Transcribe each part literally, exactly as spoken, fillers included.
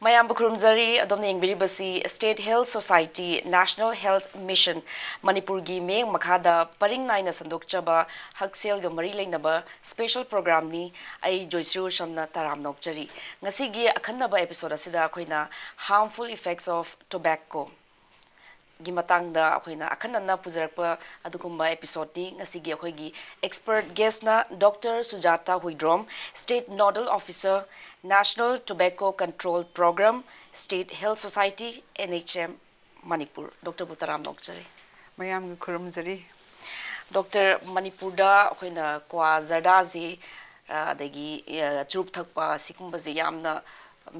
ꯃꯌꯥꯝꯕꯨ ꯈꯨꯔꯨꯝꯖꯔꯤ꯫ ꯑꯗꯣꯝꯅ ꯌꯦꯡꯕꯤꯔꯤꯕꯁꯤ State Health Society, National Health Mission, ꯃꯅꯤꯄꯨꯔꯒꯤ ꯃꯤꯠꯌꯦꯡ ꯃꯈꯥꯗ ꯄꯔꯤꯡ ꯅꯥꯏꯅ ꯁꯟꯗꯣꯛꯆꯕ ꯍꯛꯁꯦꯜꯒ ꯃꯔꯤ ꯂꯩꯅꯕ special programꯅꯤ꯫ ꯑꯩ ꯖꯣꯏꯁ꯭ꯔꯤ ꯎꯁꯝꯅ ꯇꯔꯥꯝꯅ ꯑꯣꯛꯆꯔꯤ꯫ ꯉꯁꯤꯒꯤ ꯑꯈꯟꯅꯕ episode ꯑꯁꯤꯗ ꯑꯩꯈꯣꯏꯅ harmful effects of tobacco ꯒꯤ ꯃꯇꯥꯡꯗ ꯑꯩꯈꯣꯏꯅ ꯑꯈꯟꯅꯅ ꯄꯨꯖꯔꯛꯄ ꯑꯗꯨꯒꯨꯝꯕ episodeꯅꯤ꯫ ꯉꯁꯤꯒꯤ ꯑꯩꯈꯣꯏꯒꯤ expert guestꯅ Doctor ꯁꯨꯖꯥꯇꯥ Huidrom, State Nodal Officer, National Tobacco Control Program, State Health Society, N H M, Manipur. Doctorꯕꯨ ꯇꯔꯥꯝꯅ ꯑꯣꯛꯆꯔꯤ꯫ ꯃꯌꯥꯝꯒ ꯈꯨꯔꯨꯝꯖꯔꯤ꯫ Doctor, ꯃꯅꯤꯄꯨꯔꯗ ꯑꯩꯈꯣꯏꯅ ꯀ꯭ꯋꯥ ꯖꯔꯗꯥꯁꯤ, ꯑ, ꯑꯗꯒꯤ, ꯑ, ꯆꯨꯔꯨꯞ ꯊꯛꯄ, ꯁꯤꯒꯨꯝꯕꯁꯦ ꯌꯥꯝꯅ,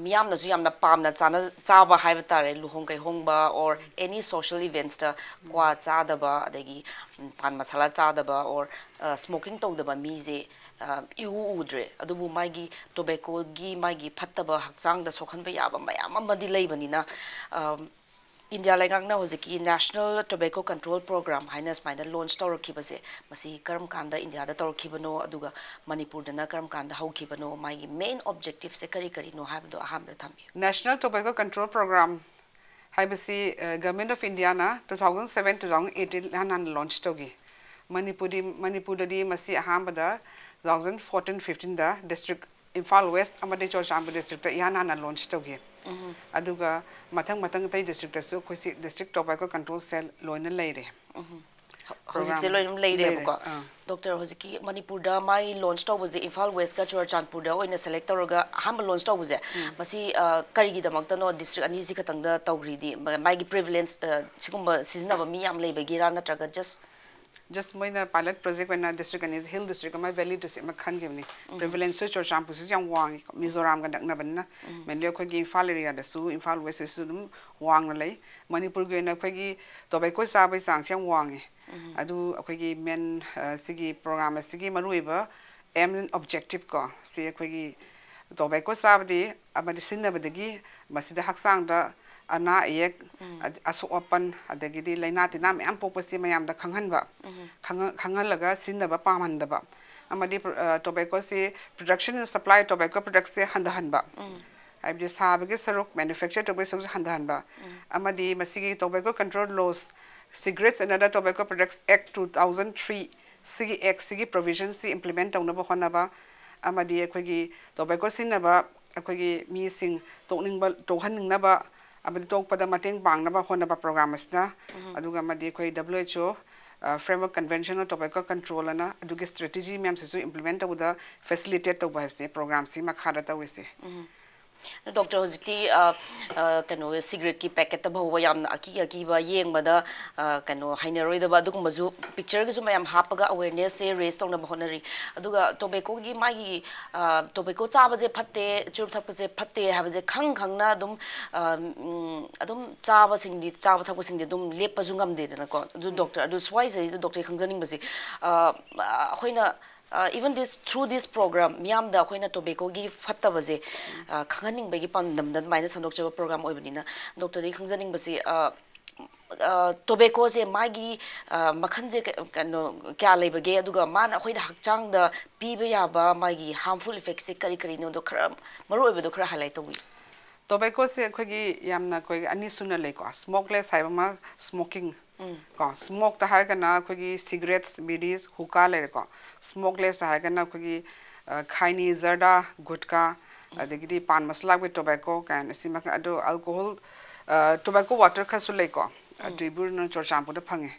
ꯃꯤꯌꯥꯝꯅꯁꯨ ꯌꯥꯝꯅ ꯄꯥꯝꯅ ꯆꯥꯅ-, ꯆꯥꯕ ꯍꯥꯏꯕ ꯇꯥꯔꯦ, ꯂꯨꯍꯣꯡ ꯀꯩꯍꯣꯡꯕ or any social eventsꯇ ꯀ꯭ꯋꯥ ꯆꯥꯗꯕ, ꯑꯗꯒꯤ, ꯎꯝ, ꯄꯥꯟ ꯃꯁꯥꯂꯥ ꯆꯥꯗꯕ or, ꯑ, smoking ꯇꯧꯗꯕ ꯃꯤꯁꯦ, ꯑ, ꯏꯎ ꯎꯗ꯭ꯔꯦ꯫ ꯑꯗꯨꯕꯨ ꯃꯥꯒꯤ tobaccoꯒꯤ ꯃꯥꯒꯤ ꯐꯠꯇꯕ, ꯍꯛꯆꯥꯡꯗ ꯁꯣꯛꯍꯟꯕ ꯌꯥꯕ ꯃꯌꯥꯝ ꯑꯃꯗꯤ ꯂꯩꯕꯅꯤꯅ, ꯑ, ꯏꯟꯗꯤꯌꯥ ꯂꯩꯉꯥꯛꯅ ꯍꯧꯖꯤꯛꯀꯤ National Tobacco Control Program ꯍꯥꯏꯅ ꯁꯨꯃꯥꯏꯅ launch ꯇꯧꯔꯛꯈꯤꯕꯁꯦ, ꯃꯁꯤ ꯀꯔꯝ ꯀꯥꯟꯗ ꯏꯟꯗꯤꯌꯥꯗ ꯇꯧꯔꯛꯈꯤꯕꯅꯣ, ꯑꯗꯨꯒ ꯃꯅꯤꯄꯨꯔꯗꯅ ꯀꯔꯝ ꯀꯥꯟꯗ ꯍꯧꯈꯤꯕꯅꯣ, ꯃꯥꯒꯤ main objectiveꯁꯦ ꯀꯔꯤ ꯀꯔꯤꯅꯣ ꯍꯥꯏꯕꯗꯣ ꯑꯍꯥꯟꯕꯗ ꯊꯝꯕꯤꯌꯨ꯫ National Tobacco Control Program ꯍꯥꯏꯕꯁꯤ, ꯑ, Government of Indiaꯅ two thousand seven, two thousand eight ꯏꯍꯥꯟ ꯍꯥꯟꯅ launch ꯇꯧꯈꯤ꯫ ꯃꯅꯤꯄꯨꯔꯗꯤ, ꯃꯅꯤꯄꯨꯔꯗꯗꯤ ꯃꯁꯤ ꯑꯍꯥꯟꯕꯗ two thousand fourteen fifteen ꯗ district ꯏꯝꯐꯥꯜ West ꯑꯃꯗꯤ ꯆꯨꯔꯆꯥꯟꯄꯨꯔ districtꯇ ꯏꯍꯥꯟ ꯍꯥꯟꯅ launch ꯇꯧꯈꯤ꯫ ꯑꯗꯨꯒ ꯃꯊꯪ ꯃꯊꯪ ꯑꯇꯩ districtꯇꯁꯨ ꯑꯩꯈꯣꯏ ꯁꯤ District Tobacco Control Cell ꯂꯣꯏꯅ ꯂꯩꯔꯦ꯫ ꯍꯧꯖꯤꯛꯁꯦ program ꯂꯣꯏꯅ ꯂꯩꯔꯦꯕꯀꯣ꯫ ꯂꯩꯔꯦ, ꯑꯥ꯫ Doctor, ꯍꯧꯖꯤꯛꯀꯤ ꯃꯅꯤꯄꯨꯔꯗ ꯃꯥꯒꯤ launch ꯇꯧꯕꯁꯦ ꯏꯝꯐꯥꯜ Westꯀ ꯆꯨꯔꯆꯥꯟꯄꯨꯔꯗ ꯑꯣꯏꯅ select ꯇꯧꯔꯒ ꯑꯍꯥꯟꯕ launch ꯇꯧꯕꯁꯦ, ꯎꯝ꯫ ꯃꯁꯤ, ꯑ, ꯀꯔꯤꯒꯤꯗꯃꯛꯇꯅꯣ district ꯑꯅꯤꯁꯤ ꯈꯛꯇꯪꯗ ꯇꯧꯔꯤꯗꯤ? ꯃ-, ꯃꯥꯒꯤ prevalence, ꯑ, ꯁꯤꯒꯨꯝꯕ ꯁꯤꯖꯤꯟꯅꯕ ꯃꯤ ꯌꯥꯝ ꯂꯩꯕꯒꯤꯔꯥ, ꯅꯠꯇ꯭ꯔꯒ just? Just ꯃꯣꯏꯅ pilot project ꯑꯣꯏꯅ district ꯑꯅꯤꯁꯦ, hill district ꯑꯃ, valley district ꯑꯃ ꯈꯟꯈꯤꯕꯅꯤ꯫ ꯎꯝ꯫ Prevalenceꯁꯨ ꯆꯨꯔꯆꯥꯟꯄꯨꯔꯁꯤꯁꯨ ꯌꯥꯝ ꯋꯥꯡꯉꯤ, ꯃꯤꯖꯣꯔꯥꯝꯒ ꯅꯛꯅꯕꯅꯤꯅ꯫ ꯎꯝ꯫ Mainly ꯑꯩꯈꯣꯏꯒꯤ ꯏꯝꯐꯥꯜ areaꯗꯁꯨ, ꯏꯝꯐꯥꯜ Westꯇꯁꯨ ꯑꯗꯨꯝ ꯋꯥꯡꯅ ꯂꯩ꯫ ꯃꯅꯤꯄꯨꯔꯒꯤ ꯑꯣꯏꯅ ꯑꯩꯈꯣꯏꯒꯤ tobacco ꯆꯥꯕꯒꯤ ꯆꯥꯡꯁꯦ ꯌꯥꯝ ꯋꯥꯡꯉꯤ꯫ ꯎꯝ꯫ ꯑꯗꯨ ꯑꯩꯈꯣꯏꯒꯤ main, ꯑ, ꯁꯤꯒꯤ program ꯑꯁꯤꯒꯤ ꯃꯔꯨꯑꯣꯏꯕ aim and objective ꯀꯣ, ꯁꯤ ꯑꯩꯈꯣꯏꯒꯤ tobacco ꯆꯥꯕꯗꯤ ꯑꯃꯗꯤ ꯁꯤꯖꯤꯟꯅꯕꯗꯒꯤ ꯃꯁꯤꯗ ꯍꯛꯆꯥꯡꯗ ꯑꯅꯥ ꯑꯌꯦꯛ, ꯎꯝ꯫ ꯑꯗ-, ꯑꯁꯣꯛ ꯑꯄꯟ, ꯑꯗꯒꯤꯗꯤ ꯂꯥꯏꯅꯥ ꯇꯤꯟꯅꯥ ꯃꯌꯥꯝ ꯄꯣꯛꯄꯁꯤ ꯃꯌꯥꯝꯗ ꯈꯪꯍꯟꯕ, ꯎꯝ꯫ ꯈꯪꯍ-, ꯈꯪꯍꯜꯂꯒ ꯁꯤꯖꯤꯟꯅꯕ ꯄꯥꯝꯍꯟꯗꯕ, ꯑꯃꯗꯤ ꯄ꯭ꯔ-, ꯑ, tobaccoꯁꯤ production and supply tobacco productsꯁꯦ ꯍꯟꯊꯍꯟꯕ꯫ ꯎꯝ꯫ ꯍꯥꯏꯕꯗꯤ ꯁꯥꯕꯒꯤ ꯁꯔꯨꯛ, ꯃꯦꯅꯨꯐꯦꯛꯆꯔ ꯇꯧꯕꯒꯤ ꯁꯔꯨꯛꯁꯦ ꯍꯟꯊꯍꯟꯕ, ꯑꯃꯗꯤ ꯃꯁꯤꯒꯤ Tobacco Control Laws, Cigarettes and Other Tobacco Products Act two thousand three, ꯁꯤꯒꯤ ꯑꯦꯛꯁꯤꯒꯤ ꯄ꯭ꯔꯣꯚꯤꯖꯟꯁꯤ ꯏꯝꯄ꯭ꯂꯤꯃꯦꯟ ꯇꯧꯅꯕ ꯍꯣꯠꯅꯕ, ꯑꯃꯗꯤ ꯑꯩꯈꯣꯏꯒꯤ ꯇꯣꯕꯦꯀꯣ ꯁꯤꯖꯤꯟꯅꯕ ꯑꯩꯈꯣꯏꯒꯤ ꯃꯤꯁꯤꯡ ꯇꯣꯛꯅꯤꯡꯕ, ꯇꯣꯛꯍꯟꯅꯤꯡꯅꯕ, ꯑꯃꯗꯤ ꯇꯣꯛꯄꯗ ꯃꯇꯦꯡ ꯄꯥꯡꯅꯕ ꯍꯣꯠꯅꯕ ꯄ꯭ꯔꯣꯒ꯭ꯔꯥꯝ ꯑꯁꯤꯅ, ꯑꯗꯨꯒ ꯑꯃꯗꯤ ꯑꯩꯈꯣꯏ W H O Framework Convention on Tobacco Control ꯑꯅ ꯑꯗꯨꯒꯤ ꯁ꯭ꯇ꯭ꯔꯦꯇꯦꯖꯤ ꯃꯌꯥꯝꯁꯤꯁꯨ ꯏꯝꯄ꯭ꯂꯤꯃꯦꯟ ꯇꯧꯕꯗ ꯐꯦꯁꯤꯂꯤꯇꯦꯠ ꯇꯧꯕ ꯍꯥꯏꯕꯁꯤꯅꯦ ꯄ꯭ꯔꯣꯒ꯭ꯔꯥꯝꯁꯤ ꯃꯈꯥꯗ ꯇꯧꯔꯤꯁꯦ꯫ ꯗꯣꯛꯇꯔ, ꯍꯧꯖꯤꯛꯇꯤ ꯀꯩꯅꯣ, ꯁꯤꯒꯔꯦꯠꯀꯤ ꯄꯦꯀꯦꯠꯇ ꯐꯥꯎꯕ ꯌꯥꯝꯅ ꯑꯀꯤ ꯑꯀꯤꯕ, ꯌꯦꯡꯕꯗ ꯀꯩꯅꯣ, ꯍꯩꯅꯔꯣꯏꯗꯕ ꯑꯗꯨꯒꯨꯝꯕꯁꯨ ꯄꯤꯛꯆꯔꯒꯁꯨ ꯃꯌꯥꯝ ꯍꯥꯞꯄꯒ ꯑꯋꯦꯔꯅꯦꯁꯁꯦ ꯔꯦꯁ ꯇꯧꯅꯕ ꯍꯣꯠꯅꯔꯤ꯫ ꯑꯗꯨꯒ ꯇꯣꯕꯦꯀꯣꯒꯤ ꯃꯥꯒꯤ ꯇꯣꯕꯦꯀꯣ ꯆꯥꯕꯁꯦ ꯐꯠꯇꯦ, ꯆꯨꯔꯨꯞ ꯊꯛꯄꯁꯦ ꯐꯠꯇꯦ ꯍꯥꯏꯕꯁꯦ ꯈꯪ ꯈꯪꯅ ꯑꯗꯨꯝ ꯑꯗꯨꯝ ꯆꯥꯕꯁꯤꯡꯗꯤ, ꯆꯥꯕ ꯊꯛꯄꯁꯤꯡꯗꯤ ꯑꯗꯨꯝ ꯂꯦꯞꯄꯁꯨ ꯉꯝꯗꯦꯗꯅꯀꯣ꯫ ꯑꯗꯨ ꯗꯣꯛꯇꯔ, ꯑꯗꯨ ꯁ꯭ꯋꯥꯏꯁꯤꯗꯩꯁꯤꯗ ꯗꯣꯛꯇꯔ ꯈꯪꯖꯅꯤꯡꯕꯁꯤ, ꯑꯩꯈꯣꯏꯅ even this, through this program ꯃꯤꯌꯥꯝꯗ ꯑꯩꯈꯣꯏꯅ ꯇꯣꯕꯦꯀꯣꯒꯤ ꯐꯠꯇꯕꯁꯦ ꯈꯪꯍꯟꯅꯤꯡꯕꯒꯤ ꯄꯥꯟꯗꯝꯗ ꯑꯗꯨꯃꯥꯏꯅ ꯁꯟꯗꯣꯛꯆꯕ ꯄ꯭ꯔꯣꯒ꯭ꯔꯥꯝ ꯑꯣꯏꯕꯅꯤꯅ, ꯗꯣꯛꯇꯔꯗꯒꯤ ꯈꯪꯖꯅꯤꯡꯕꯁꯤ, ꯇꯣꯕꯦꯀꯣꯁꯦ ꯃꯥꯒꯤ ꯃꯈꯜꯁꯦ ꯀꯩꯅꯣ ꯀꯌꯥ ꯂꯩꯕꯒꯦ, ꯑꯗꯨꯒ ꯃꯥꯅ ꯑꯩꯈꯣꯏꯗ ꯍꯛꯆꯥꯡꯗ ꯄꯤꯕ ꯌꯥꯕ ꯃꯥꯒꯤ ꯍꯥꯔꯝꯐꯨꯜ ꯏꯐꯦꯛꯁꯦ ꯀꯔꯤ ꯀꯔꯤꯅꯣꯗꯣ ꯈꯔ ꯃꯔꯨ ꯑꯣꯏꯕꯗꯣ ꯈꯔ ꯍꯥꯏꯂꯥꯏꯠ ꯇꯧꯕꯤꯌꯨ꯫ ꯇꯣꯕꯦꯀꯣꯁꯦ ꯑꯩꯈꯣꯏꯒꯤ ꯌꯥꯝꯅ ꯑꯩꯈꯣꯏꯒꯤ ꯑꯅꯤ ꯁꯨꯅ ꯂꯩꯀꯣ, ꯁ꯭ꯃꯣꯛꯂꯦꯁ ꯍꯥꯏꯕ ꯑꯃ, ꯁ꯭ꯃꯣꯀꯤꯡ ꯀꯣ, ꯁ꯭ꯃꯣꯛꯇ ꯍꯥꯏꯔꯒꯅ ꯑꯩꯈꯣꯏꯒꯤ ꯁꯤꯒꯔꯦꯠꯁ, ꯕꯤꯗꯤꯁ, ꯍꯨꯀꯥ ꯂꯩꯔꯦꯀꯣ꯫ ꯁ꯭ꯃꯣꯛꯂꯦꯁꯇ ꯍꯥꯏꯔꯒꯅ ꯑꯩꯈꯣꯏꯒꯤ ꯈꯥꯏꯅꯤ, ꯖꯔꯗꯥ, ꯒꯨꯠꯀꯥ, ꯑꯗꯒꯤꯗꯤ ꯄꯥꯟ ꯃꯁꯂꯥ with tobacco ꯀꯥꯏꯅ ꯑꯁꯤ ꯃꯈꯜ꯫ ꯑꯗꯣ ꯑꯜꯀꯣꯍꯣꯜ, ꯇꯣꯕꯦꯀꯣ ꯋꯥꯇꯔ ꯈꯔꯁꯨ ꯂꯩꯀꯣ꯫ ꯇꯨꯏꯕꯨꯔꯅ ꯆꯨꯔꯆꯥꯟꯄꯨꯔꯗ ꯐꯪꯉꯦ꯫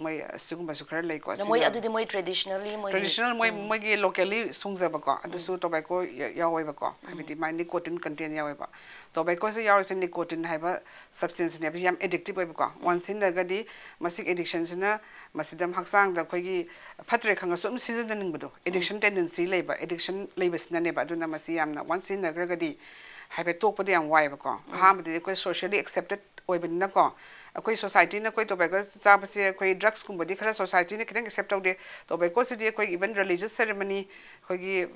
ꯃꯣꯏ ꯑꯁꯤꯒꯨꯝꯕꯁꯨ ꯈꯔ ꯂꯩꯀꯣ꯫ ꯃꯣꯏ ꯑꯗꯨꯗꯤ ꯃꯣꯏ traditionally ꯃꯣꯏꯒꯤ ꯇ꯭ꯔꯦꯗꯤꯁꯅꯦꯜ ꯃꯣꯏ, ꯃꯣꯏꯒꯤ ꯂꯣꯀꯦꯜꯂꯤ ꯁꯨꯡꯖꯕꯀꯣ, ꯑꯗꯨꯁꯨ ꯇꯣꯕꯦꯀꯣ ꯌꯥꯎꯋꯦꯕꯀꯣ, ꯍꯥꯏꯕꯗꯤ ꯃꯥꯏ ꯅꯤꯀꯣꯇꯤꯟ ꯀꯟꯇꯦꯟ ꯌꯥꯎꯋꯦꯕ꯫ ꯇꯣꯕꯦꯀꯣꯁꯦ ꯌꯥꯎꯔꯤꯁꯦ ꯅꯤꯀꯣꯇꯤꯟ ꯍꯥꯏꯕ ꯁꯕꯁꯇꯦꯟꯁꯅꯦꯕ, ꯌꯥꯝ ꯑꯦꯗꯤꯛꯇꯤꯞ ꯑꯣꯏꯕꯀꯣ꯫ ꯋꯥꯟꯁ ꯁꯤꯖꯤꯟꯅꯔꯒꯗꯤ ꯃꯁꯤꯒꯤ ꯑꯦꯗꯤꯛꯁꯟꯁꯤꯅ ꯃꯁꯤꯗ ꯍꯛꯆꯥꯡꯗ ꯑꯩꯈꯣꯏꯒꯤ ꯐꯠꯇ꯭ꯔꯦ ꯈꯪꯉꯁꯨ ꯑꯗꯨꯝ ꯁꯤꯖꯤꯟꯅꯅꯤꯡꯕꯗꯣ, ꯑꯦꯗꯤꯛꯁꯟ ꯇꯦꯟꯗꯦꯟꯁꯤ ꯂꯩꯕ, ꯑꯦꯗꯤꯛꯁꯟ ꯂꯩꯕꯁꯤꯅꯅꯦꯕ꯫ ꯑꯗꯨꯅ ꯃꯁꯤ ꯌꯥꯝꯅ ꯋꯥꯟꯁ ꯁꯤꯖꯤꯟꯅꯈ꯭ꯔꯒꯗꯤ ꯍꯥꯏꯐꯦꯠ ꯇꯣꯛꯄꯗ ꯌꯥꯝ ꯋꯥꯏꯑꯦꯕꯀꯣ꯫ ꯑꯍꯥꯟꯕꯗꯗꯤ ꯑꯩꯈꯣꯏ ꯁꯣꯁꯤꯌꯦꯜꯂꯤ ꯑꯦꯛꯁꯦꯞꯇꯦꯠ ꯑꯣꯏꯕꯅꯤꯅꯀꯣ꯫ ꯑꯩꯈꯣꯏ ꯁꯣꯁꯥꯏꯇꯤꯅ ꯑꯩꯈꯣꯏ ꯇꯣꯕꯦꯀꯣ ꯆꯥꯕꯁꯦ, ꯑꯩꯈꯣꯏ ꯗ꯭ꯔꯛꯁꯀꯨꯝꯕꯗꯤ ꯈꯔ ꯁꯣꯁꯥꯏꯇꯤꯅ ꯈꯤꯇꯪ ꯑꯦꯛꯁꯦꯞ ꯇꯧꯗꯦ꯫ ꯇꯣꯕꯦꯀꯣꯁꯤꯗꯤ ꯑꯩꯈꯣꯏ ꯏꯚꯟ ꯔꯤꯂꯤꯖꯁ ꯁꯦꯔꯦꯃꯅꯤ, ꯑꯩꯈꯣꯏꯒꯤ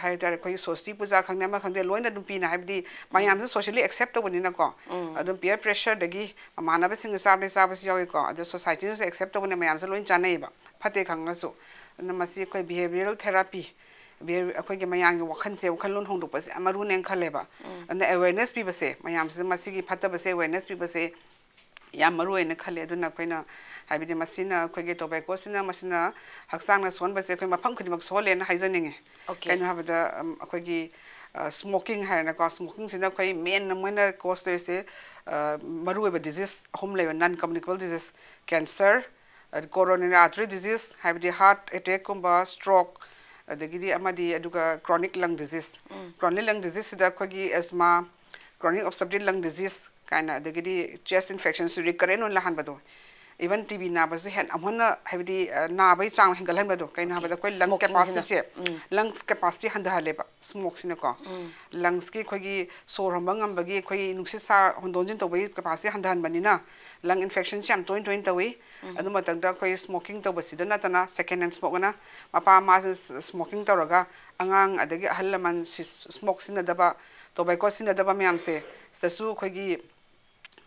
ꯍꯥꯏ ꯇꯥꯔꯦ, ꯑꯩꯈꯣꯏꯒꯤ ꯁꯣꯁꯇꯤ ꯄꯨꯖꯥ ꯈꯪꯗꯦ, ꯑꯃ ꯈꯪꯗꯦ, ꯂꯣꯏꯅ ꯑꯗꯨꯝ ꯄꯤꯅ, ꯍꯥꯏꯕꯗꯤ ꯃꯌꯥꯝꯁꯦ ꯁꯣꯁꯤꯌꯦꯜꯂꯤ ꯑꯦꯛꯁꯦꯞ ꯇꯧꯕꯅꯤꯅꯀꯣ꯫ ꯑꯗꯨꯝ ꯄꯤꯌꯔ ꯄ꯭ꯔꯦꯁꯔꯗꯒꯤ ꯃꯃꯥꯟꯅꯕꯁꯤꯡꯒ ꯆꯥꯕꯗꯤ ꯆꯥꯕꯁꯨ ꯌꯥꯎꯏꯀꯣ, ꯑꯗꯣ ꯁꯣꯁꯥꯏꯇꯤꯅꯁꯨ ꯑꯦꯛꯁꯦꯞ ꯇꯧꯕꯅ ꯃꯌꯥꯝꯁꯦ ꯂꯣꯏꯅ ꯆꯥꯅꯩꯌꯦꯕ, ꯐꯠꯇꯦ ꯈꯪꯉꯁꯨ꯫ ꯑꯗꯨꯅ ꯃꯁꯤ ꯑꯩꯈꯣꯏ ꯕꯤꯍꯦꯕꯤꯌꯔꯦꯜ ꯊꯦꯔꯥꯄꯤ ꯕꯦ-, ꯑꯩꯈꯣꯏꯒꯤ ꯃꯌꯥꯝꯒꯤ ꯋꯥꯈꯜꯁꯦ, ꯋꯥꯈꯜꯂꯣꯟ ꯍꯣꯡꯗꯣꯛꯄꯁꯦ ꯌꯥꯝ ꯃꯔꯨꯅꯦꯅ ꯈꯜꯂꯦꯕ꯫ ꯑꯗꯨꯅ awareness ꯄꯤꯕꯁꯦ, ꯃꯌꯥꯝꯁꯤꯗ ꯃꯁꯤꯒꯤ ꯐꯠꯇꯕꯁꯦ awareness ꯄꯤꯕꯁꯦ ꯌꯥꯝ ꯃꯔꯨ ꯑꯣꯏꯅ ꯈꯜꯂꯦ꯫ ꯑꯗꯨꯅ ꯑꯩꯈꯣꯏꯅ, ꯍꯥꯏꯕꯗꯤ ꯃꯁꯤꯅ, ꯑꯩꯈꯣꯏꯒꯤ ꯇꯣꯕꯦꯀꯣꯁꯤꯅ, ꯃꯁꯤꯅ ꯍꯛꯆꯥꯡꯅ ꯁꯣꯛꯍꯟꯕꯁꯦ ꯑꯩꯈꯣꯏ ꯃꯐꯝ ꯈꯨꯗꯤꯡꯃꯛ ꯁꯣꯛꯍꯜꯂꯦꯅ ꯍꯥꯏꯖꯅꯤꯡꯉꯤ꯫ Okay. ꯀꯩꯅꯣ ꯍꯥꯏꯕꯗ, ꯎꯝ, ꯑꯩꯈꯣꯏꯒꯤ, ꯑ, smoking ꯍꯥꯏꯔꯦꯅꯀꯣ, smokingꯁꯤꯅ ꯑꯩꯈꯣꯏ main ꯑꯃ ꯑꯣꯏꯅ cause ꯇꯧꯔꯤꯁꯦ, ꯑ, ꯃꯔꯨꯑꯣꯏꯕ disease ꯑꯍꯨꯝ ꯂꯩꯕ, non communicable disease, cancer, ꯑꯗ coronary artery disease, ꯍꯥꯏꯕꯗꯤ heart attackꯀꯨꯝꯕ, stroke, ꯑꯗꯒꯤꯗꯤ ꯑꯃꯗꯤ ꯑꯗꯨꯒ chronic lung disease꯫ Chronic lung diseaseꯁꯤꯗ ꯑꯩꯈꯣꯏꯒꯤ asthma, chronic obstructive lung disease ꯀꯥꯏꯅ, ꯑꯗꯒꯤꯗꯤ chest infectionꯁꯨ recurrent ꯑꯣꯏꯅ ꯂꯥꯛꯍꯟꯕꯗꯣ, even ꯇꯤ ꯕꯤ ꯅꯥꯕꯁꯨ ꯍꯦꯟꯅ ꯑꯃꯨꯛ ꯍꯦꯟꯅ, ꯍꯥꯏꯕꯗꯤ, ꯑ, ꯅꯥꯕꯒꯤ ꯆꯥꯡ ꯍꯦꯟꯒꯠꯍꯟꯕꯗꯣ꯫ ꯀꯩꯅꯣ ꯍꯥꯏꯕꯗ ꯑꯩꯈꯣꯏ lung Smokingꯁꯤꯅ꯫ capacityꯁꯦ, lungs capacity ꯍꯟꯊꯍꯜꯂꯦꯕ smokeꯁꯤꯅꯀꯣ꯫ Lungsꯀꯤ ꯑꯩꯈꯣꯏꯒꯤ ꯁꯣꯔ ꯍꯣꯟꯕ ꯉꯝꯕꯒꯤ, ꯑꯩꯈꯣꯏ ꯅꯨꯡꯁꯤꯠ ꯁꯥ ꯍꯣꯟꯗꯣꯛ ꯍꯣꯟꯖꯤꯟ ꯇꯧꯕꯒꯤ capacity ꯍꯟꯊꯍꯟꯕꯅꯤꯅ lung infectionꯁꯦ ꯌꯥꯝ ꯇꯣꯏ ꯇꯣꯏꯅ ꯇꯧꯏ꯫ ꯑꯗꯨ ꯃꯇꯝꯗ ꯑꯩꯈꯣꯏ smoking ꯇꯧꯕꯁꯤꯗ ꯅꯠꯇꯅ second hand smokeꯅ, ꯃꯄꯥ ꯃꯃꯥꯁꯤꯅ ꯁ-, smoking ꯇꯧꯔꯒ ꯑꯉꯥꯡ ꯑꯗꯒꯤ ꯑꯍꯜ ꯂꯃꯟ ꯁꯤ-, smoke ꯁꯤꯖꯤꯟꯅꯗꯕ, tobacco ꯁꯤꯖꯤꯟꯅꯗꯕ ꯃꯌꯥꯝꯁꯦ, ꯁꯤꯗꯁꯨ ꯑꯩꯈꯣꯏꯒꯤ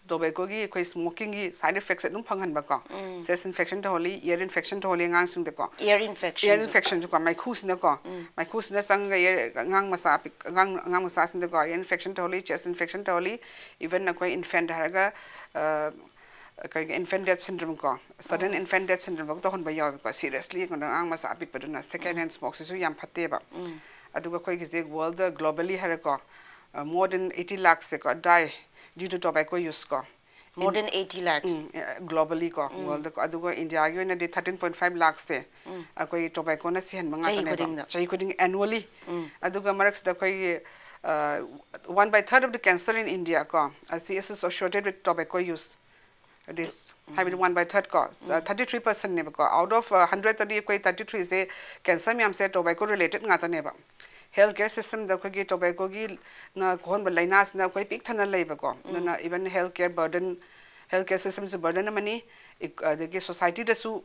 tobaccoꯒꯤ, ꯑꯩꯈꯣꯏ smokingꯒꯤ side effectꯁꯦ ꯑꯗꯨꯝ ꯐꯪꯍꯟꯕꯀꯣ꯫ Chest infection ꯇꯧꯍꯜꯂꯤ, ear infection ꯇꯧꯍꯜꯂꯤ ꯑꯉꯥꯡꯁꯤꯡꯗꯀꯣ꯫ Ear infection. Ear infectionꯁꯨꯀꯣ, ꯃꯩꯈꯨꯁꯤꯅꯀꯣ꯫ ꯃꯩꯈꯨꯁꯤꯅ ꯆꯪꯉꯒ ear, ꯑꯉꯥꯡ ꯃꯆꯥ ꯄꯤꯛ-, ꯑꯉꯥꯡ, ꯑꯉꯥꯡ ꯃꯆꯥꯁꯤꯡꯗꯀꯣ ear infection ꯇꯧꯍꯜꯂꯤ, chest infection ꯇꯧꯍꯜꯂꯤ, even ꯑꯩꯈꯣꯏ infant ꯍꯥꯏꯔꯒ, ꯑ, ꯑꯩꯈꯣꯏꯒꯤ infant death syndrome ꯀꯣ, sudden infant death syndrome ꯐꯥꯎ ꯇꯧꯍꯟꯕ ꯌꯥꯎꯋꯦꯕꯀꯣ, seriously ꯌꯦꯡꯕꯗ ꯑꯉꯥꯡ ꯃꯆꯥ ꯑꯄꯤꯛꯄꯗꯨꯅ꯫ Second hand smokeꯁꯤꯁꯨ ꯌꯥꯝ ꯐꯠꯇꯦꯕ꯫ ꯑꯗꯨꯒ ꯑꯩꯈꯣꯏꯒꯤꯁꯦ worldꯇ globally ꯍꯥꯏꯔꯦꯀꯣ, ꯑ, more than eighty lakhꯁꯦꯀꯣ die due to tobacco use ꯀꯣ꯫ More than eighty lakhs. ꯎꯝ, ꯑ, globally ꯀꯣ, worldꯇꯀꯣ꯫ ꯑꯗꯨꯒ Indiaꯒꯤ ꯑꯣꯏꯅꯗꯤ thirteen point five lakhꯁꯦ ꯑꯩꯈꯣꯏ tobaccoꯅ ꯁꯤꯍꯟꯕ ꯆꯍꯤ ꯉꯥꯛꯇꯅꯦꯕ꯫ ꯈꯨꯗꯤꯡꯗ꯫ ꯆꯍꯤ ꯈꯨꯗꯤꯡ annually꯫ ꯑꯗꯨꯒ ꯃꯔꯛꯁꯤꯗ ꯑꯩꯈꯣꯏꯒꯤ, ꯑ, one by third of the cancer in India ꯀꯣ, ꯑꯁꯤ is associated with tobacco use꯫ This, ꯍꯥꯏꯕꯗꯤ one by third ꯀꯣ, thirty three percentꯅꯦꯕꯀꯣ꯫ Out of, ꯑ, hundredꯇꯗꯤ ꯑꯩꯈꯣꯏ thirty threeꯁꯦ cancer ꯃꯌꯥꯝꯁꯦ tobacco related ꯉꯥꯛꯇꯅꯦꯕ꯫ Health care systemꯗ ꯑꯩꯈꯣꯏꯒꯤ tobaccoꯒꯤ ꯅ ꯀꯣꯛꯍꯟꯕ ꯂꯥꯏꯅꯥꯁꯤꯅ ꯑꯩꯈꯣꯏ ꯄꯤꯛ ꯊꯟꯅ ꯂꯩꯕꯀꯣ꯫ ꯑꯗꯨꯅ even health care burden, health care systemꯁꯨ burden ꯑꯃꯅꯤ, ꯏꯛ-, ꯑꯗꯒꯤ societyꯗꯁꯨ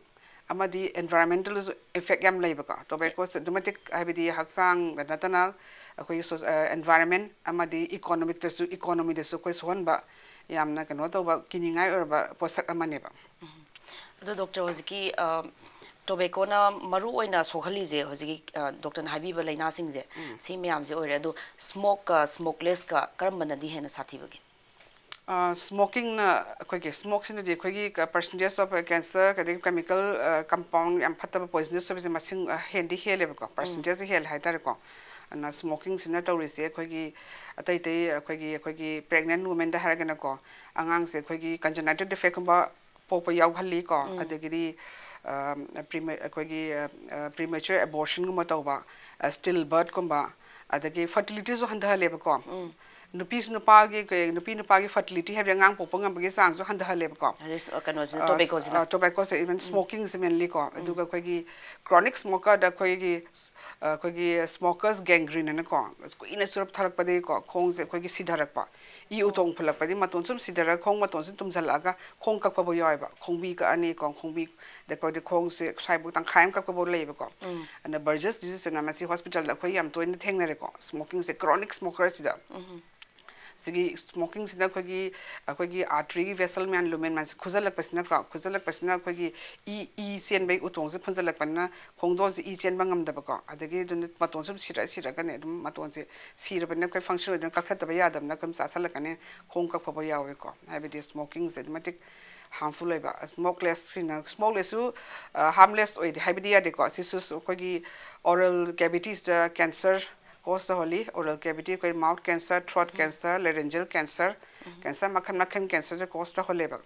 ꯑꯃꯗꯤ environmentalꯗꯁꯨ effect ꯌꯥꯝ ꯂꯩꯕꯀꯣ꯫ Tobaccoꯁꯦ ꯑꯗꯨꯛꯀꯤ ꯃꯇꯤꯛ, ꯍꯥꯏꯕꯗꯤ ꯍꯛꯆꯥꯡꯗ ꯅꯠꯇꯅ ꯑꯩꯈꯣꯏꯒꯤ ꯁꯣ-, ꯑ, environment ꯑꯃꯗꯤ economicꯇꯁꯨ, economyꯗꯁꯨ ꯑꯩꯈꯣꯏ ꯁꯣꯛꯍꯟꯕ ꯌꯥꯝꯅ ꯀꯩꯅꯣ ꯇꯧꯕ, ꯀꯤꯅꯤꯡꯉꯥꯏ ꯑꯣꯏꯔꯕ ꯄꯣꯠꯁꯛ ꯑꯃꯅꯦꯕ꯫ ꯑꯗꯣ doctor, ꯍꯧꯖꯤꯛꯀꯤ, ꯑ, ꯇꯣꯕꯦꯀꯣꯅ ꯃꯔꯨ ꯑꯣꯏꯅ ꯁꯣꯛꯍꯜꯂꯤꯁꯦ ꯍꯧꯖꯤꯛꯀꯤ ꯗꯣꯛꯇꯔꯅ ꯍꯥꯏꯕꯤꯕ ꯂꯥꯏꯅꯥꯁꯤꯡꯁꯦ, ꯁꯤ ꯃꯌꯥꯝꯁꯦ ꯑꯣꯏꯔꯦ꯫ ꯑꯗꯣ ꯁ꯭ꯃꯣꯛꯀ ꯁ꯭ꯃꯣꯛꯂꯦꯁꯀ ꯀꯔꯝꯕꯅꯗꯤ ꯍꯦꯟꯅ ꯁꯥꯊꯤꯕꯒꯦ? ꯁ꯭ꯃꯣꯀꯤꯡꯅ ꯑꯩꯈꯣꯏꯒꯤ ꯁ꯭ꯃꯣꯛꯁꯤꯅꯗꯤ ꯑꯩꯈꯣꯏꯒꯤ ꯄꯔꯁꯦꯟꯇꯦꯖ ꯑꯣꯐ ꯀꯦꯟꯁꯔ ꯑꯗꯒꯤ ꯀꯦꯃꯤꯀꯦꯜ ꯀꯝꯄꯥꯎꯟ ꯌꯥꯝ ꯐꯠꯇꯕ ꯄꯣꯏꯖꯅꯁ ꯑꯣꯏꯕꯁꯦ ꯃꯁꯤꯡ ꯍꯦꯟꯗꯤ ꯍꯦꯜꯂꯦꯕꯀꯣ, ꯄꯔꯁꯦꯟꯇꯦꯖꯁꯦ ꯍꯦꯜꯂꯦ ꯍꯥꯏꯇꯥꯔꯦꯀꯣ꯫ ꯑꯗꯨꯅ ꯁ꯭ꯃꯣꯀꯤꯡꯁꯤꯅ ꯇꯧꯔꯤꯁꯦ ꯑꯩꯈꯣꯏꯒꯤ ꯑꯇꯩ ꯑꯇꯩ ꯑꯩꯈꯣꯏꯒꯤ ꯑꯩꯈꯣꯏꯒꯤ ꯄ꯭ꯔꯦꯒꯅꯦꯟ ꯋꯨꯃꯦꯟꯗ ꯍꯥꯏꯔꯒꯅꯀꯣ, ꯑꯉꯥꯡꯁꯦ ꯑꯩꯈꯣꯏꯒꯤ ꯀꯟꯖꯅꯥꯏꯇꯤꯜ ꯗꯤꯐꯦꯛꯀꯨꯝꯕ ꯄꯣꯛꯄ ꯌꯥꯎꯍꯜꯂꯤꯀꯣ꯫ ꯑꯗꯒꯤꯗꯤ ꯑꯩꯈꯣꯏꯒꯤ ꯄ꯭ꯔꯤꯃꯦꯆꯣꯔ ꯑꯦꯕꯣꯔꯁꯟꯒꯨꯝꯕ ꯇꯧꯕ, ꯁ꯭ꯇꯤꯜ ꯕꯔꯠꯀꯨꯝꯕ, ꯑꯗꯒꯤ ꯐꯔꯇꯤꯂꯤꯇꯤꯁꯨ ꯍꯟꯊꯍꯜꯂꯦꯕꯀꯣ꯫ ꯅꯨꯄꯤꯁꯨ ꯅꯨꯄꯥꯒꯤ ꯀꯩ- ꯅꯨꯄꯤ ꯅꯨꯄꯥꯒꯤ ꯐꯔꯇꯤꯂꯤꯇꯤ ꯍꯥꯏꯕꯗꯤ ꯑꯉꯥꯡ ꯄꯣꯛꯄ ꯉꯝꯕꯒꯤ ꯆꯥꯡꯁꯨ ꯍꯟꯊꯍꯜꯂꯦꯕꯀꯣ꯫ ꯑꯗꯩ ꯀꯩꯅꯣꯁꯤꯅ, ꯇꯣꯕꯦꯀꯣꯁꯤꯅ꯫ ꯇꯣꯕꯦꯀꯣꯁꯦ, ꯏꯚꯟ ꯁ꯭ꯃꯣꯀꯤꯡꯁꯦ ꯃꯦꯟꯂꯤꯀꯣ꯫ ꯑꯗꯨꯒ ꯑꯩꯈꯣꯏꯒꯤ ꯀ꯭ꯔꯣꯅꯤꯛ ꯁ꯭ꯃꯣꯀꯔꯗ ꯑꯩꯈꯣꯏꯒꯤ ꯑꯩꯈꯣꯏꯒꯤ ꯁ꯭ꯃꯣꯀꯔꯁ ꯒꯦꯡꯒ꯭ꯔꯤꯟ ꯍꯥꯏꯅꯀꯣ, ꯀꯨꯏꯅ ꯆꯨꯔꯨꯞ ꯊꯛꯂꯛꯄꯗꯒꯤꯀꯣ ꯈꯣꯡꯁꯦ ꯑꯩꯈꯣꯏꯒꯤ ꯁꯤꯊꯔꯛꯄ, ꯏ ꯎꯇꯣꯡ ꯐꯨꯜꯂꯛꯄꯗꯤ ꯃꯇꯣꯟ ꯁꯨꯝ ꯁꯤꯊꯔꯒ ꯈꯣꯡ ꯃꯇꯣꯟꯁꯦ ꯇꯨꯝꯁꯤꯜꯂꯛꯑꯒ ꯈꯣꯡ ꯀꯛꯄꯕꯨ ꯌꯥꯎꯋꯦꯕ꯫ ꯈꯣꯡꯕꯤ ꯀꯛꯑꯅꯤꯀꯣ, ꯈꯣꯡꯕꯤ ꯑꯗꯩ ꯑꯩꯈꯣꯏꯗꯤ ꯈꯣꯡꯁꯦ ꯁ꯭ꯋꯥꯏꯐꯥꯎ ꯇꯪꯈꯥꯏ ꯑꯃ ꯀꯛꯄꯐꯥꯎ ꯂꯩꯌꯦꯕꯀꯣ꯫ ꯑꯗꯨꯅ ꯕꯔꯖꯁ ꯗꯤꯖꯤꯁ ꯍꯥꯏꯅ ꯃꯁꯤ ꯍꯣꯁꯄꯤꯇꯥꯜꯗ ꯑꯩꯈꯣꯏ ꯌꯥꯝ ꯇꯣꯏꯅ ꯊꯦꯡꯅꯔꯦꯀꯣ, ꯁ꯭ꯃꯣꯀꯤꯡꯁꯦ, ꯀ꯭ꯔꯣꯅꯤꯛ ꯁ꯭ꯃꯣꯀꯔꯁꯤꯗ꯫ ꯁꯤꯒꯤ ꯁ꯭ꯃꯣꯀꯤꯡꯁꯤꯅ ꯑꯩꯈꯣꯏꯒꯤ ꯑꯩꯈꯣꯏꯒꯤ ꯑꯥꯔꯇ꯭ꯔꯤꯒꯤ ꯚꯦꯁꯜ ꯃꯌꯥꯝ, ꯂꯨꯃꯦꯟ ꯃꯌꯥꯝꯁꯦ ꯈꯨꯖꯜꯂꯛꯄꯁꯤꯅꯀꯣ, ꯈꯨꯖꯜꯂꯛꯄꯁꯤꯅ ꯑꯩꯈꯣꯏꯒꯤ ꯏ ꯏ ꯆꯦꯟꯕꯒꯤ ꯎꯇꯣꯡꯁꯦ ꯐꯨꯟꯖꯜꯂꯛꯄꯅꯤꯅ ꯈꯣꯡꯗꯣꯟꯁꯦ ꯏ ꯆꯦꯟꯕ ꯉꯝꯗꯕꯀꯣ꯫ ꯑꯗꯒꯤ ꯑꯗꯨꯅ ꯃꯇꯣꯟ ꯁꯨꯝ ꯁꯤꯔ ꯁꯤꯔꯒꯅꯦ ꯑꯗꯨꯝ ꯃꯇꯣꯟꯁꯦ ꯁꯤꯔꯕꯅꯤꯅ ꯑꯩꯈꯣꯏ ꯐꯪꯁꯟ ꯑꯣꯏꯗꯅ ꯀꯛꯊꯠꯇꯕ ꯌꯥꯗꯕꯅꯤꯅ ꯑꯩꯈꯣꯏ ꯆꯥꯁꯜꯂꯛꯀꯅꯤ, ꯈꯣꯡ ꯀꯛꯄꯕꯨ ꯌꯌꯥꯎꯋꯦꯀꯣ꯫ ꯍꯥꯏꯕꯗꯤ ꯁ꯭ꯃꯣꯀꯤꯡꯁꯦ ꯑꯗꯨꯛꯀꯤ ꯃꯇꯤꯛ ꯍꯥꯔꯝꯐꯨꯜ ꯑꯣꯏꯕ꯫ ꯁ꯭ꯃꯣꯛꯂꯦꯁꯁꯤꯅ, ꯁ꯭ꯃꯣꯛꯂꯦꯁꯁꯨ ꯍꯥꯔꯝꯂꯦꯁ ꯑꯣꯏꯗꯦ ꯍꯥꯏꯕꯗꯤ ꯌꯥꯗꯦꯀꯣ꯫ ꯁꯤꯁꯨ ꯑꯩꯈꯣꯏꯒꯤ ꯑꯣꯔꯦꯜ ꯀꯦꯕꯤꯇꯤꯁꯇ ꯀꯦꯟꯁꯔ ꯀꯣꯁ ꯇꯧꯍꯜꯂꯤ꯫ ꯑꯣꯔꯦꯜ ꯀꯦꯕꯤꯇꯤ, ꯑꯩꯈꯣꯏ mouth cancer, throat cancer, laryngeal cancer, cancer ꯃꯈꯜ ꯃꯈꯜ ꯀꯦꯟꯁꯔꯁꯦ ꯀꯣꯁ ꯇꯧꯍꯜꯂꯦꯕ꯫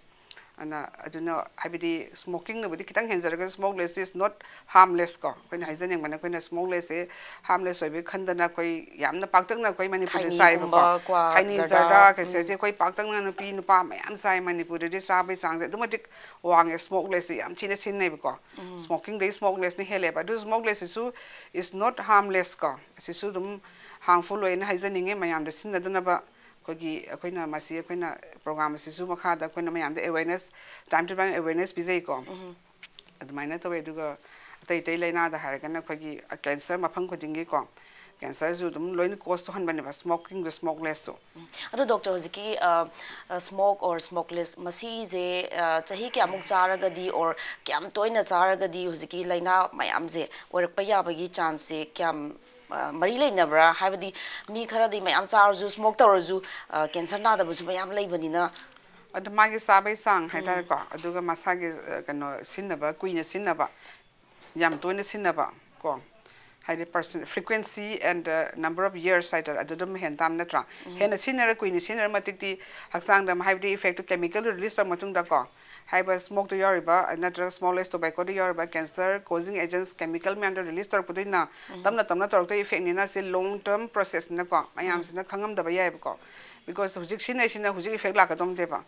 ꯑꯗꯨꯅ ꯑꯗꯨꯅ ꯍꯥꯏꯕꯗꯤ ꯁ꯭ꯃꯣꯀꯤꯡꯅꯕꯨꯗꯤ ꯈꯤꯇꯪ ꯍꯦꯟꯖꯔꯒꯁꯨ smokeless is not harmless ꯀꯣ꯫ ꯑꯩꯈꯣꯏꯅ ꯍꯥꯏꯖꯅꯤꯡꯕꯅ ꯑꯩꯈꯣꯏꯅ ꯁ꯭ꯃꯣꯛꯂꯦꯁꯁꯦ ꯍꯥꯔꯝꯂꯦꯁ ꯑꯣꯏꯕꯒꯤ ꯈꯟꯗꯅ ꯑꯩꯈꯣꯏ ꯌꯥꯝꯅ ꯄꯥꯛꯇꯛꯅ ꯑꯩꯈꯣꯏ ꯃꯅꯤꯄꯨꯔꯗ ꯆꯥꯏꯕꯀꯣ꯫ ꯈꯩꯅꯤꯒꯨꯝꯕ, ꯀ꯭ꯋꯥ, ꯈꯩꯅꯤ, ꯖꯔꯗꯥ, ꯖꯔꯗꯥ ꯀꯩꯁꯦ ꯎꯝ꯫ ꯑꯩꯈꯣꯏ ꯄꯥꯛꯇꯛꯅ ꯅꯨꯄꯤ ꯅꯨꯄꯥ ꯃꯌꯥꯝ ꯆꯥꯏ꯫ ꯃꯅꯤꯄꯨꯔꯗꯗꯤ ꯆꯥꯕꯒꯤ ꯆꯥꯡꯁꯦ ꯑꯗꯨꯛꯀꯤ ꯃꯇꯤꯛ ꯋꯥꯡꯉꯦ꯫ ꯁ꯭ꯃꯣꯛꯂꯦꯁꯁꯦ ꯌꯥꯝ ꯊꯤꯅ ꯁꯤꯖꯤꯟꯅꯩꯕꯀꯣ꯫ ꯁ꯭ꯃꯣꯀꯤꯡꯗꯒꯤ ꯁ꯭ꯃꯣꯛꯂꯦꯁꯅ ꯍꯦꯜꯂꯦꯕ꯫ ꯑꯗꯨ ꯁ꯭ꯃꯣꯛꯂꯦꯁꯁꯤꯁꯨ is not harmless ꯀꯣ꯫ ꯑꯁꯤꯁꯨ ꯑꯗꯨꯝ ꯍꯥꯔꯝꯐꯨꯜ ꯑꯣꯏꯅ ꯍꯥꯏꯖꯅꯤꯡꯉꯤ ꯃꯌꯥꯝꯗ ꯁꯤꯖꯤꯟꯅꯗꯅꯕ꯫ ꯑꯩꯈꯣꯏꯒꯤ, ꯑꯩꯈꯣꯏꯅ ꯃꯁꯤ ꯑꯩꯈꯣꯏꯅ ꯄ꯭ꯔꯣꯒ꯭ꯔꯥꯝ ꯑꯁꯤꯁꯨ ꯃꯈꯥꯗ ꯑꯩꯈꯣꯏꯅ ꯃꯌꯥꯝꯗ awareness, time to time awareness ꯄꯤꯖꯩꯀꯣ꯫ ꯑꯗꯨꯃꯥꯏꯅ ꯇꯧꯋꯦ꯫ ꯑꯗꯨꯒ ꯑꯇꯩ ꯑꯇꯩ ꯂꯥꯏꯅꯥꯗ ꯍꯥꯏꯔꯒꯅ ꯑꯩꯈꯣꯏꯒꯤ ꯀꯦꯟꯁꯔ ꯃꯐꯝ ꯈꯨꯗꯤꯡꯒꯤꯀꯣ, ꯀꯦꯟꯁꯔꯁꯨ ꯑꯗꯨꯝ ꯂꯣꯏꯅ ꯀꯣꯁ ꯇꯧꯍꯟꯕꯅꯦꯕ, ꯁ꯭ꯃꯣꯀꯤꯡꯗ ꯁ꯭ꯃꯣꯛꯂꯦꯁꯁꯨ꯫ ꯑꯗꯣ ꯗꯣꯛꯇꯔ, ꯍꯧꯖꯤꯛꯀꯤ ꯁ꯭ꯃꯣꯛ ꯑꯣꯔ ꯁ꯭ꯃꯣꯛꯂꯦꯁ ꯃꯁꯤꯁꯦ ꯆꯍꯤ ꯀꯌꯥꯃꯨꯛ ꯆꯥꯔꯒꯗꯤ ꯑꯣꯔ ꯀꯌꯥꯝ ꯇꯣꯏꯅ ꯆꯥꯔꯒꯗꯤ ꯍꯧꯖꯤꯛꯀꯤ ꯂꯥꯏꯅꯥ ꯃꯌꯥꯝꯁꯦ ꯑꯣꯏꯔꯛꯄ ꯌꯥꯕꯒꯤ ꯆꯥꯟꯁꯁꯦ ꯀꯌꯥꯝ ꯃꯔꯤ ꯂꯩꯅꯕ꯭ꯔꯥ? ꯍꯥꯏꯕꯗꯤ ꯃꯤ ꯈꯔꯗꯤ ꯃꯌꯥꯝ ꯆꯥꯔꯁꯨ, ꯁ꯭ꯃꯣꯛ ꯇꯧꯔꯁꯨ ꯀꯦꯟꯁꯔ ꯅꯥꯗꯕꯁꯨ ꯃꯌꯥꯝ ꯂꯩꯕꯅꯤꯅ꯫ ꯑꯗꯨ ꯃꯥꯒꯤ ꯆꯥꯕꯩ ꯆꯥꯡ ꯍꯥꯏꯇꯥꯔꯦꯀꯣ, ꯑꯗꯨꯒ ꯃꯁꯥꯒꯤ ꯀꯩꯅꯣ ꯁꯤꯖꯤꯟꯅꯕ, ꯀꯨꯏꯅ ꯁꯤꯖꯤꯟꯅꯕ, ꯌꯥꯝ ꯇꯣꯏꯅ ꯁꯤꯖꯤꯟꯅꯕ ꯀꯣ, ꯍꯥꯏꯗꯤ person frequency and number of years ꯍꯥꯏꯇꯥꯔꯦ, ꯑꯗꯨ ꯑꯗꯨꯝ ꯍꯦꯟ ꯇꯥꯕ ꯅꯠꯇ꯭ꯔꯥ? ꯍꯦꯟꯅ ꯁꯤꯖꯤꯟꯅꯔ, ꯀꯨꯏꯅ ꯁꯤꯖꯤꯟꯅꯔ ꯃꯇꯤꯛꯇꯤ ꯍꯛꯆꯥꯡꯗ ꯍꯥꯏꯕꯗꯤ ꯏꯐꯦꯛꯇꯨ, ꯀꯦꯃꯤꯀꯦꯜꯗꯨ ꯔꯤꯂꯤꯁ ꯇꯧꯔ ꯃꯇꯨꯡꯗ ꯀꯣ, ꯍꯥꯏꯔꯤꯕ ꯁ꯭ꯃꯣꯛꯇ ꯌꯥꯎꯔꯤꯕ ꯅꯠꯇ꯭ꯔꯒ ꯁ꯭ꯃꯣꯛꯂꯦꯁ ꯇꯣꯕꯦꯀꯣꯗ ꯌꯥꯎꯔꯤꯕ ꯀꯦꯟꯁꯔ ꯀꯣꯖꯤꯡ ꯑꯦꯖꯦꯟꯁ ꯀꯦꯃꯤꯀꯦꯜ ꯃꯌꯥꯝꯗꯣ ꯔꯤꯂꯤꯁ ꯇꯧꯔꯛꯄꯗꯨꯅ ꯇꯞꯅ ꯇꯞꯅ ꯇꯧꯔꯛꯇꯣꯏ ꯏꯐꯦꯛꯅꯤꯅ, ꯁꯤ ꯂꯣꯡ ꯇꯔꯝ ꯄ꯭ꯔꯣꯁꯦꯁꯅꯤꯅꯀꯣ, ꯃꯌꯥꯝꯁꯤꯅ ꯈꯪꯉꯝꯗꯕ ꯌꯥꯏꯑꯕꯀꯣ꯫ ꯕꯤꯀꯣꯁ ꯍꯧꯖꯤꯛ ꯁꯤꯖꯤꯟꯅꯩꯁꯤꯅ ꯍꯧꯖꯤꯛ ꯏꯐꯦꯛ ꯂꯥꯛꯀꯗꯧꯅꯦꯕ,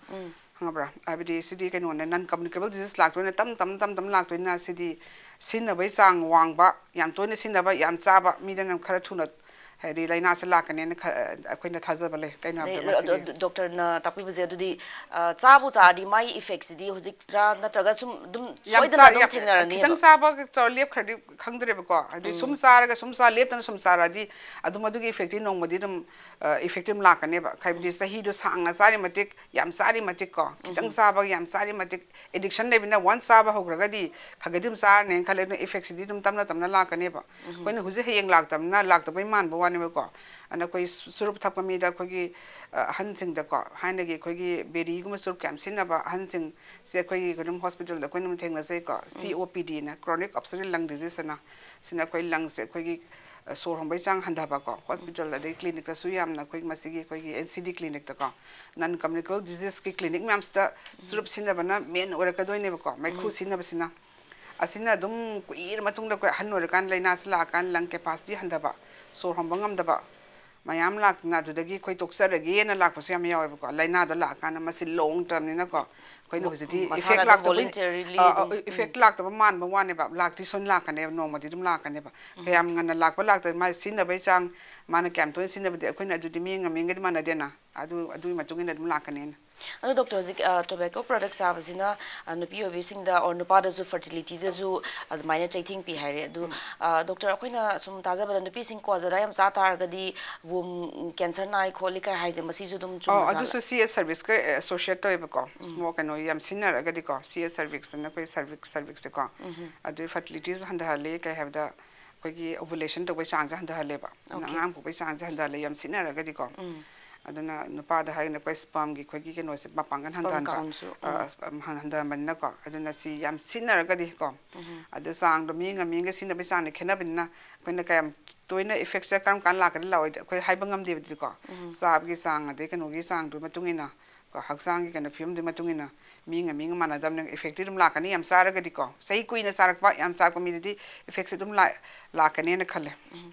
ꯈꯪꯉꯕ꯭ꯔꯥ? ꯍꯥꯏꯕꯗꯤ ꯁꯤꯗꯤ ꯀꯩꯅꯣꯅꯦ, ꯅꯟ ꯀꯝꯃꯨꯅꯤꯀꯦꯕꯜ ꯗꯤꯖꯤꯁ ꯂꯥꯛꯇꯣꯏꯅ ꯇꯞ ꯇꯞ ꯇꯞ ꯇꯞ ꯂꯥꯛꯇꯣꯏꯅ, ꯁꯤꯗꯤ ꯁꯤꯖꯤꯟꯅꯕꯒꯤ ꯆꯥꯡ ꯋꯥꯡꯕ, ꯌꯥꯝ ꯇꯣꯏꯅ ꯁꯤꯖꯤꯟꯅꯕ, ꯌꯥꯝ ꯆꯥꯕ ꯃꯤꯗꯅ ꯈꯔ ꯊꯨꯅ ꯍꯥꯏꯗꯤ ꯂꯥꯏꯅꯥꯁꯦ ꯂꯥꯛꯀꯅꯦꯅ ꯑꯩꯈꯣꯏꯅ ꯊꯥꯖꯕ ꯂꯩ꯫ ꯀꯩꯅꯣ ꯍꯥꯏꯕꯗ ꯃꯁꯤꯗꯤ ꯗꯣꯛꯇꯔꯅ ꯇꯥꯛꯄꯤꯕꯁꯦ ꯑꯗꯨꯗꯤ ꯆꯥꯕꯨ ꯆꯥꯔꯗꯤ ꯃꯥꯒꯤ ꯏꯐꯦꯛꯁꯤꯗꯤ ꯍꯧꯖꯤꯛꯔꯥ ꯅꯠꯇ꯭ꯔꯒ ꯁꯨꯝ ꯑꯗꯨꯝ ꯁꯣꯏꯗꯅ ꯑꯗꯨꯝ ꯊꯦꯡꯅꯔꯅꯤ? ꯈꯤꯇꯪ ꯆꯥꯕ ꯂꯦꯞꯈ꯭ꯔꯗꯤ ꯈꯪꯗ꯭ꯔꯦꯕꯀꯣ, ꯍꯥꯏꯗꯤ ꯁꯨꯝ ꯆꯥꯔꯒ ꯁꯨꯝ ꯆꯥ ꯂꯦꯞꯇꯅ ꯁꯨꯝ ꯆꯥꯔꯛꯑꯗꯤ ꯑꯗꯨꯝ ꯑꯗꯨꯒꯤ ꯏꯐꯦꯛꯇꯤ ꯅꯣꯡꯃꯗꯤ ꯑꯗꯨꯝ ꯏꯐꯦꯛꯇꯤ ꯑꯗꯨꯝ ꯂꯥꯛꯀꯅꯦꯕ꯫ ꯍꯥꯏꯕꯗꯤ ꯆꯍꯤꯗꯣ ꯁꯥꯡꯅ ꯆꯥꯔꯤ ꯃꯇꯤꯛ, ꯌꯥꯝ ꯆꯥꯔꯤ ꯃꯇꯤꯛ ꯀꯣ, ꯈꯤꯇꯪ ꯆꯥꯕ ꯌꯥꯝ ꯆꯥꯔꯤ ꯃꯇꯤꯛ, ꯑꯦꯗꯤꯛꯁꯟ ꯂꯩꯕꯅ ꯋꯥꯟꯁ ꯆꯥꯕ ꯍꯧꯈ꯭ꯔꯒꯗꯤ ꯈꯔꯒꯗꯤ ꯑꯗꯨꯝ ꯆꯥꯔꯅꯦꯅ ꯈꯜꯂꯦ, ꯑꯗꯨꯅ ꯏꯐꯦꯛꯁꯤꯗꯤ ꯑꯗꯨꯝ ꯇꯞꯅ ꯇꯞꯅ ꯂꯥꯛꯀꯅꯦꯕ꯫ ꯑꯩꯈꯣꯏꯅ ꯍꯧꯖꯤꯛ ꯍꯌꯦꯡ ꯂꯥꯛꯇꯕꯅ ꯂꯥꯛꯇꯕꯩ ꯃꯥꯟꯕ ꯋꯥꯅꯦꯕꯀꯣ꯫ ꯑꯗꯨꯅ ꯑꯩꯈꯣꯏ ꯆꯨꯔꯨꯞ ꯊꯛꯄ ꯃꯤꯗ ꯑꯩꯈꯣꯏꯒꯤ ꯑꯍꯟꯁꯤꯡꯗꯀꯣ, ꯍꯥꯏꯅꯒꯤ ꯑꯩꯈꯣꯏꯒꯤ ꯕꯦꯔꯤꯒꯨꯝꯕ ꯆꯨꯔꯨꯞ ꯀꯌꯥꯝ ꯁꯤꯖꯤꯟꯅꯕ ꯑꯍꯟꯁꯤꯡꯁꯦ ꯑꯩꯈꯣꯏꯒꯤ ꯑꯗꯨꯝ ꯍꯣꯁꯄꯤꯇꯥꯜꯗ ꯑꯩꯈꯣꯏꯅ ꯑꯗꯨꯝ ꯊꯦꯡꯅꯖꯩꯀꯣ, ꯁꯤ ꯑꯣ ꯄꯤ ꯗꯤꯅ, ꯀ꯭ꯔꯣꯅꯤꯛ ꯑꯣꯕꯁꯇ꯭ꯔꯛꯇꯤꯚ ꯂꯪ ꯗꯤꯖꯤꯁ ꯑꯅ꯫ ꯁꯤꯅ ꯑꯩꯈꯣꯏ ꯂꯪꯁꯦ ꯑꯩꯈꯣꯏꯒꯤ ꯁꯣꯔ ꯍꯣꯟꯕꯒꯤ ꯆꯥꯡ ꯍꯟꯊꯕꯀꯣ, ꯍꯣꯁꯄꯤꯇꯥꯜ ꯑꯗꯩ ꯀ꯭ꯂꯤꯅꯤꯛꯇꯁꯨ ꯌꯥꯝꯅ ꯑꯩꯈꯣꯏ ꯃꯁꯤꯒꯤ ꯑꯩꯈꯣꯏꯒꯤ ꯑꯦꯟ ꯁꯤ ꯗꯤ ꯀ꯭ꯂꯤꯅꯤꯛꯇꯀꯣ, ꯅꯟ ꯀꯝꯃꯨꯅꯤꯀꯦꯕꯜ ꯗꯤꯖꯤꯁꯀꯤ ꯀ꯭ꯂꯤꯅꯤꯛ ꯃꯌꯥꯝꯁꯤꯗ ꯆꯨꯔꯨꯞ ꯁꯤꯖꯤꯟꯅꯕꯅ ꯃꯦꯟ ꯑꯣꯏꯔꯛꯀꯗꯣꯏꯅꯦꯕꯀꯣ, ꯃꯩꯈꯨ ꯁꯤꯖꯤꯟꯅꯕꯁꯤꯅ꯫ ꯑꯁꯤꯅ ꯑꯗꯨꯝ ꯀꯨꯏꯔ ꯃꯇꯨꯡꯗ ꯑꯩꯈꯣꯏ ꯑꯍꯟ ꯑꯣꯏꯔꯀꯥꯟꯗ ꯂꯥꯏꯅꯥꯁꯤ ꯂꯥꯛꯑꯀꯥꯟꯗ ꯂꯪ ꯀꯦꯄꯥꯁꯤꯇꯤ ꯍꯟꯊꯕ, ꯁꯣꯔ ꯍꯣꯟꯕ ꯉꯝꯗꯕ ꯃꯌꯥꯝ ꯂꯥꯛꯇꯅ ꯑꯗꯨꯗꯒꯤ ꯑꯩꯈꯣꯏ ꯇꯣꯛꯆꯔꯒꯦꯅ ꯂꯥꯛꯄꯁꯨ ꯌꯥꯝ ꯌꯥꯎꯋꯦꯕꯀꯣ꯫ ꯂꯥꯏꯅꯥꯗꯣ ꯂꯥꯛꯑꯀꯥꯟꯗ ꯃꯁꯤ ꯂꯣꯡ ꯇꯔꯝꯅꯤꯅꯀꯣ, ꯑꯩꯈꯣꯏꯅ ꯍꯧꯖꯤꯛꯇꯤ ꯏꯐꯦꯛ ꯂꯥꯛꯇꯕ, ꯏꯐꯦꯛ ꯂꯥꯛꯇꯕ ꯃꯥꯟꯕ ꯋꯥꯅꯦꯕ, ꯂꯥꯛꯇꯤ ꯁꯣꯏꯅ ꯂꯥꯛꯀꯅꯦꯕ, ꯅꯣꯡꯃꯗꯤ ꯑꯗꯨꯝ ꯂꯥꯛꯀꯅꯦꯕ꯫ ꯀꯌꯥꯝ ꯉꯟꯅ ꯂꯥꯛꯄ ꯂꯥꯛꯇꯕ, ꯃꯥꯒꯤ ꯁꯤꯖꯤꯟꯅꯕꯒꯤ ꯆꯥꯡ, ꯃꯥꯅ ꯀꯌꯥꯝ ꯇꯣꯏꯅ ꯁꯤꯖꯤꯟꯅꯕꯗꯤ ꯑꯩꯈꯣꯏꯅ ꯑꯗꯨꯗꯤ ꯃꯤ ꯑꯃꯒ ꯃꯤ ꯑꯃꯒꯗꯤ ꯃꯥꯟꯅꯗꯦꯅ, ꯑꯗꯨ ꯑꯗꯨꯒꯤ ꯃꯇꯨꯡ ꯏꯟꯅ ꯑꯗꯨꯝ ꯂꯥꯛꯀꯅꯦꯅ꯫ ꯑꯗꯣ ꯗꯣꯛꯇꯔ, ꯍꯧꯖꯤꯛ ꯇꯣꯕꯦꯀꯣ ꯄ꯭ꯔꯗꯛ ꯆꯥꯕꯁꯤꯅ ꯑ, ꯅꯨꯄꯤ ꯑꯣꯏꯕꯤꯁꯤꯡꯗ ꯑꯣꯔ ꯅꯨꯄꯥꯗꯁꯨ ꯐꯔꯇꯤꯂꯤꯇꯤꯗꯁꯨ ꯑꯗꯨꯃꯥꯏꯅ ꯆꯩꯊꯦꯡ ꯄꯤ ꯍꯥꯏꯔꯦ꯫ ꯑꯗꯨ ꯑ, ꯗꯣꯛꯇꯔ, ꯑꯩꯈꯣꯏꯅ ꯁꯨꯝ ꯇꯥꯖꯕꯗ ꯅꯨꯄꯤꯁꯤꯡ ꯀ꯭ꯋꯥ ꯖꯔꯗꯥ ꯌꯥꯝ ꯆꯥ ꯇꯥꯔꯒꯗꯤ ꯋꯨꯝ ꯀꯦꯟꯁꯔ ꯅꯥꯏ ꯈꯣꯠꯂꯤ ꯀꯥꯏ ꯍꯥꯏꯁꯦ, ꯃꯁꯤꯁꯨ ꯑꯗꯨꯝ ꯑꯣ, ꯆꯨꯝꯕ ꯖꯥꯠꯂ? ꯑꯗꯨꯁꯨ ꯁꯤ ꯑꯦꯁ ꯁꯔꯚꯤꯁꯁꯀ ꯑꯦꯁꯣꯁꯤꯌꯦꯠ ꯇꯧꯋꯦꯕꯀꯣ꯫ ꯁ꯭ꯃꯣꯛ ꯀꯩꯅꯣ ꯌꯥꯝ ꯁꯤꯖꯤꯟꯅꯔꯒꯗꯤꯀꯣ, ꯁꯤ ꯑꯦꯁ ꯁꯔꯚꯤꯁ ꯑꯅ ꯑꯩꯈꯣꯏ ꯁꯔꯚꯤꯁ ꯁꯔꯚꯤꯁꯁꯦꯀꯣ, ꯑꯗꯨ ꯐꯔꯇꯤꯂꯤꯇꯤꯁꯨ ꯍꯟꯊꯍꯜꯂꯤ꯫ ꯀꯩ ꯍꯥꯏꯕꯗ, ꯑꯩꯈꯣꯏꯒꯤ ꯑꯣꯚꯨꯂꯦꯁꯟ ꯇꯧꯕꯩ ꯆꯥꯡꯁꯦ ꯍꯟꯊꯍꯜꯂꯦꯕ, ꯑꯗꯨꯅ ꯑꯉꯥꯡ ꯄꯣꯛꯄꯩ ꯆꯥꯡꯁꯦ ꯍꯟꯊꯍꯜꯂꯦ ꯌꯥꯝ ꯁꯤꯖꯤꯟꯅꯔꯒꯗꯤꯀꯣ꯫ ꯑꯗꯨꯅ ꯅꯨꯄꯥꯗ ꯍꯥꯏꯔꯒꯅ ꯑꯩꯈꯣꯏ ꯁ꯭ꯄꯔꯝꯒꯤ ꯑꯩꯈꯣꯏꯒꯤ ꯀꯩꯅꯣꯁꯦ ꯃꯄꯥꯡꯒꯜ ꯁ꯭ꯄꯔꯝ ꯍꯟꯊꯍꯟꯕ, ꯀꯥꯎꯟꯁꯨ꯫ ꯑ, ꯁ꯭ꯄꯔꯝ ꯍꯟ- ꯍꯟꯊꯍꯟꯕꯅꯤꯅꯀꯣ꯫ ꯑꯗꯨꯅ ꯁꯤ ꯌꯥꯝ ꯁꯤꯖꯤꯟꯅꯔꯒꯗꯤꯀꯣ, ꯑꯗꯨ ꯆꯥꯡꯗꯣ ꯃꯤꯒ ꯃꯤꯒ ꯁꯤꯖꯤꯟꯅꯕꯒꯤ ꯆꯥꯡꯗ ꯈꯦꯠꯅꯕꯅꯤꯅ ꯑꯩꯈꯣꯏꯅ ꯀꯌꯥꯝ ꯇꯣꯏꯅ ꯏꯐꯦꯛꯁꯦ ꯀꯔꯝ ꯀꯥꯟꯗ ꯂꯥꯛꯀꯅꯤ ꯂꯥꯛꯑꯣꯏꯗꯤ ꯑꯩꯈꯣꯏ ꯍꯥꯏꯕ ꯉꯝꯗꯦꯕꯗꯤꯀꯣ꯫ ꯆꯥꯕꯒꯤ ꯆꯥꯡ ꯑꯗꯩ ꯀꯩꯅꯣꯒꯤ ꯆꯥꯡꯗꯨꯒꯤ ꯃꯇꯨꯡ ꯏꯟꯅ ꯀꯣ, ꯍꯛꯆꯥꯡꯒꯤ ꯀꯩꯅꯣ ꯐꯤꯕꯝꯗꯨꯒꯤ ꯃꯇꯨꯡ ꯏꯟꯅ ꯃꯤꯒ ꯃꯤꯒ ꯃꯥꯟꯅꯗꯕꯅꯤꯅ ꯏꯐꯦꯛꯇꯤ ꯑꯗꯨꯝ ꯂꯥꯛꯀꯅꯤ꯫ ꯌꯥꯝ ꯆꯥꯔꯒꯗꯤꯀꯣ, ꯆꯍꯤ ꯀꯨꯏꯅ ꯆꯥꯔꯛꯄ, ꯌꯥꯝ ꯆꯥꯔꯛꯄ ꯃꯤꯗꯗꯤ ꯏꯐꯦꯛꯁꯦ ꯑꯗꯨꯝ ꯂꯥꯛ- ꯂꯥꯛꯀꯅꯦꯅ ꯈꯜꯂꯦ꯫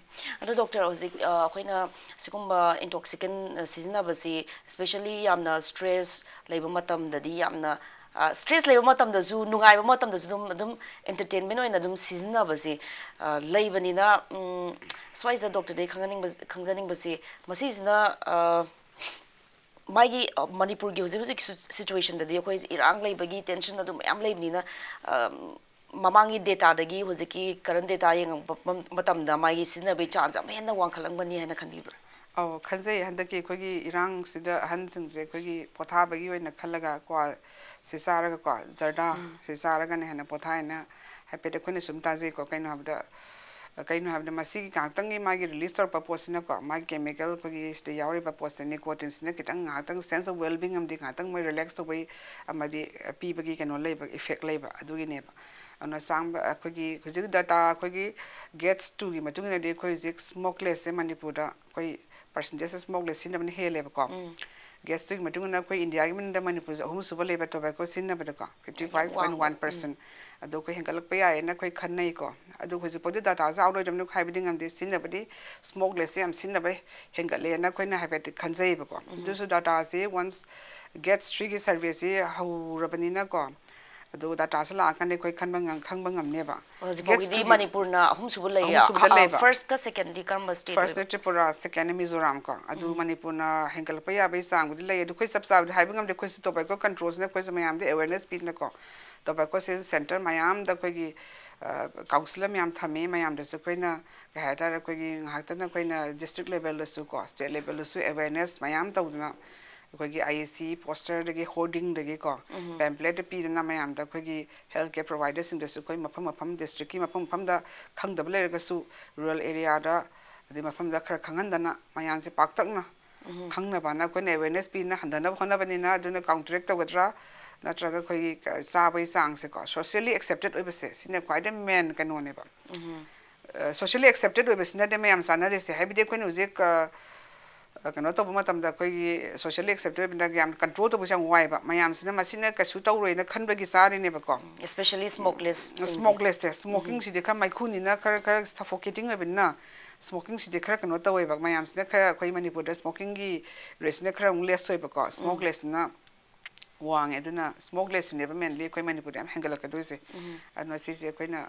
ꯑꯗꯣ ꯗꯣꯛꯇꯔ, ꯍꯧꯖꯤꯛ ꯑ, ꯑꯩꯈꯣꯏꯅ ꯁꯤꯒꯨꯝꯕ ꯏꯟꯇꯣꯛꯁꯤꯀꯦꯟ ꯁꯤꯖꯤꯟꯅꯕꯁꯤ, ꯁ꯭ꯄꯦꯁꯦꯜꯂꯤ ꯌꯥꯝꯅ ꯁ꯭ꯇ꯭ꯔꯦꯁ ꯂꯩꯕ ꯃꯇꯝꯗꯗꯤ ꯌꯥꯝꯅ, ꯑ, ꯁ꯭ꯇ꯭ꯔꯦꯁ ꯂꯩꯕ ꯃꯇꯝꯗꯁꯨ, ꯅꯨꯡꯉꯥꯏꯕ ꯃꯇꯝꯗꯁꯨ ꯑꯗꯨꯝ, ꯑꯗꯨꯝ ꯑꯦꯟꯇꯔꯇꯦꯟꯃꯦꯟ ꯑꯣꯏꯅ ꯑꯗꯨꯝ ꯁꯤꯖꯤꯟꯅꯕꯁꯦ ꯑ, ꯂꯩꯕꯅꯤꯅ, ꯎꯝ, ꯁ꯭ꯋꯥꯏꯁꯤꯗ ꯗꯣꯛꯇꯔꯗꯒꯤ ꯈꯪꯍꯟꯅꯤꯡꯕ, ꯈꯪꯖꯅꯤꯡꯕꯁꯤ, ꯃꯁꯤꯁꯤꯅ ꯑ, ꯃꯥꯒꯤ, ꯑ, ꯃꯅꯤꯄꯨꯔꯒꯤ ꯍꯧꯖꯤꯛ ꯍꯧꯖꯤꯛ ꯁꯤ- ꯁꯤꯆꯨꯋꯦꯁꯟꯗꯗꯤ ꯑꯩꯈꯣꯏ ꯏꯔꯥꯡ ꯂꯩꯕꯒꯤ ꯇꯦꯟꯁꯟ ꯑꯗꯨ ꯃꯌꯥꯝ ꯂꯩꯕꯅꯤꯅ, ꯑ, ꯃꯃꯥꯡꯒꯤ ꯗꯦꯇꯥꯗꯒꯤ ꯍꯧꯖꯤꯛꯀꯤ ꯀꯔꯦꯟ ꯗꯦꯇꯥ ꯌꯦꯡꯉꯛꯄ ꯃꯇꯝꯗ ꯃꯥꯒꯤ ꯁꯤꯖꯤꯟꯅꯕꯒꯤ ꯆꯥꯡꯁꯦ ꯑꯃꯨꯛ ꯍꯦꯟꯅ ꯋꯥꯡꯈꯠꯂꯝꯒꯅꯤ ꯍꯥꯏꯅ ꯈꯟꯕꯤꯕ꯭ꯔꯥ? ꯑꯧ, ꯈꯟꯖꯩ꯫ ꯍꯟꯗꯛꯀꯤ ꯑꯩꯈꯣꯏꯒꯤ ꯏꯔꯥꯡꯁꯤꯗ ꯑꯍꯟꯁꯤꯡꯁꯦ ꯑꯩꯈꯣꯏꯒꯤ ꯄꯣꯊꯥꯕꯒꯤ ꯑꯣꯏꯅ ꯈꯜꯂꯒ ꯀ꯭ꯋꯥꯁꯦ ꯆꯥꯔꯒꯀꯣ, ꯖꯔꯗꯥꯁꯦ ꯆꯥꯔꯒꯅ ꯍꯦꯟꯅ ꯄꯣꯊꯥꯏꯅ ꯍꯥꯏꯐꯦꯠ ꯑꯩꯈꯣꯏꯅ ꯁꯨꯝ ꯇꯥꯖꯩꯀꯣ꯫ ꯀꯩꯅꯣ ꯍꯥꯏꯕꯗ, ꯀꯩꯅꯣ ꯍꯥꯏꯕꯗ, ꯃꯁꯤꯒꯤ ꯉꯥꯏꯍꯥꯛꯇꯪꯒꯤ ꯃꯥꯒꯤ ꯔꯤꯂꯤꯁ ꯇꯧꯔꯛꯄ ꯄꯣꯠꯁꯤꯅꯀꯣ, ꯃꯥꯒꯤ ꯀꯦꯃꯤꯀꯦꯜ ꯑꯩꯈꯣꯏꯒꯤ ꯁꯤꯗ ꯌꯥꯎꯔꯤꯕ ꯄꯣꯠꯁꯦ, ꯅꯤꯀꯣꯇꯤꯟꯁꯤꯅ ꯈꯤꯇꯪ ꯉꯥꯏꯍꯥꯛꯇꯪ ꯁꯦꯟꯁ ꯑꯣꯐ ꯋꯦꯜꯕꯤꯡ ꯑꯃꯗꯤ ꯉꯥꯏꯍꯥꯛꯇꯪ ꯃꯣꯏ ꯔꯤꯂꯦꯛꯁ ꯇꯧꯕꯒꯤ ꯑꯃꯗꯤ ꯄꯤꯕꯒꯤ ꯀꯩꯅꯣ ꯂꯩꯕ, ꯏꯐꯦꯛ ꯂꯩꯕ ꯑꯗꯨꯒꯤꯅꯦꯕ꯫ ꯑꯗꯨꯅ ꯆꯥꯝꯕ ꯑꯩꯈꯣꯏꯒꯤ ꯍꯧꯖꯤꯛ ꯗꯇꯥ ꯑꯩꯈꯣꯏꯒꯤ ꯒꯦꯠꯁ ꯇꯨꯒꯤ ꯃꯇꯨꯡ ꯏꯟꯅꯗꯤ ꯑꯩꯈꯣꯏ ꯍꯧꯖꯤꯛ ꯁ꯭ꯃꯣꯛꯂꯦꯁꯁꯦ ꯃꯅꯤꯄꯨꯔꯗ ꯑꯩꯈꯣꯏ ꯄꯥꯔꯁꯦꯟꯇꯦꯖꯁꯦ ꯁ꯭ꯃꯣꯛꯂꯦꯁ ꯁꯤꯖꯤꯟꯅꯕꯅ ꯍꯦꯜꯂꯦꯕꯀꯣ꯫ ꯒꯦꯠꯁ ꯇꯨꯒꯤ ꯃꯇꯨꯡ ꯏꯟꯅ ꯑꯩꯈꯣꯏ ꯏꯟꯗꯤꯌꯥꯒꯤ ꯃꯅꯨꯡꯗ ꯃꯅꯤꯄꯨꯔꯁꯦ ꯑꯍꯨꯝꯁꯨꯕ ꯂꯩꯕ ꯇꯣꯕꯦꯀꯣ ꯁꯤꯖꯤꯟꯅꯕꯗꯀꯣ, fifty five point one percent. ꯑꯗꯣ ꯑꯩꯈꯣꯏ ꯍꯦꯟꯒꯠꯂꯛꯄ ꯌꯥꯏꯌꯦꯅ ꯑꯩꯈꯣꯏ ꯈꯟꯅꯩꯀꯣ꯫ ꯑꯗꯨ ꯍꯧꯖꯤꯛꯐꯥꯎꯗꯤ ꯗꯇꯥꯁꯦ ꯑꯥꯎꯠ ꯑꯣꯏꯗꯕꯅꯤꯅ ꯍꯥꯏꯕꯗꯤ ꯉꯝꯗꯦ꯫ ꯁꯤꯖꯤꯟꯅꯕꯗꯤ ꯁ꯭ꯃꯣꯛꯂꯦꯁꯁꯦ ꯌꯥꯝ ꯁꯤꯖꯤꯟꯅꯕ ꯍꯦꯟꯒꯠꯂꯦꯅ ꯑꯩꯈꯣꯏꯅ ꯍꯥꯏꯐꯦꯠꯇꯤ ꯈꯟꯖꯩꯌꯦꯕꯀꯣ꯫ ꯑꯗꯨꯁꯨ ꯗꯇꯥꯁꯦ ꯋꯟꯁ ꯒꯦꯠꯁ ꯊ꯭ꯔꯤꯒꯤ ꯁꯔꯚꯦꯁꯦ ꯍꯧꯔꯕꯅꯤꯅꯀꯣ, ꯑꯗꯨ ꯗꯥꯇꯥꯁꯦ ꯂꯥꯛꯑꯀꯥꯟꯗ ꯑꯩꯈꯣꯏ ꯈꯟꯕ ꯉꯝ- ꯈꯪꯕ ꯉꯝꯅꯦꯕ꯫ ꯍꯧꯖꯤꯛ ꯐꯥꯎꯒꯤꯗꯤ Guest-ꯇꯨꯒꯤ ꯃꯅꯤꯄꯨꯔꯅ ꯑꯍꯨꯝꯁꯨꯕ ꯂꯩꯔꯦ꯫ ꯑꯍꯨꯝꯁꯨꯕꯗ ꯂꯩꯕ꯫ ꯐꯥꯔꯁꯀ ꯁꯦꯀꯦꯟꯗꯤ ꯀꯔꯝꯕ ꯁ꯭ꯇꯦꯠ ꯑꯣꯏꯕ? ꯐꯥꯔꯁꯅ ꯇ꯭ꯔꯤꯄꯨꯔꯥ, ꯁꯦꯀꯦꯟꯅ ꯃꯤꯖꯣꯔꯥꯝ ꯀꯣ꯫ ꯑꯗꯨ ꯃꯅꯤꯄꯨꯔꯅ ꯍꯦꯟꯒꯠꯂꯛꯄ ꯌꯥꯕꯒꯤ ꯆꯥꯡꯕꯨꯗꯤ ꯂꯩ꯫ ꯑꯗꯨ ꯑꯩꯈꯣꯏ ꯆꯞ ꯆꯥꯕꯗꯤ ꯍꯥꯏꯕ ꯉꯝꯗꯦ꯫ ꯑꯩꯈꯣꯏꯁꯨ ꯇꯣꯕꯦꯀꯣ ꯀꯟꯇ꯭ꯔꯣꯜꯁꯤꯅ ꯑꯩꯈꯣꯏꯁꯨ ꯃꯌꯥꯝꯗ ꯑꯦꯋꯦꯔꯅꯦꯁ ꯄꯤꯗꯅꯀꯣ꯫ ꯇꯣꯕꯦꯀꯣꯁꯦ ꯁꯦꯟꯇꯔ ꯃꯌꯥꯝꯗ ꯑꯩꯈꯣꯏꯒꯤ ꯀꯥꯎꯟꯁꯤꯂꯔ ꯃꯌꯥꯝ ꯊꯝꯃꯤ꯫ ꯃꯌꯥꯝꯗꯁꯨ ꯑꯩꯈꯣꯏꯅ ꯀꯩ ꯍꯥꯏꯇꯥꯔꯦ, ꯑꯩꯈꯣꯏꯒꯤ ꯉꯥꯏꯍꯥꯛꯇꯅ ꯑꯩꯈꯣꯏꯅ ꯗꯤꯁꯇ꯭ꯔꯤꯛ ꯂꯦꯕꯦꯜꯗꯁꯨ ꯀꯣ, ꯁ꯭ꯇꯦꯠ ꯂꯦꯕꯦꯜꯗꯁꯨ ꯑꯦꯋꯦꯔꯅꯦꯁ ꯃꯌꯥꯝ ꯇꯧꯗꯅ ꯑꯩꯈꯣꯏꯒꯤ ꯑꯥꯏ ꯏ ꯁꯤ ꯄꯣꯁꯇꯔꯗꯒꯤ, ꯍꯣꯔꯗꯤꯡꯗꯒꯤ ꯀꯣ, ꯄꯦꯝꯄ꯭ꯂꯦꯠꯇ ꯄꯤꯗꯅ ꯃꯌꯥꯝꯗ ꯑꯩꯈꯣꯏꯒꯤ ꯍꯦꯜꯊ ꯀꯦꯌꯔ ꯄ꯭ꯔꯣꯚꯥꯏꯗꯔꯁꯤꯡꯗꯁꯨ ꯑꯩꯈꯣꯏ ꯃꯐꯝ ꯃꯐꯝ ꯗꯤꯁꯇ꯭ꯔꯤꯛꯀꯤ ꯃꯐꯝ ꯃꯐꯝꯗ ꯈꯪꯗꯕ ꯂꯩꯔꯒꯁꯨ ꯔꯨꯔꯦꯜ ꯑꯦꯔꯤꯌꯥꯗ ꯑꯗꯩ ꯃꯐꯝꯗ ꯈꯔ ꯈꯪꯍꯟꯗꯅ ꯃꯌꯥꯝꯁꯦ ꯄꯥꯛꯇꯛꯅ ꯈꯪꯅꯕꯅ ꯑꯩꯈꯣꯏꯅ ꯑꯦꯋꯦꯔꯅꯦꯁ ꯄꯤꯅ ꯍꯟꯊꯅꯕ ꯍꯣꯠꯅꯕꯅꯤꯅ꯫ ꯑꯗꯨꯅ ꯀꯥꯎꯟꯇꯔꯦꯛ ꯇꯧꯒꯗ꯭ꯔꯥ ꯅꯠꯇ꯭ꯔꯒ ꯑꯩꯈꯣꯏꯒꯤ ꯆꯥꯕꯒꯤ ꯆꯥꯡꯁꯦꯀꯣ, ꯁꯣꯁꯤꯌꯦꯜꯂꯤ ꯑꯦꯛꯁꯦꯞꯇꯦꯠ ꯑꯣꯏꯕꯁꯦ ꯁꯤꯅ ꯈ꯭ꯋꯥꯏꯗꯒꯤ ꯃꯦꯟ ꯀꯩꯅꯣꯅꯦꯕ꯫ ꯁꯣꯁꯤꯌꯦꯜꯂꯤ ꯑꯦꯛꯁꯦꯞꯇꯦꯠ ꯑꯣꯏꯕꯁꯤꯅꯗꯤ ꯃꯌꯥꯝ ꯆꯥꯅꯔꯤꯁꯦ꯫ ꯍꯥꯏꯕꯗꯤ ꯑꯩꯈꯣꯏꯅ ꯍꯧꯖꯤꯛ ꯑ, ꯑ, ꯀꯩꯅꯣ ꯇꯧꯕ ꯃꯇꯝꯗ ꯑꯩꯈꯣꯏꯒꯤ ꯁꯣꯁꯤꯌꯦꯜꯂꯤ ꯑꯦꯛꯁꯦꯞꯇꯦꯠ ꯑꯣꯏꯕꯗ ꯌꯥꯝ ꯀꯟꯇ꯭ꯔꯣꯜ ꯇꯧꯕꯁꯦ ꯌꯥꯝ ꯋꯥꯏꯕ꯫ ꯃꯌꯥꯝꯁꯤꯅ ꯃꯁꯤꯅ ꯀꯩꯁꯨ ꯇꯧꯔꯣꯏꯅ ꯈꯟꯕꯒꯤ ꯆꯥꯔꯤꯅꯦꯕꯀꯣ꯫ Especially smokeless ꯁꯤꯡꯁꯦ꯫ ꯁ꯭ꯃꯣꯛꯂꯦꯁꯁꯦ, ꯁ꯭ꯃꯣꯀꯤꯡꯁꯤꯗꯤ ꯈꯔ ꯃꯩꯈꯨꯅꯤꯅ ꯈꯔ ꯈꯔ ꯁꯐꯣꯀꯦꯇꯤꯡ ꯑꯣꯏꯕꯅꯤꯅ, ꯁ꯭ꯃꯣꯀꯤꯡꯁꯤꯗꯤ ꯈꯔ ꯀꯩꯅꯣ ꯇꯧꯋꯦꯕ꯫ ꯃꯌꯥꯝꯁꯤꯅ ꯈꯔ ꯑꯩꯈꯣꯏ ꯃꯅꯤꯄꯨꯔꯗ ꯁ꯭ꯃꯣꯀꯤꯡꯒꯤ ꯔꯦꯠꯁꯤꯅ ꯈꯔ ꯑꯃꯨꯛ ꯂꯦꯁ ꯑꯣꯏꯕꯀꯣ, ꯁ꯭ꯃꯣꯛꯂꯦꯁꯁꯤꯅ ꯋꯥꯡꯉꯦ꯫ ꯑꯗꯨꯅ ꯁ꯭ꯃꯣꯛꯂꯦꯁꯁꯤꯅꯦꯕ ꯃꯦꯟꯂꯤ ꯑꯩꯈꯣꯏ ꯃꯅꯤꯄꯨꯔꯗ ꯌꯥꯝ ꯍꯦꯟꯒꯠꯂꯛꯀꯗꯣꯏꯁꯦ꯫ ꯑꯗꯨꯅ ꯁꯤꯁꯦ ꯑꯩꯈꯣꯏꯅ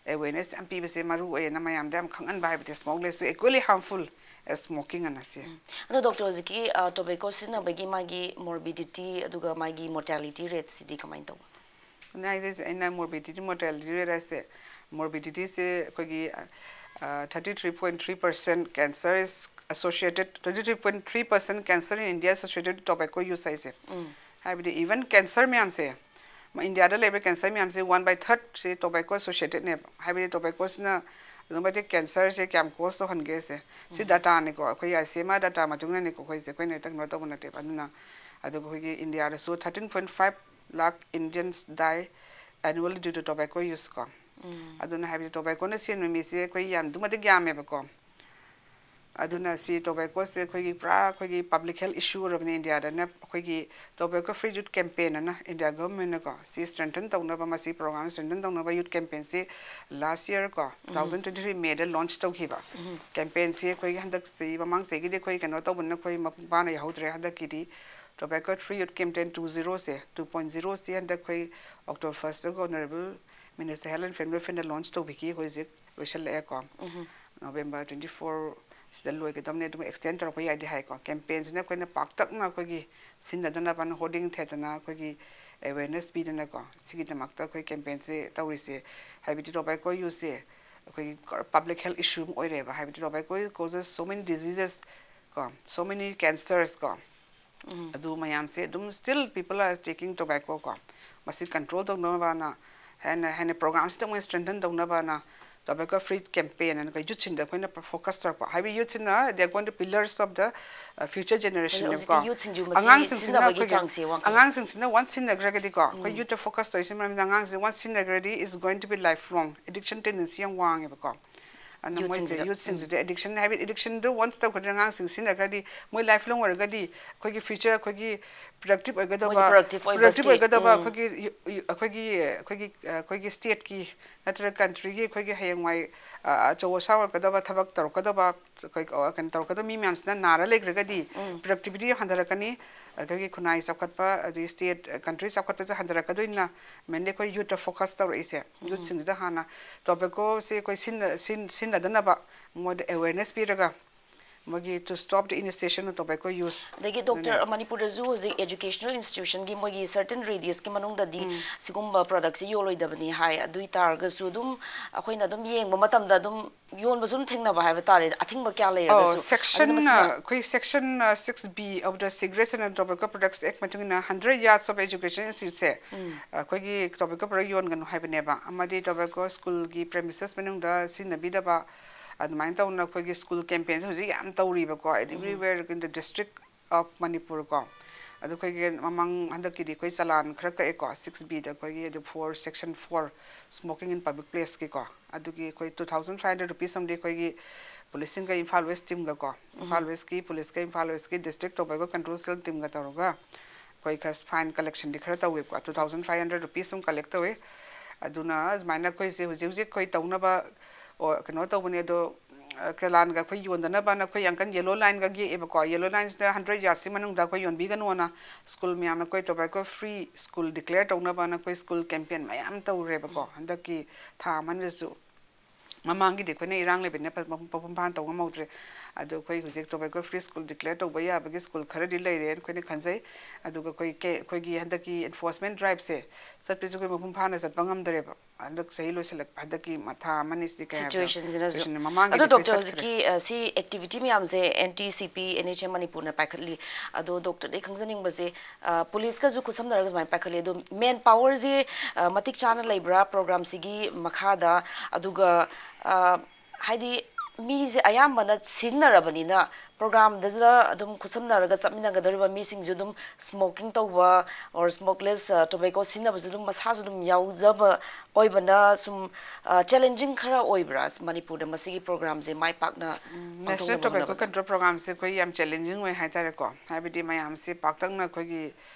ꯑꯦꯋꯦꯔꯅꯦꯁ ꯌꯥꯝ ꯄꯤꯕꯁꯦ ꯃꯔꯨ ꯑꯣꯏꯌꯦꯅ ꯃꯌꯥꯝꯗ ꯌꯥꯝ ꯈꯪꯍꯟꯕ ꯍꯥꯏꯕꯗꯤ ꯁ꯭ꯃꯣꯛꯂꯦꯁꯁꯨ equally harmful as smoking ꯑꯅ ꯁꯤ꯫ ꯑꯗꯣ ꯗꯣꯛꯇꯔ, ꯍꯧꯖꯤꯛꯀꯤ ꯇꯣꯕꯦꯀꯣ ꯁꯤꯖꯤꯟꯅꯕꯒꯤ ꯃꯥꯒꯤ ꯃꯣꯔꯕꯤꯗꯤꯇꯤ ꯑꯗꯨꯒ ꯃꯥꯒꯤ ꯃꯣꯔꯇꯦꯂꯤꯇꯤ ꯔꯦꯠꯁꯤꯗꯤ ꯀꯃꯥꯏꯅ ꯇꯧꯕ? ꯑꯗꯨꯅ ꯍꯥꯏꯖꯩꯁꯦ ꯑꯩꯅ ꯃꯣꯔꯕꯤꯗꯤꯇꯤ ꯃꯣꯔꯇꯦꯂꯤꯇꯤ ꯔꯦꯠ ꯍꯥꯏꯁꯦ, ꯃꯣꯔꯕꯤꯗꯤꯇꯤꯁꯦ ꯑꯩꯈꯣꯏꯒꯤ thirty three point three percent cancer is associated, thirty three point three percent cancer in India associated with tobacco use ꯍꯥꯏꯁꯦ꯫ ꯍꯥꯏꯕꯗꯤ ꯏꯚꯟ ꯀꯦꯟꯁꯔ ꯃꯌꯥꯝꯁꯦ, ꯏꯟꯗꯤꯌꯥꯗ ꯂꯩꯕ ꯀꯦꯟꯁꯔ ꯃꯌꯥꯝꯁꯦ one by third ꯁꯤ ꯇꯣꯕꯦꯀꯣ ꯑꯦꯁꯣꯁꯤꯌꯦꯇꯦꯠꯅꯦꯕ꯫ ꯍꯥꯏꯕꯗꯤ ꯇꯣꯕꯦꯀꯣꯁꯤꯅ ꯑꯗꯨꯝ ꯃꯇꯤꯛ ꯀꯦꯟꯁꯔꯁꯦ ꯀꯌꯥꯝ ꯀꯣꯁ ꯇꯧꯍꯟꯒꯦꯁꯦ꯫ ꯁꯤ ꯗꯥꯇꯥꯅꯤꯀꯣ, ꯑꯩꯈꯣꯏ I C M R data ꯃꯇꯨꯡ ꯏꯟꯅꯅꯤꯀꯣ꯫ ꯑꯩꯈꯣꯏꯁꯦ ꯑꯩꯈꯣꯏꯅ ꯍꯦꯛꯇ ꯀꯩꯅꯣ ꯇꯧꯕ ꯅꯠꯇꯦꯕ꯫ ꯑꯗꯨꯅ ꯑꯗꯨꯒ ꯑꯩꯈꯣꯏꯒꯤ ꯏꯟꯗꯤꯌꯥꯗꯁꯨ thirteen point five lakh Indians die annually due to tobacco use ꯀꯣ꯫ ꯑꯗꯨꯅ ꯍꯥꯏꯕꯗꯤ ꯇꯣꯕꯦꯀꯣꯅ ꯁꯤꯍꯟꯕ ꯃꯤꯁꯦ ꯑꯩꯈꯣꯏ ꯌꯥꯝ ꯑꯗꯨꯛ ꯃꯇꯤꯛ ꯌꯥꯝꯃꯦꯕꯀꯣ꯫ ꯑꯗꯨꯅ ꯁꯤ ꯇꯣꯕꯦꯀꯣꯁꯦ ꯑꯩꯈꯣꯏꯒꯤ ꯄꯨꯔꯥ ꯑꯩꯈꯣꯏꯒꯤ ꯄꯕ꯭ꯂꯤꯛ ꯍꯦꯜꯊ ꯏꯁꯨ ꯑꯣꯏꯔꯕꯅꯤ ꯏꯟꯗꯤꯌꯥꯗꯅ꯫ ꯑꯩꯈꯣꯏꯒꯤ ꯇꯣꯕꯦꯀꯣ ꯐ꯭ꯔꯤ ꯌꯨꯠ ꯀꯦꯝꯄꯦꯟ ꯑꯅ ꯏꯟꯗꯤꯌꯥ ꯒꯚꯔꯟꯃꯦꯟꯠꯅꯀꯣ ꯁꯤ ꯁ꯭ꯇ꯭ꯔꯦꯡꯊꯟ ꯇꯧꯅꯕ, ꯃꯁꯤ ꯄ꯭ꯔꯣꯒ꯭ꯔꯥꯝ ꯁ꯭ꯇ꯭ꯔꯦꯡꯊꯟ ꯇꯧꯅꯕ ꯌꯨꯠ ꯀꯦꯝꯄꯦꯟꯁꯤ ꯂꯥꯁ ꯌꯔ ꯀꯣ, two thousand twenty three ꯃꯦꯗ ꯂꯣꯟꯆ ꯇꯧꯈꯤꯕ꯫ ꯀꯦꯝꯄꯦꯟꯁꯤ ꯑꯩꯈꯣꯏꯒꯤ ꯍꯟꯗꯛ ꯆꯍꯤ, ꯃꯃꯥꯡ ꯆꯍꯤꯒꯤꯗꯤ ꯑꯩꯈꯣꯏ ꯀꯩꯅꯣ ꯇꯧꯕꯅꯤꯅ ꯑꯩꯈꯣꯏ ꯃꯄꯨꯡ ꯐꯥꯅ ꯌꯥꯎꯍꯧꯗ꯭ꯔꯦ꯫ ꯍꯟꯗꯛꯀꯤꯗꯤ Tobacco Free Youth Campaign two zero ꯁꯦ, two point zero ꯁꯤ ꯍꯟꯗꯛ ꯑꯩꯈꯣꯏ October first tug Honourable Minister Health and Family Welfare ꯅ launch ꯇꯧꯕꯤꯈꯤ꯫ ꯑꯩꯈꯣꯏ ꯍꯧꯖꯤꯛ ꯂꯣꯏꯁꯤꯜꯂꯛꯑꯦꯀꯣ꯫ November twenty four ꯁꯤꯗ ꯂꯣꯏꯒꯗꯕꯅꯦ, ꯑꯗꯨꯒ extend ꯇꯧꯔꯛꯄ ꯌꯥꯏꯗꯤ ꯍꯥꯏꯀꯣ꯫ Campaign ꯁꯤꯅ ꯑꯩꯈꯣꯏꯅ ꯄꯥꯛꯇꯛꯅ ꯑꯩꯈꯣꯏꯒꯤ ꯁꯤꯟꯅꯗꯅꯕ hoarding ꯊꯦꯠꯇꯅ ꯑꯩꯈꯣꯏꯒꯤ awareness ꯄꯤꯗꯅꯀꯣ, ꯁꯤꯒꯤꯗꯃꯛꯇ ꯑꯩꯈꯣꯏ campaign ꯁꯦ ꯇꯧꯔꯤꯁꯦ꯫ ꯍꯥꯏꯕꯗꯤ tobacco use ꯁꯦ ꯑꯩꯈꯣꯏꯒꯤ public health issue ꯑꯃ ꯑꯣꯏꯔꯦꯕ꯫ ꯍꯥꯏꯕꯗꯤ tobacco causes so many diseases ꯀꯣ, so many cancers ꯀꯣ, ꯑꯗꯨ ꯃꯌꯥꯝꯁꯦ ꯑꯗꯨꯝ still people are taking tobacco ꯀꯣ꯫ ꯃꯁꯤ control ꯇꯧꯅꯕꯅ ꯍꯦꯟꯅ ꯍꯦꯟꯅ program ꯁꯤꯗ ꯃꯣꯏ strengthen ꯇꯧꯅꯕꯅ tobacco free campaign ꯑꯅ ꯑꯩꯈꯣꯏ youth ꯁꯤꯡꯗ ꯑꯩꯈꯣꯏꯅ focus ꯇꯧꯔꯛꯄ꯫ ꯍꯥꯏꯕꯗꯤ youth ꯁꯤꯅ they are going to pillars of the, uh, future generation ꯍꯧꯖꯤꯛꯇꯤ ꯅꯦꯕꯀꯣ꯫ Youth ꯁꯤꯡꯁꯨ ꯃꯁꯤ ꯑꯉꯥꯡꯁꯤꯡꯁꯤꯅ ꯁꯤꯖꯤꯟꯅꯕꯒꯤ ꯑꯩꯈꯣꯏꯒꯤ ꯆꯥꯡꯁꯦ ꯋꯥꯡꯈꯠꯂꯦ꯫ ꯑꯉꯥꯡꯁꯤꯡꯁꯤꯅ once ꯁꯤꯖꯤꯟꯅꯈ꯭ꯔꯒꯗꯤꯀꯣ, ꯑꯩꯈꯣꯏ youth ꯇ focus ꯇꯧꯔꯤꯁꯤ ꯃꯔꯝꯗ ꯑꯉꯥꯡꯁꯤꯡ once ꯁꯤꯖꯤꯟꯅꯈ꯭ꯔꯗꯤ is going to be lifelong addiction tendency ꯌꯥꯝ ꯋꯥꯡꯉꯦꯕꯀꯣ꯫ ꯑꯗꯨꯅ ꯃꯣꯏꯁꯦ youth ꯁꯤꯡꯁꯤꯗ꯫ Youth ꯁꯤꯡꯁꯤꯗ addiction ꯍꯥꯏꯕꯗꯤ addiction ꯗꯨ once ꯇꯧꯈ꯭ꯔꯗꯤ ꯑꯉꯥꯡꯁꯤꯡ ꯁꯤꯖꯤꯟꯅꯈ꯭ꯔꯗꯤ ꯃꯣꯏ lifelong ꯑꯣꯏꯔꯒꯗꯤ ꯑꯩꯈꯣꯏꯒꯤ future ꯑꯩꯈꯣꯏꯒꯤ productive ꯑꯣꯏꯒꯗꯕ, ꯃꯣꯏꯁꯦ productive ꯑꯣꯏꯕ productive state, ꯑꯣꯏꯒꯗꯕ ꯎꯝ꯫ ꯑꯩꯈꯣꯏꯒꯤ, ꯑꯩꯈꯣꯏꯒꯤ, ꯑꯩꯈꯣꯏꯒꯤ, ꯑꯩꯈꯣꯏꯒꯤ state ꯀꯤ ꯅꯠꯇ꯭ꯔꯒ country ꯒꯤ ꯑꯩꯈꯣꯏꯒꯤ ꯍꯌꯦꯡꯋꯥꯏ, ꯑ, ꯑꯆꯧ ꯑꯁꯥꯡ ꯑꯣꯏꯔꯛꯀꯗꯕ, ꯊꯕꯛ ꯇꯧꯔꯛꯀꯗꯕ, ꯑꯩꯈꯣꯏ, ꯑ, ꯀꯩꯅꯣ ꯇꯧꯔꯛꯀꯗꯕ ꯃꯤ ꯃꯌꯥꯝꯁꯤꯅ ꯅꯥꯔ ꯂꯩꯈ꯭ꯔꯒꯗꯤ ꯎꯝ꯫ Productivity ꯌꯥꯝ ꯍꯟꯊꯔꯛꯀꯅꯤ꯫ ꯑꯩꯈꯣꯏꯒꯤ ꯈꯨꯟꯅꯥꯏ ꯆꯥꯎꯈꯠꯄ, ꯑꯗꯩ state, country ꯆꯥꯎꯈꯠꯄꯁꯦ ꯍꯟꯊꯔꯛꯀꯗꯣꯏꯅꯤꯅ mainly ꯑꯩꯈꯣꯏ youth ꯇ focus ꯇꯧꯔꯛꯏꯁꯦ꯫ Youth ꯁꯤꯡꯁꯤꯗ ꯍꯥꯟꯅ tobacco ꯁꯦ ꯑꯩꯈꯣꯏ ꯁꯤꯖꯤꯟꯅ-, ꯁꯤꯖꯤꯟ-, ꯁꯤꯖꯤꯟꯅꯗꯅꯕ ꯃꯣꯏꯗ awareness ꯄꯤꯔꯒ ꯃꯣꯏꯒꯤ to stop the initiation of tobacco use꯫ ꯑꯗꯒꯤ doctor ꯑꯗꯨꯅꯦ꯫ ꯃꯅꯤꯄꯨꯔꯗꯁꯨ ꯍꯧꯖꯤꯛ educational institution ꯒꯤ ꯃꯣꯏꯒꯤ certain radius ꯀꯤ ꯃꯅꯨꯡꯗꯗꯤ ꯎꯝ꯫ ꯁꯤꯒꯨꯝꯕ product ꯁꯤ ꯌꯣꯜꯂꯣꯏꯗꯕꯅꯤ ꯍꯥꯏ꯫ ꯑꯗꯨ ꯑꯣꯏ ꯇꯥꯔꯒꯁꯨ ꯑꯗꯨꯝ ꯑꯩꯈꯣꯏꯅ ꯑꯗꯨꯝ ꯌꯦꯡꯕ ꯃꯇꯝꯗ ꯑꯗꯨꯝ ꯌꯣꯟꯕꯁꯨ ꯑꯗꯨꯝ ꯊꯦꯡꯅꯕ ꯍꯥꯏꯕ ꯇꯥꯔꯦ, ꯑꯊꯤꯡꯕ ꯀꯌꯥ ꯑꯣ, ꯂꯩꯔꯒꯁꯨ꯫ Section, ꯑꯗꯨꯅ ꯃꯁꯤꯅ ꯑ, ꯑꯩꯈꯣꯏ section, ꯑ, six B of the Cigarettes and Tobacco Products Act ꯃꯇꯨꯡ ꯏꯟꯅ hundred yards of education institute ꯁꯦ, ꯎꯝ꯫ ꯑ, ꯑꯩꯈꯣꯏꯒꯤ tobacco product ꯌꯣꯟꯒꯅꯨ ꯍꯥꯏꯕꯅꯦꯕ꯫ ꯑꯃꯗꯤ tobacco school ꯒꯤ premises ꯃꯅꯨꯡꯗ ꯁꯤꯖꯤꯟꯅꯕꯤꯗꯕ, ꯑꯗꯨꯃꯥꯏꯅ ꯇꯧꯅ ꯑꯩꯈꯣꯏꯒꯤ school campaign ꯁꯦ ꯍꯧꯖꯤꯛ ꯌꯥꯝ ꯇꯧꯔꯤꯕꯀꯣ, ꯎꯝ꯫ Everywhere in the District of Manipur ꯀꯣ꯫ ꯑꯗꯨ ꯑꯩꯈꯣꯏꯒꯤ ꯃꯃꯥꯡ ꯍꯟꯗꯛꯀꯤꯗꯤ ꯑꯩꯈꯣꯏ ꯆꯂꯥꯟ ꯈꯔ ꯀꯛꯑꯦꯀꯣ, six B ꯗ ꯑꯩꯈꯣꯏꯒꯤ ꯑꯗꯨ four, section four, smoking in public place ꯀꯤꯀꯣ꯫ ꯑꯗꯨꯒꯤ ꯑꯩꯈꯣꯏ two thousand five hundred rupees ꯑꯃꯗꯤ ꯑꯩꯈꯣꯏꯒꯤ police ꯁꯤꯡꯒ Imphal West team ꯒꯀꯣ, Imphal ꯎꯝ꯫ West ꯀꯤ police ꯀ Imphal West ꯀꯤ District Tobacco Control Cell team ꯒ ꯇꯧꯔꯒ ꯑꯩꯈꯣꯏ ꯈꯔ fine collection ꯗꯤ ꯈꯔ ꯇꯧꯋꯦꯕꯀꯣ, two thousand five hundred rupees ꯑꯃ collect ꯇꯧꯋꯦ꯫ ꯑꯗꯨꯅ ꯑꯗꯨꯃꯥꯏꯅ ꯑꯩꯈꯣꯏꯁꯦ ꯍꯧꯖꯤꯛ ꯍꯧꯖꯤꯛ ꯑꯩꯈꯣꯏ ꯇꯧꯅꯕ, ꯑꯣ, ꯀꯩꯅꯣ ꯇꯧꯕꯅꯦ, ꯑꯗꯣ ꯀꯦꯂꯥꯟꯒ ꯑꯩꯈꯣꯏ ꯌꯣꯟꯗꯅꯕꯅ ꯑꯩꯈꯣꯏ ꯌꯥꯝ ꯀꯟꯅ ꯌꯦꯜꯂꯣ ꯂꯥꯏꯟꯒ ꯌꯦꯛꯑꯦꯕꯀꯣ꯫ ꯌꯦꯜꯂꯣ ꯂꯥꯏꯟꯁꯤꯗ ꯍꯟꯗ꯭ꯔꯦꯠ ꯌꯥꯔꯗꯁꯤ ꯃꯅꯨꯡꯗ ꯑꯩꯈꯣꯏ ꯌꯣꯟꯕꯤꯒꯅꯣꯅ ꯁ꯭ꯀꯨꯜ ꯃꯌꯥꯝꯅ ꯑꯩꯈꯣꯏ ꯇꯣꯕꯦꯀꯣ ꯐ꯭ꯔꯤ ꯁ꯭ꯀꯨꯜ ꯗꯤꯀ꯭ꯂꯦꯌꯔ ꯇꯧꯅꯕꯅ ꯑꯩꯈꯣꯏ ꯁ꯭ꯀꯨꯜ ꯀꯦꯝꯄꯦꯟ ꯃꯌꯥꯝ ꯇꯧꯔꯦꯕꯀꯣ꯫ ꯍꯟꯗꯛꯀꯤ ꯊꯥ ꯑꯃꯅꯤꯗꯁꯨ, ꯃꯃꯥꯡꯒꯤꯗꯤ ꯑꯩꯈꯣꯏꯅ ꯏꯔꯥꯡ ꯂꯩꯕꯅꯤꯅ ꯐ-, ꯃꯄꯨꯡ ꯐꯥꯅ ꯇꯧꯕ ꯉꯝꯍꯧꯗ꯭ꯔꯦ꯫ ꯑꯗꯣ ꯑꯩꯈꯣꯏ ꯍꯧꯖꯤꯛ ꯇꯣꯕꯦꯀꯣ ꯐ꯭ꯔꯤ ꯁ꯭ꯀꯨꯜ ꯗꯤꯀ꯭ꯂꯦꯌꯔ ꯇꯧꯕ ꯌꯥꯕꯒꯤ ꯁ꯭ꯀꯨꯜ ꯈꯔꯗꯤ ꯂꯩꯔꯦꯅ ꯑꯩꯈꯣꯏꯅ ꯈꯟꯖꯩ꯫ ꯑꯗꯨꯒ ꯑꯩꯈꯣꯏ ꯀꯦ-, ꯑꯩꯈꯣꯏꯒꯤ ꯍꯟꯗꯛꯀꯤ ꯑꯦꯟꯐꯣꯔꯁꯃꯦꯟ ꯗ꯭ꯔꯥꯏꯚꯁꯦ ꯆꯠꯄꯁꯨ ꯑꯩꯈꯣꯏ ꯃꯄꯨꯡ ꯐꯥꯅ ꯆꯠꯄ ꯉꯝꯗꯔꯦꯕ꯫ ꯍꯟꯗꯛ ꯆꯍꯤ ꯂꯣꯏꯁꯤꯜꯂꯛꯄ, ꯍꯟꯗꯛꯀꯤ ꯊꯥ ꯑꯃꯅꯤꯁꯤꯗꯤ ꯀꯌꯥ ꯁꯤꯆꯨꯋꯦꯁꯟꯁꯤꯅꯁꯨ꯫ ꯑꯗꯣ ꯗꯣꯛꯇꯔ, ꯍꯧꯖꯤꯛꯀꯤ, ꯑ, ꯁꯤ ꯑꯦꯛꯇꯤꯚꯤꯇꯤ ꯃꯌꯥꯝꯁꯦ and T C P, and H M ꯃꯅꯤꯄꯨꯔꯅ ꯄꯥꯏꯈꯠꯂꯤ꯫ ꯑꯗꯣ ꯗꯣꯛꯇꯔꯗ ꯑꯩ ꯈꯪꯖꯅꯤꯡꯕꯁꯦ, ꯑ, ꯄꯨꯂꯤꯁꯀꯁꯨ ꯈꯨꯠꯁꯝꯅꯔꯒ ꯁꯨꯃꯥꯏꯅ ꯄꯥꯏꯈꯠꯂꯤ꯫ ꯑꯗꯣ ꯃꯦꯟ ꯄꯥꯋꯔꯁꯦ, ꯑ, ꯃꯇꯤꯛ ꯆꯥꯅ ꯂꯩꯕ꯭ꯔꯥ ꯄ꯭ꯔꯣꯒ꯭ꯔꯥꯝꯁꯤꯒꯤ ꯃꯈꯥꯗ? ꯑꯗꯨꯒ, ꯑ, ꯍꯥꯏꯗꯤ ꯃꯤꯁꯦ ꯑꯌꯥꯝꯕꯅ ꯁꯤꯖꯤꯟꯅꯔꯕꯅꯤꯅ ꯄ꯭ꯔꯣꯒ꯭ꯔꯥꯝꯗꯨꯗ ꯑꯗꯨꯝ ꯈꯨꯠꯁꯝꯅꯔꯒ ꯆꯠꯃꯤꯟꯅꯒꯗꯧꯔꯤꯕ ꯃꯤꯁꯤꯡꯁꯨ ꯑꯗꯨꯝ ꯁ꯭ꯃꯣꯀꯤꯡ ꯇꯧꯕ or ꯁ꯭ꯃꯣꯛꯂꯦꯁ, ꯑ, ꯇꯣꯕꯦꯀꯣ ꯁꯤꯖꯤꯟꯅꯕꯁꯨ ꯑꯗꯨꯝ ꯃꯁꯥꯁꯨ ꯑꯗꯨꯝ ꯌꯥꯎꯖꯕ ꯑꯣꯏꯕꯅ ꯁꯨꯝ, ꯑ, ꯆꯦꯂꯦꯟꯖꯤꯡ ꯈꯔ ꯑꯣꯏꯕ꯭ꯔꯥ ꯃꯅꯤꯄꯨꯔꯗ ꯃꯁꯤꯒꯤ ꯄ꯭ꯔꯣꯒ꯭ꯔꯥꯝꯁꯦ ꯃꯥꯏ ꯄꯥꯛꯅ ꯎꯝ, ꯅꯦꯁꯅꯦꯜ ꯄꯥꯡꯊꯣꯛꯅꯕ ꯇꯣꯕꯦꯀꯣ ꯍꯣꯠꯅꯕꯗ? ꯀꯟꯇ꯭ꯔꯣꯜ ꯄ꯭ꯔꯣꯒ꯭ꯔꯥꯝꯁꯦ ꯑꯩꯈꯣꯏ ꯌꯥꯝ ꯆꯦꯂꯦꯟꯖꯤꯡ ꯑꯣꯏ ꯍꯥꯏꯇꯥꯔꯦꯀꯣ꯫ ꯍꯥꯏꯕꯗꯤ ꯃꯌꯥꯝꯁꯦ ꯄꯥꯛꯇꯛꯅ ꯑꯩꯈꯣꯏꯒꯤ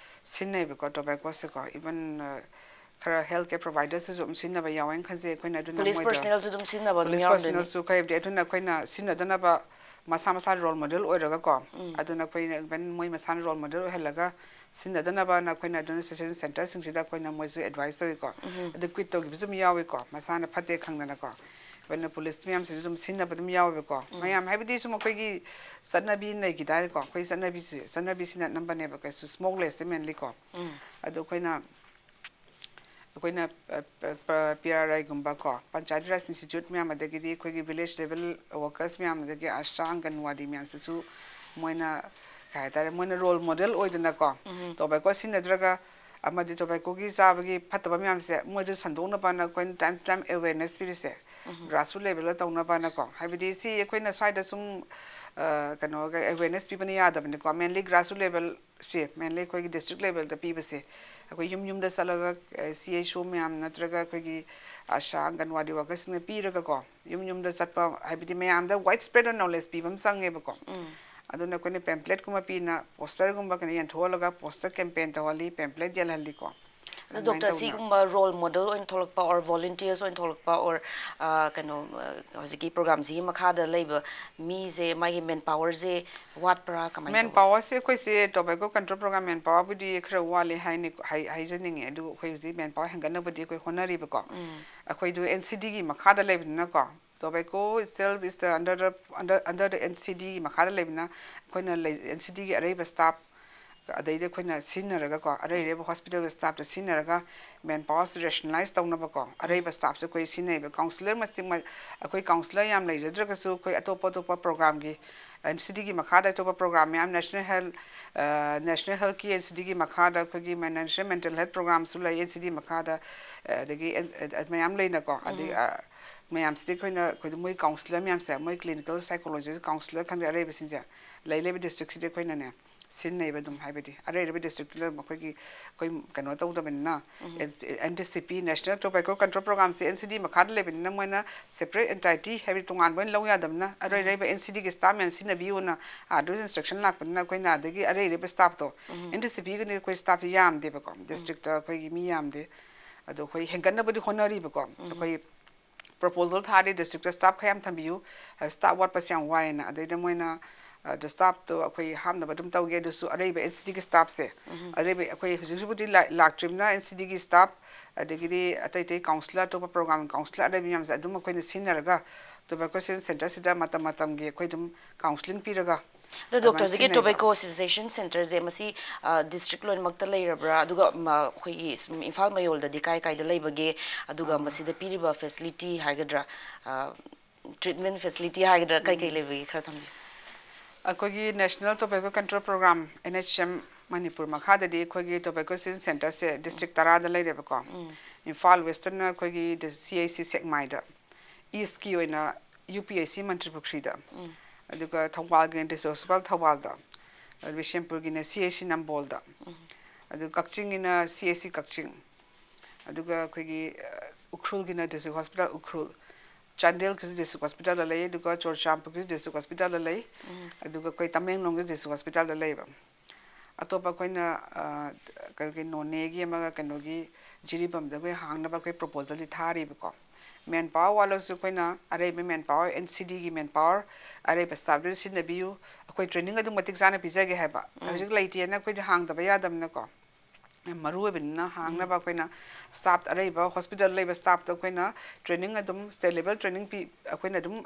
ꯁꯤꯖꯤꯟꯅꯩꯕꯀꯣ ꯇꯣꯕꯦꯀꯣꯁꯦꯀꯣ꯫ ꯏꯚꯟ, ꯑ, ꯈꯔ ꯍꯦꯜꯊ ꯀꯦꯌꯔ ꯄ꯭ꯔꯣꯚꯥꯏꯗꯔꯁꯤꯁꯨ ꯑꯗꯨꯝ ꯁꯤꯖꯤꯟꯅꯕ ꯌꯥꯎꯋꯦꯅ ꯈꯟꯖꯩ꯫ ꯑꯩꯈꯣꯏꯅ ꯑꯗꯨꯅ ꯄꯨꯂꯤꯁ ꯃꯣꯏꯗ ꯄꯔꯁꯅꯦꯜꯁꯨ ꯑꯗꯨꯝ ꯁꯤꯖꯤꯟꯅꯕ ꯑꯗꯨꯝ ꯄꯨꯂꯤꯁ ꯌꯥꯎꯔꯝꯗꯣꯏꯅꯤ꯫ ꯄꯔꯁꯅꯦꯜꯁꯨ ꯈꯔ ꯍꯥꯏꯕꯗꯤ ꯑꯗꯨꯅ ꯑꯩꯈꯣꯏꯅ ꯁꯤꯖꯤꯟꯅꯗꯅꯕ ꯃꯁꯥ ꯃꯁꯥ ꯔꯣꯜ ꯃꯣꯗꯦꯜ ꯑꯣꯏꯔꯒꯀꯣ꯫ ꯎꯝ꯫ ꯑꯗꯨꯅ ꯑꯩꯈꯣꯏꯅ ꯏꯚꯟ ꯃꯣꯏ ꯃꯁꯥꯅ ꯔꯣꯜ ꯃꯣꯗꯦꯜ ꯑꯣꯏꯍꯜꯂꯒ ꯁꯤꯖꯤꯟꯅꯗꯅꯕꯅ ꯑꯩꯈꯣꯏꯅ ꯑꯗꯨꯅ ꯁꯣꯁꯦꯜ ꯁꯦꯟꯇꯔꯁꯤꯡꯁꯤꯗ ꯑꯩꯈꯣꯏꯅ ꯃꯣꯏꯁꯨ ꯑꯦꯗꯚꯥꯏꯁ ꯇꯧꯏꯀꯣ꯫ ꯎꯝ꯫ ꯑꯗꯨ ꯀ꯭ꯋꯤꯠ ꯇꯧꯈꯤꯕꯁꯨ ꯑꯗꯨꯝ ꯌꯥꯎꯏꯀꯣ, ꯃꯁꯥꯅ ꯐꯠꯇꯦ ꯈꯪꯗꯅꯀꯣ꯫ ꯏꯚꯟ ꯄꯨꯂꯤꯁ ꯃꯌꯥꯝꯁꯤꯁꯨ ꯑꯗꯨꯝ ꯁꯤꯖꯤꯟꯅꯕ ꯑꯗꯨꯝ ꯌꯥꯎꯋꯦꯕꯀꯣ꯫ ꯎꯝ꯫ ꯃꯌꯥꯝ ꯍꯥꯏꯕꯗꯤ ꯁꯨꯝ ꯑꯩꯈꯣꯏꯒꯤ ꯆꯠꯅꯕꯤ ꯂꯩꯈꯤ ꯇꯥꯔꯦꯀꯣ꯫ ꯑꯩꯈꯣꯏ ꯆꯠꯅꯕꯤꯁꯤ, ꯆꯠꯅꯕꯤꯁꯤꯅ ꯑꯅꯝꯕꯅꯦꯕ ꯀꯩꯁꯨ ꯁ꯭ꯃꯣꯛꯂꯦꯁꯁꯦ ꯃꯦꯟꯂꯤꯀꯣ꯫ ꯎꯝ꯫ ꯑꯗꯣ ꯑꯩꯈꯣꯏꯅ ꯑꯩꯈꯣꯏꯅ, ꯑ, ꯄ-, ꯄ-, ꯄꯤ ꯑꯥꯔ ꯑꯥꯏꯒꯨꯝꯕ ꯀꯣ, ꯄꯟꯆꯥꯌꯠ ꯔꯥꯖ ꯏꯟꯁꯇꯤꯇ꯭ꯌꯨꯠ ꯃꯌꯥꯝ, ꯑꯗꯒꯤꯗꯤ ꯑꯩꯈꯣꯏꯒꯤ ꯚꯤꯂꯦꯖ ꯂꯦꯚꯦꯜ ꯋꯥꯔꯀꯔꯁ ꯃꯌꯥꯝ, ꯑꯗꯒꯤ ꯑꯥꯁꯥ, ꯑꯪꯒꯟꯋꯥꯗꯤ ꯃꯌꯥꯝꯁꯤꯁꯨ ꯃꯣꯏꯅ, ꯀꯩ ꯍꯥꯏꯇꯥꯔꯦ, ꯃꯣꯏꯅ ꯔꯣꯜ ꯃꯣꯗꯦꯜ ꯑꯣꯏꯗꯅꯀꯣ, ꯎꯝ꯫ ꯇꯣꯕꯦꯀꯣ ꯁꯤꯖꯤꯟꯅꯗ꯭ꯔꯒ ꯑꯃꯗꯤ ꯇꯣꯕꯦꯀꯣꯒꯤ ꯆꯥꯕꯒꯤ ꯐꯠꯇꯕ ꯃꯌꯥꯝꯁꯦ ꯃꯣꯏꯗ ꯁꯟꯗꯣꯛꯅꯕꯅ ꯑꯩꯈꯣꯏꯅ ꯇꯥꯏꯝ ꯇꯨ ꯇꯥꯏꯝ ꯑꯦꯋꯦꯔꯅꯦꯁ ꯄꯤꯔꯤꯁꯦ, ꯎꯝ꯫ ꯒ꯭ꯔꯥꯁꯔꯨꯠ ꯂꯦꯚꯦꯜꯗ ꯇꯧꯅꯕꯅꯀꯣ꯫ ꯍꯥꯏꯕꯗꯤ ꯁꯤ ꯑꯩꯈꯣꯏꯅ ꯁ꯭ꯋꯥꯏꯗ ꯁꯨꯝ, ꯑ, ꯀꯩꯅꯣꯒ ꯑꯦꯋꯦꯔꯅꯦꯁ ꯄꯤꯕꯅ ꯌꯥꯗꯕꯅꯤꯀꯣ, ꯃꯦꯟꯂꯤ ꯒ꯭ꯔꯥꯁꯔꯨꯠ ꯂꯦꯚꯦꯜ ꯁꯦ ꯃꯦꯟꯂꯤ ꯑꯩꯈꯣꯏꯒꯤ ꯗꯤꯁꯇ꯭ꯔꯤꯛ ꯂꯦꯚꯦꯜꯗ ꯄꯤꯕꯁꯦ, ꯑꯩꯈꯣꯏ ꯌꯨꯝ ꯌꯨꯝꯗ ꯆꯠꯂꯒ, ꯑ, ꯁꯤ ꯑꯩꯆ ꯑꯣ ꯃꯌꯥꯝ ꯅꯠꯇ꯭ꯔꯒ ꯑꯩꯈꯣꯏꯒꯤ ꯑꯥꯁꯥ, ꯑꯪꯒꯟꯋꯥꯗꯤ ꯋꯥꯔꯀꯔꯁꯤꯡꯅ ꯄꯤꯔꯒꯀꯣ, ꯌꯨꯝ ꯌꯨꯝꯗ ꯆꯠꯄ, ꯍꯥꯏꯕꯗꯤ ꯃꯌꯥꯝꯗ ꯋꯥꯏꯗ ꯁ꯭ꯄ꯭ꯔꯦꯗ ꯑꯣꯐ ꯅꯣꯂꯦꯖ ꯄꯤꯕ ꯑꯃ ꯆꯪꯉꯦꯕꯀꯣ꯫ ꯎꯝ꯫ ꯑꯗꯨꯅ ꯑꯩꯈꯣꯏꯅ ꯄꯦꯝꯄ꯭ꯂꯦꯠꯀꯨꯝꯕ ꯄꯤꯅ, ꯄꯣꯁꯇꯔꯒꯨꯝꯕ ꯀꯩꯅꯣ ꯌꯦꯟꯊꯣꯛꯍꯜꯂꯒ ꯄꯣꯁꯇꯔ ꯀꯦꯝꯄꯦꯟ ꯇꯧꯍꯜꯂꯤ, ꯄꯦꯝꯄ꯭ꯂꯦꯠ ꯌꯦꯜꯍꯜꯂꯤꯀꯣ꯫ ꯑꯗꯣ ꯗꯣꯛꯇꯔ, ꯁꯤꯒꯨꯝꯕ ꯔꯣꯜ ꯃꯣꯗꯦꯜ ꯑꯣꯏꯅ ꯊꯣꯛꯂꯛꯄ ꯑꯣꯔ ꯚꯣꯂꯨꯟꯇꯤꯌꯔꯁ ꯑꯣꯏꯅ ꯊꯣꯛꯂꯛꯄ ꯑꯣꯔ ꯀꯩꯅꯣ, ꯑ, ꯍꯧꯖꯤꯛꯀꯤ ꯄ꯭ꯔꯣꯒ꯭ꯔꯥꯝꯁꯤꯒꯤ ꯃꯈꯥꯗ ꯂꯩꯕ ꯃꯤꯁꯦ, ꯃꯥꯒꯤ ꯃꯦꯟ ꯄꯥꯋꯔꯁꯦ ꯋꯥꯠꯄ꯭ꯔꯥ, ꯀꯃꯥꯏꯅ ꯃꯦꯟ ꯇꯧꯕ? ꯄꯥꯋꯔꯁꯦ ꯑꯩꯈꯣꯏꯁꯦ ꯇꯣꯕꯦꯀꯣ ꯀꯟꯇ꯭ꯔꯣꯜ ꯄ꯭ꯔꯣꯒ꯭ꯔꯥꯝ ꯃꯦꯟ ꯄꯥꯋꯔꯕꯨꯗꯤ ꯈꯔ ꯋꯥꯠꯂꯦ ꯍꯥꯏꯅꯤ, ꯍꯥꯏ-, ꯍꯥꯏꯖꯅꯤꯡꯉꯦ꯫ ꯑꯗꯨ ꯑꯩꯈꯣꯏ ꯍꯧꯖꯤꯛ ꯃꯦꯟ ꯄꯥꯋꯔ ꯍꯦꯟꯒꯠꯅꯕꯗꯤ ꯑꯩꯈꯣꯏ ꯍꯣꯠꯅꯔꯤꯕꯀꯣ꯫ ꯎꯝ꯫ ꯑꯩꯈꯣꯏꯗꯨ ꯑꯦꯟ ꯁꯤ ꯗꯤꯒꯤ ꯃꯈꯥꯗ ꯂꯩꯕꯅꯤꯅꯀꯣ, tobacco itself is the under the, under, under the N C D ꯒꯤ ꯃꯈꯥꯗ ꯂꯩꯕꯅ, ꯑꯩꯈꯣꯏꯅ ꯂꯩ, N C D ꯒꯤ ꯑꯔꯩꯕ ꯁ꯭ꯇꯥꯐ, ꯑꯗꯩꯗꯤ ꯑꯩꯈꯣꯏꯅ ꯁꯤꯖꯤꯟꯅꯔꯒꯀꯣ, ꯑꯔꯩ ꯑꯔꯩꯕ ꯍꯣꯁꯄꯤꯇꯥꯜꯒꯤ ꯁ꯭ꯇꯥꯐꯇ ꯁꯤꯖꯤꯟꯅꯔꯒ ꯃꯦꯟ ꯄꯥꯋꯔꯁꯦ ꯔꯦꯁꯅꯦꯂꯥꯏꯁ ꯇꯧꯅꯕꯀꯣ, ꯑꯔꯩꯕ ꯁ꯭ꯇꯥꯐꯁꯦ ꯑꯩꯈꯣꯏ ꯁꯤꯖꯤꯟꯅꯩꯕ꯫ ꯀꯥꯎꯟꯁꯤꯂꯔ ꯃꯁꯤꯡ ꯃ-, ꯑꯩꯈꯣꯏ ꯀꯥꯎꯟꯁꯤꯂꯔ ꯌꯥꯝ ꯂꯩꯖꯗ꯭ꯔꯒꯁꯨ, ꯑꯩꯈꯣꯏ ꯑꯇꯣꯞ ꯑꯇꯣꯞꯄ ꯄ꯭ꯔꯣꯒ꯭ꯔꯥꯝꯒꯤ, N C D ꯒꯤ ꯃꯈꯥꯗ ꯑꯇꯣꯞꯄ ꯄ꯭ꯔꯣꯒ꯭ꯔꯥꯝ ꯃꯌꯥꯝ, ꯅꯦꯁꯅꯦꯜ ꯍꯦꯜꯊ, ꯑ, ꯅꯦꯁꯅꯦꯜ ꯍꯦꯜꯊꯀꯤ N C D ꯒꯤ ꯃꯈꯥꯗ ꯑꯩꯈꯣꯏꯒꯤ ꯃ-, ꯅꯦꯁꯅꯦꯜ ꯃꯦꯟꯇꯦꯜ ꯍꯦꯜꯊ ꯄ꯭ꯔꯣꯒ꯭ꯔꯥꯝꯁꯨ ꯂꯩ, N C D ꯃꯈꯥꯗ, ꯑ, ꯑꯗꯒꯤ ꯑꯦꯟ-, ꯑ, ꯃꯌꯥꯝ ꯂꯩꯅꯀꯣ꯫ ꯑꯗꯒꯤ, ꯎꯝ꯫ ꯑ, ꯃꯌꯥꯝꯁꯤꯗꯤ ꯑꯩꯈꯣꯏꯅ, ꯑꯩꯈꯣꯏꯗꯤ ꯃꯣꯏ ꯀꯥꯎꯟꯁꯤꯂꯔ ꯃꯌꯥꯝꯁꯦ, ꯃꯣꯏ ꯀ꯭ꯂꯤꯅꯤꯀꯦꯜ ꯁꯥꯏꯀꯣꯂꯣꯖꯤꯁ ꯀꯥꯎꯟꯁꯤꯂꯔ ꯈꯪꯗꯦ, ꯑꯔꯩꯕꯁꯤꯡꯁꯦ ꯂꯩ ꯂꯩꯕ ꯗꯤꯁꯇ꯭ꯔꯤꯛꯁꯤꯗꯤ ꯑꯩꯈꯣꯏꯅꯅꯦ ꯁꯤꯖꯤꯟꯅꯩꯕ ꯑꯗꯨꯝ, ꯍꯥꯏꯕꯗꯤ ꯑꯔꯩ ꯑꯔꯩꯕ ꯗꯤꯁꯇ꯭ꯔꯤꯛꯇꯨꯗ ꯃꯈꯣꯏꯒꯤ, ꯑꯩꯈꯣꯏ ꯀꯩꯅꯣ ꯇꯧꯗꯕꯅꯤꯅ, um. N C, N T C P, national tobacco control ꯄ꯭ꯔꯣꯒ꯭ꯔꯥꯝꯁꯦ N C D ꯃꯈꯥꯗ ꯂꯩꯕꯅꯤꯅ ꯃꯣꯏꯅ ꯁꯦꯄꯔꯦꯠ ꯑꯦꯟꯇꯥꯏꯇꯤ, ꯍꯥꯏꯕꯗꯤ ꯇꯣꯉꯥꯟꯕ ꯑꯣꯏꯅ ꯂꯧ ꯌꯥꯗꯕꯅꯤꯅ ꯑꯔꯩ ꯎꯝ꯫ ꯑꯔꯩꯕ N C D ꯒꯤ ꯁ꯭ꯇꯥꯐ ꯃꯌꯥꯝ ꯁꯤꯖꯤꯟꯅꯕꯤꯌꯨꯅ ꯑꯥꯔꯗꯔ ꯏꯟꯁꯇ꯭ꯔꯛꯁꯟ ꯂꯥꯛꯄꯅꯤꯅ ꯑꯩꯈꯣꯏꯅ ꯑꯗꯒꯤ ꯑꯔꯩ ꯑꯔꯩꯕ ꯁ꯭ꯇꯥꯐꯇꯣ, ꯎꯝ꯫ N T C P ꯒꯤꯗꯤ ꯑꯩꯈꯣꯏ ꯁ꯭ꯇꯥꯐꯁꯦ ꯌꯥꯝꯗꯦꯕꯀꯣ, ꯎꯝ꯫ ꯗꯤꯁꯇ꯭ꯔꯤꯛꯇ ꯑꯩꯈꯣꯏꯒꯤ ꯃꯤ ꯌꯥꯝꯗꯦ꯫ ꯑꯗꯣ ꯑꯩꯈꯣꯏ ꯍꯦꯟꯒꯠꯅꯕꯗꯤ ꯍꯣꯠꯅꯔꯤꯕꯀꯣ꯫ ꯎꯝ꯫ ꯑꯩꯈꯣꯏ ꯄ꯭ꯔꯣꯄꯣꯖꯦꯜ ꯊꯥꯔꯤ, ꯗꯤꯁꯇ꯭ꯔꯤꯛꯇ ꯁ꯭ꯇꯥꯐ ꯈꯔ ꯌꯥꯝ ꯊꯝꯕꯤꯌꯨ, ꯁ꯭ꯇꯥꯐ ꯋꯥꯠꯄꯁꯦ ꯌꯥꯝ ꯋꯥꯏꯌꯦꯅ꯫ ꯑꯗꯩꯗ ꯃꯣꯏꯅ, ꯑꯗꯣ ꯁ꯭ꯇꯥꯐꯇꯣ ꯑꯩꯈꯣꯏ ꯍꯥꯞꯅꯕ ꯑꯗꯨꯝ ꯇꯧꯒꯦ, ꯑꯗꯨꯁꯨ ꯑꯔꯩꯕ N C D ꯒꯤ ꯁ꯭ꯇꯥꯐꯁꯦ, ꯎꯝ꯫ ꯑꯔꯩꯕ ꯑꯩꯈꯣꯏ ꯍꯧꯖꯤꯛ ꯍꯧꯖꯤꯛꯄꯨꯗꯤ ꯂꯥ-, ꯂꯥꯛꯇ꯭ꯔꯤꯕꯅꯤꯅ N C D ꯒꯤ ꯁ꯭ꯇꯥꯐ, ꯑꯗꯒꯤꯗꯤ ꯑꯇꯩ ꯑꯇꯩ ꯀꯥꯎꯟꯁꯤꯂꯔ, ꯑꯇꯣꯞꯄ ꯄ꯭ꯔꯣꯒ꯭ꯔꯥꯝꯒꯤ ꯀꯥꯎꯟꯁꯤꯂꯔ ꯑꯔꯩꯕ ꯃꯌꯥꯝꯁꯦ ꯑꯗꯨꯝ ꯑꯩꯈꯣꯏꯅ ꯁꯤꯖꯤꯟꯅꯔꯒ ꯇꯣꯕꯦꯀꯣ ꯁꯦꯟꯇꯔꯁꯤꯗ ꯃꯇꯝ ꯃꯇꯝꯒꯤ ꯑꯩꯈꯣꯏ ꯑꯗꯨꯝ ꯀꯥꯎꯟꯁꯤꯂꯤꯡ ꯄꯤꯔꯒ ꯑꯗꯣ ꯑꯗꯨꯃꯥꯏꯅ ꯗꯣꯛꯇꯔ, ꯍꯧꯖꯤꯛꯀꯤ ꯁꯤꯖꯤꯟꯅꯩꯌꯦꯕ꯫ ꯇꯣꯕꯦꯀꯣ ꯁꯦꯁꯦꯁꯟ ꯁꯦꯟꯇꯔꯁꯦ ꯃꯁꯤ, ꯑ, ꯗꯤꯁꯇ꯭ꯔꯤꯛ ꯂꯣꯏꯅꯃꯛꯇ ꯂꯩꯔꯕ꯭ꯔꯥ? ꯑꯗꯨꯒ ꯃ-, ꯑꯩꯈꯣꯏꯒꯤ ꯁꯨꯝ ꯏꯝꯐꯥꯜ ꯃꯌꯣꯜꯗꯗꯤ ꯀꯥꯏ ꯀꯥꯏꯗ ꯂꯩꯕꯒꯦ? ꯑꯗꯨꯒ ꯑꯥ꯫ ꯃꯁꯤꯗ ꯄꯤꯔꯤꯕ ꯐꯦꯁꯤꯂꯤꯇꯤ ꯍꯥꯏꯒꯗ꯭ꯔꯥ, ꯑ, ꯇ꯭ꯔꯤꯠꯃꯦꯟ ꯐꯦꯁꯤꯂꯤꯇꯤ ꯍꯥꯏꯒꯗ꯭ꯔꯥ, ꯀꯩ ꯀꯩ ꯎꯝ꯫ ꯂꯩꯕꯒꯦ? ꯈꯔ ꯊꯝꯕꯤꯌꯨ꯫ ꯑꯩꯈꯣꯏꯒꯤ national tobacco control programme, N H M, Manipur ꯃꯈꯥꯗꯗꯤ ꯑꯩꯈꯣꯏꯒꯤ ꯇꯣꯕꯦꯀꯣ ꯁꯦꯁꯦꯁꯟ ꯁꯦꯟꯇꯔꯁꯦ ꯗꯤꯁꯇ꯭ꯔꯤꯛ ꯇꯔꯥꯗ ꯂꯩꯔꯦꯕꯀꯣ꯫ ꯎꯝ꯫ ꯏꯝꯐꯥꯜ ꯋꯦꯁꯇꯔꯟꯅ ꯑꯩꯈꯣꯏꯒꯤ ꯗꯤ-, C H C ꯁꯦꯛꯃꯥꯏꯗ, ꯏꯁꯀꯤ ꯑꯣꯏꯅ U P H C ꯃꯟꯇ꯭ꯔꯤ ꯄꯨꯈ꯭ꯔꯤꯗ, ꯎꯝ꯫ ꯑꯗꯨꯒ ꯊꯧꯕꯥꯜꯒꯤꯅ ꯗꯤꯁꯇ꯭ꯔꯤꯛ ꯍꯣꯁꯄꯤꯇꯥꯜ ꯊꯧꯕꯥꯜꯗ, ꯑꯗꯨ ꯕꯤꯁꯦꯝꯄꯨꯔꯒꯤꯅ C H C ꯅꯝꯕꯣꯜꯗ, ꯎꯝ꯫ ꯑꯗꯨ ꯀꯛꯆꯤꯡꯒꯤꯅ C H C ꯀꯛꯆꯤꯡ, ꯑꯗꯨꯒ ꯑꯩꯈꯣꯏꯒꯤ, ꯑ, ꯎꯈ꯭ꯔꯨꯜꯒꯤꯅ ꯗꯤꯁꯇ꯭ꯔꯤꯛ ꯍꯣꯁꯄꯤꯇꯥꯜ ꯎꯈ꯭ꯔꯨꯜ, ꯆꯥꯟꯗꯦꯜꯒꯤꯁꯨ ꯗꯤꯁꯇ꯭ꯔꯤꯛ ꯍꯣꯁꯄꯤꯇꯥꯜꯗ ꯂꯩ, ꯑꯗꯨꯒ ꯆꯨꯔꯆꯥꯟꯄꯨꯔꯒꯤꯁꯨ ꯗꯤꯁꯇ꯭ꯔꯤꯛ ꯍꯣꯁꯄꯤꯇꯥꯜꯗ ꯂꯩ, ꯎꯝ꯫ ꯑꯗꯨꯒ ꯑꯩꯈꯣꯏ ꯇꯃꯦꯡꯂꯣꯡꯒꯤ ꯗꯤꯁꯇ꯭ꯔꯤꯛ ꯍꯣꯁꯄꯤꯇꯥꯜꯗ ꯂꯩꯕ꯫ ꯑꯇꯣꯞꯄ ꯑꯩꯈꯣꯏꯅ ꯑ, ꯀꯩꯅꯣꯒꯤ ꯅꯣꯅꯦꯒꯤ ꯑꯃꯒ ꯀꯩꯅꯣꯒꯤ ꯖꯤꯔꯤꯕꯥꯝꯗ ꯑꯩꯈꯣꯏ ꯍꯥꯡꯅꯕ ꯑꯩꯈꯣꯏ ꯄ꯭ꯔꯣꯄꯣꯖꯦꯜꯗꯤ ꯊꯥꯔꯤꯕꯀꯣ꯫ ꯃꯦꯟ ꯄꯥꯋꯔ ꯋꯥꯠꯂꯁꯨ ꯑꯩꯈꯣꯏꯅ ꯑꯔꯩꯕ ꯃꯦꯟ ꯄꯥꯋꯔ, ꯑꯦꯟ ꯁꯤ ꯗꯤꯒꯤ ꯃꯦꯟ ꯄꯥꯋꯔ, ꯑꯔꯩꯕ ꯁ꯭ꯇꯥꯐꯇꯨꯗ ꯁꯤꯖꯤꯟꯅꯕꯤꯌꯨ꯫ ꯑꯩꯈꯣꯏ ꯇ꯭ꯔꯦꯅꯤꯡ ꯑꯗꯨꯝ ꯃꯇꯤꯛ ꯆꯥꯅ ꯄꯤꯖꯒꯦ ꯍꯥꯏꯕ꯫ ꯍꯧꯖꯤꯛ ꯂꯩꯇꯦꯅ ꯑꯩꯈꯣꯏꯗꯤ ꯍꯥꯡꯗꯕ ꯌꯥꯗꯕꯅꯤꯅꯀꯣ꯫ ꯌꯥꯝ ꯃꯔꯨ ꯑꯣꯏꯕꯅꯤꯅ ꯍꯥꯡꯅꯕ ꯑꯩꯈꯣꯏꯅ ꯁ꯭ꯇꯥꯐ ꯑꯔꯩꯕ ꯍꯣꯁꯄꯤꯇꯥꯜ ꯂꯩꯕ ꯁ꯭ꯇꯥꯐꯇ ꯑꯩꯈꯣꯏꯅ ꯇ꯭ꯔꯦꯅꯤꯡ ꯑꯗꯨꯝ ꯁ꯭ꯇꯦꯠ ꯂꯦꯕꯦꯜ ꯇ꯭ꯔꯦꯅꯤꯡ ꯄꯤ꯫ ꯑꯩꯈꯣꯏꯅ ꯑꯗꯨꯝ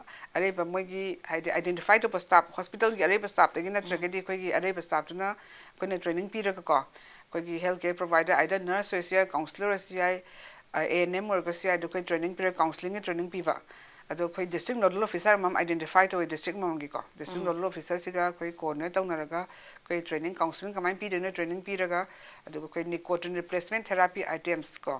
ꯑꯔꯩꯕ ꯃꯣꯏꯒꯤ ꯍꯥꯏꯗꯤ ꯑꯥꯏꯗꯦꯟꯇꯤꯐꯥꯏ ꯇꯧꯕ ꯁ꯭ꯇꯥꯐ, ꯍꯣꯁꯄꯤꯇꯥꯜꯒꯤ ꯑꯔꯩꯕ ꯁ꯭ꯇꯥꯐꯇꯒꯤ ꯅꯠꯇ꯭ꯔꯒꯗꯤ ꯑꯩꯈꯣꯏꯒꯤ ꯑꯔꯩꯕ ꯁ꯭ꯇꯥꯐꯇꯨꯅ ꯑꯩꯈꯣꯏꯅ ꯇ꯭ꯔꯦꯅꯤꯡ ꯄꯤꯔꯒꯀꯣ, ꯑꯩꯈꯣꯏꯒꯤ health care provider, either nurse ꯑꯣꯏꯔꯁꯨ ꯌꯥꯏ, ꯀꯥꯎꯟꯁꯤꯂꯔ ꯑꯣꯏꯔꯁꯨ ꯌꯥꯏ, ꯑꯦ ꯑꯦꯟ ꯑꯦꯝ ꯑꯣꯏꯔꯒꯁꯨ ꯌꯥꯏ, ꯑꯗꯣ ꯑꯩꯈꯣꯏ ꯇ꯭ꯔꯦꯅꯤꯡ ꯄꯤꯔꯒ, ꯀꯥꯎꯟꯁꯤꯂꯤꯡꯒꯤ ꯇ꯭ꯔꯦꯅꯤꯡ ꯄꯤꯕ꯫ ꯑꯗꯣ ꯑꯩꯈꯣꯏ ꯗꯤꯁꯇ꯭ꯔꯤꯛ ꯅꯣꯗꯜ ꯑꯣꯐꯤꯁꯥꯔ ꯑꯃꯃꯝ ꯑꯥꯏꯗꯦꯟꯇꯤꯐꯥꯏ ꯇꯧꯋꯤ, ꯗꯤꯁꯇ꯭ꯔꯤꯛ ꯑꯃꯃꯝꯒꯤꯀꯣ꯫ ꯗꯤꯁꯇ꯭ꯔꯤꯛ ꯅꯣꯗꯜ ꯑꯣꯐꯤꯁꯥꯔꯁꯤꯒ ꯑꯩꯈꯣꯏ ꯀꯣꯑꯣꯔꯗꯤꯅꯦꯠ ꯇꯧꯅꯔꯒ ꯑꯩꯈꯣꯏ ꯇ꯭ꯔꯦꯅꯤꯡ, ꯀꯥꯎꯟꯁꯤꯂꯤꯡ ꯀꯃꯥꯏꯅ ꯄꯤꯗꯣꯏꯅꯣ, ꯇ꯭ꯔꯦꯅꯤꯡ ꯄꯤꯔꯒ, ꯑꯗꯨꯒ ꯑꯩꯈꯣꯏ ꯅꯤꯀꯣꯇꯤꯟ ꯔꯤꯄ꯭ꯂꯦꯁꯃꯦꯟ ꯊꯦꯔꯥꯄꯤ ꯑꯥꯏꯇꯦꯝꯁ ꯀꯣ,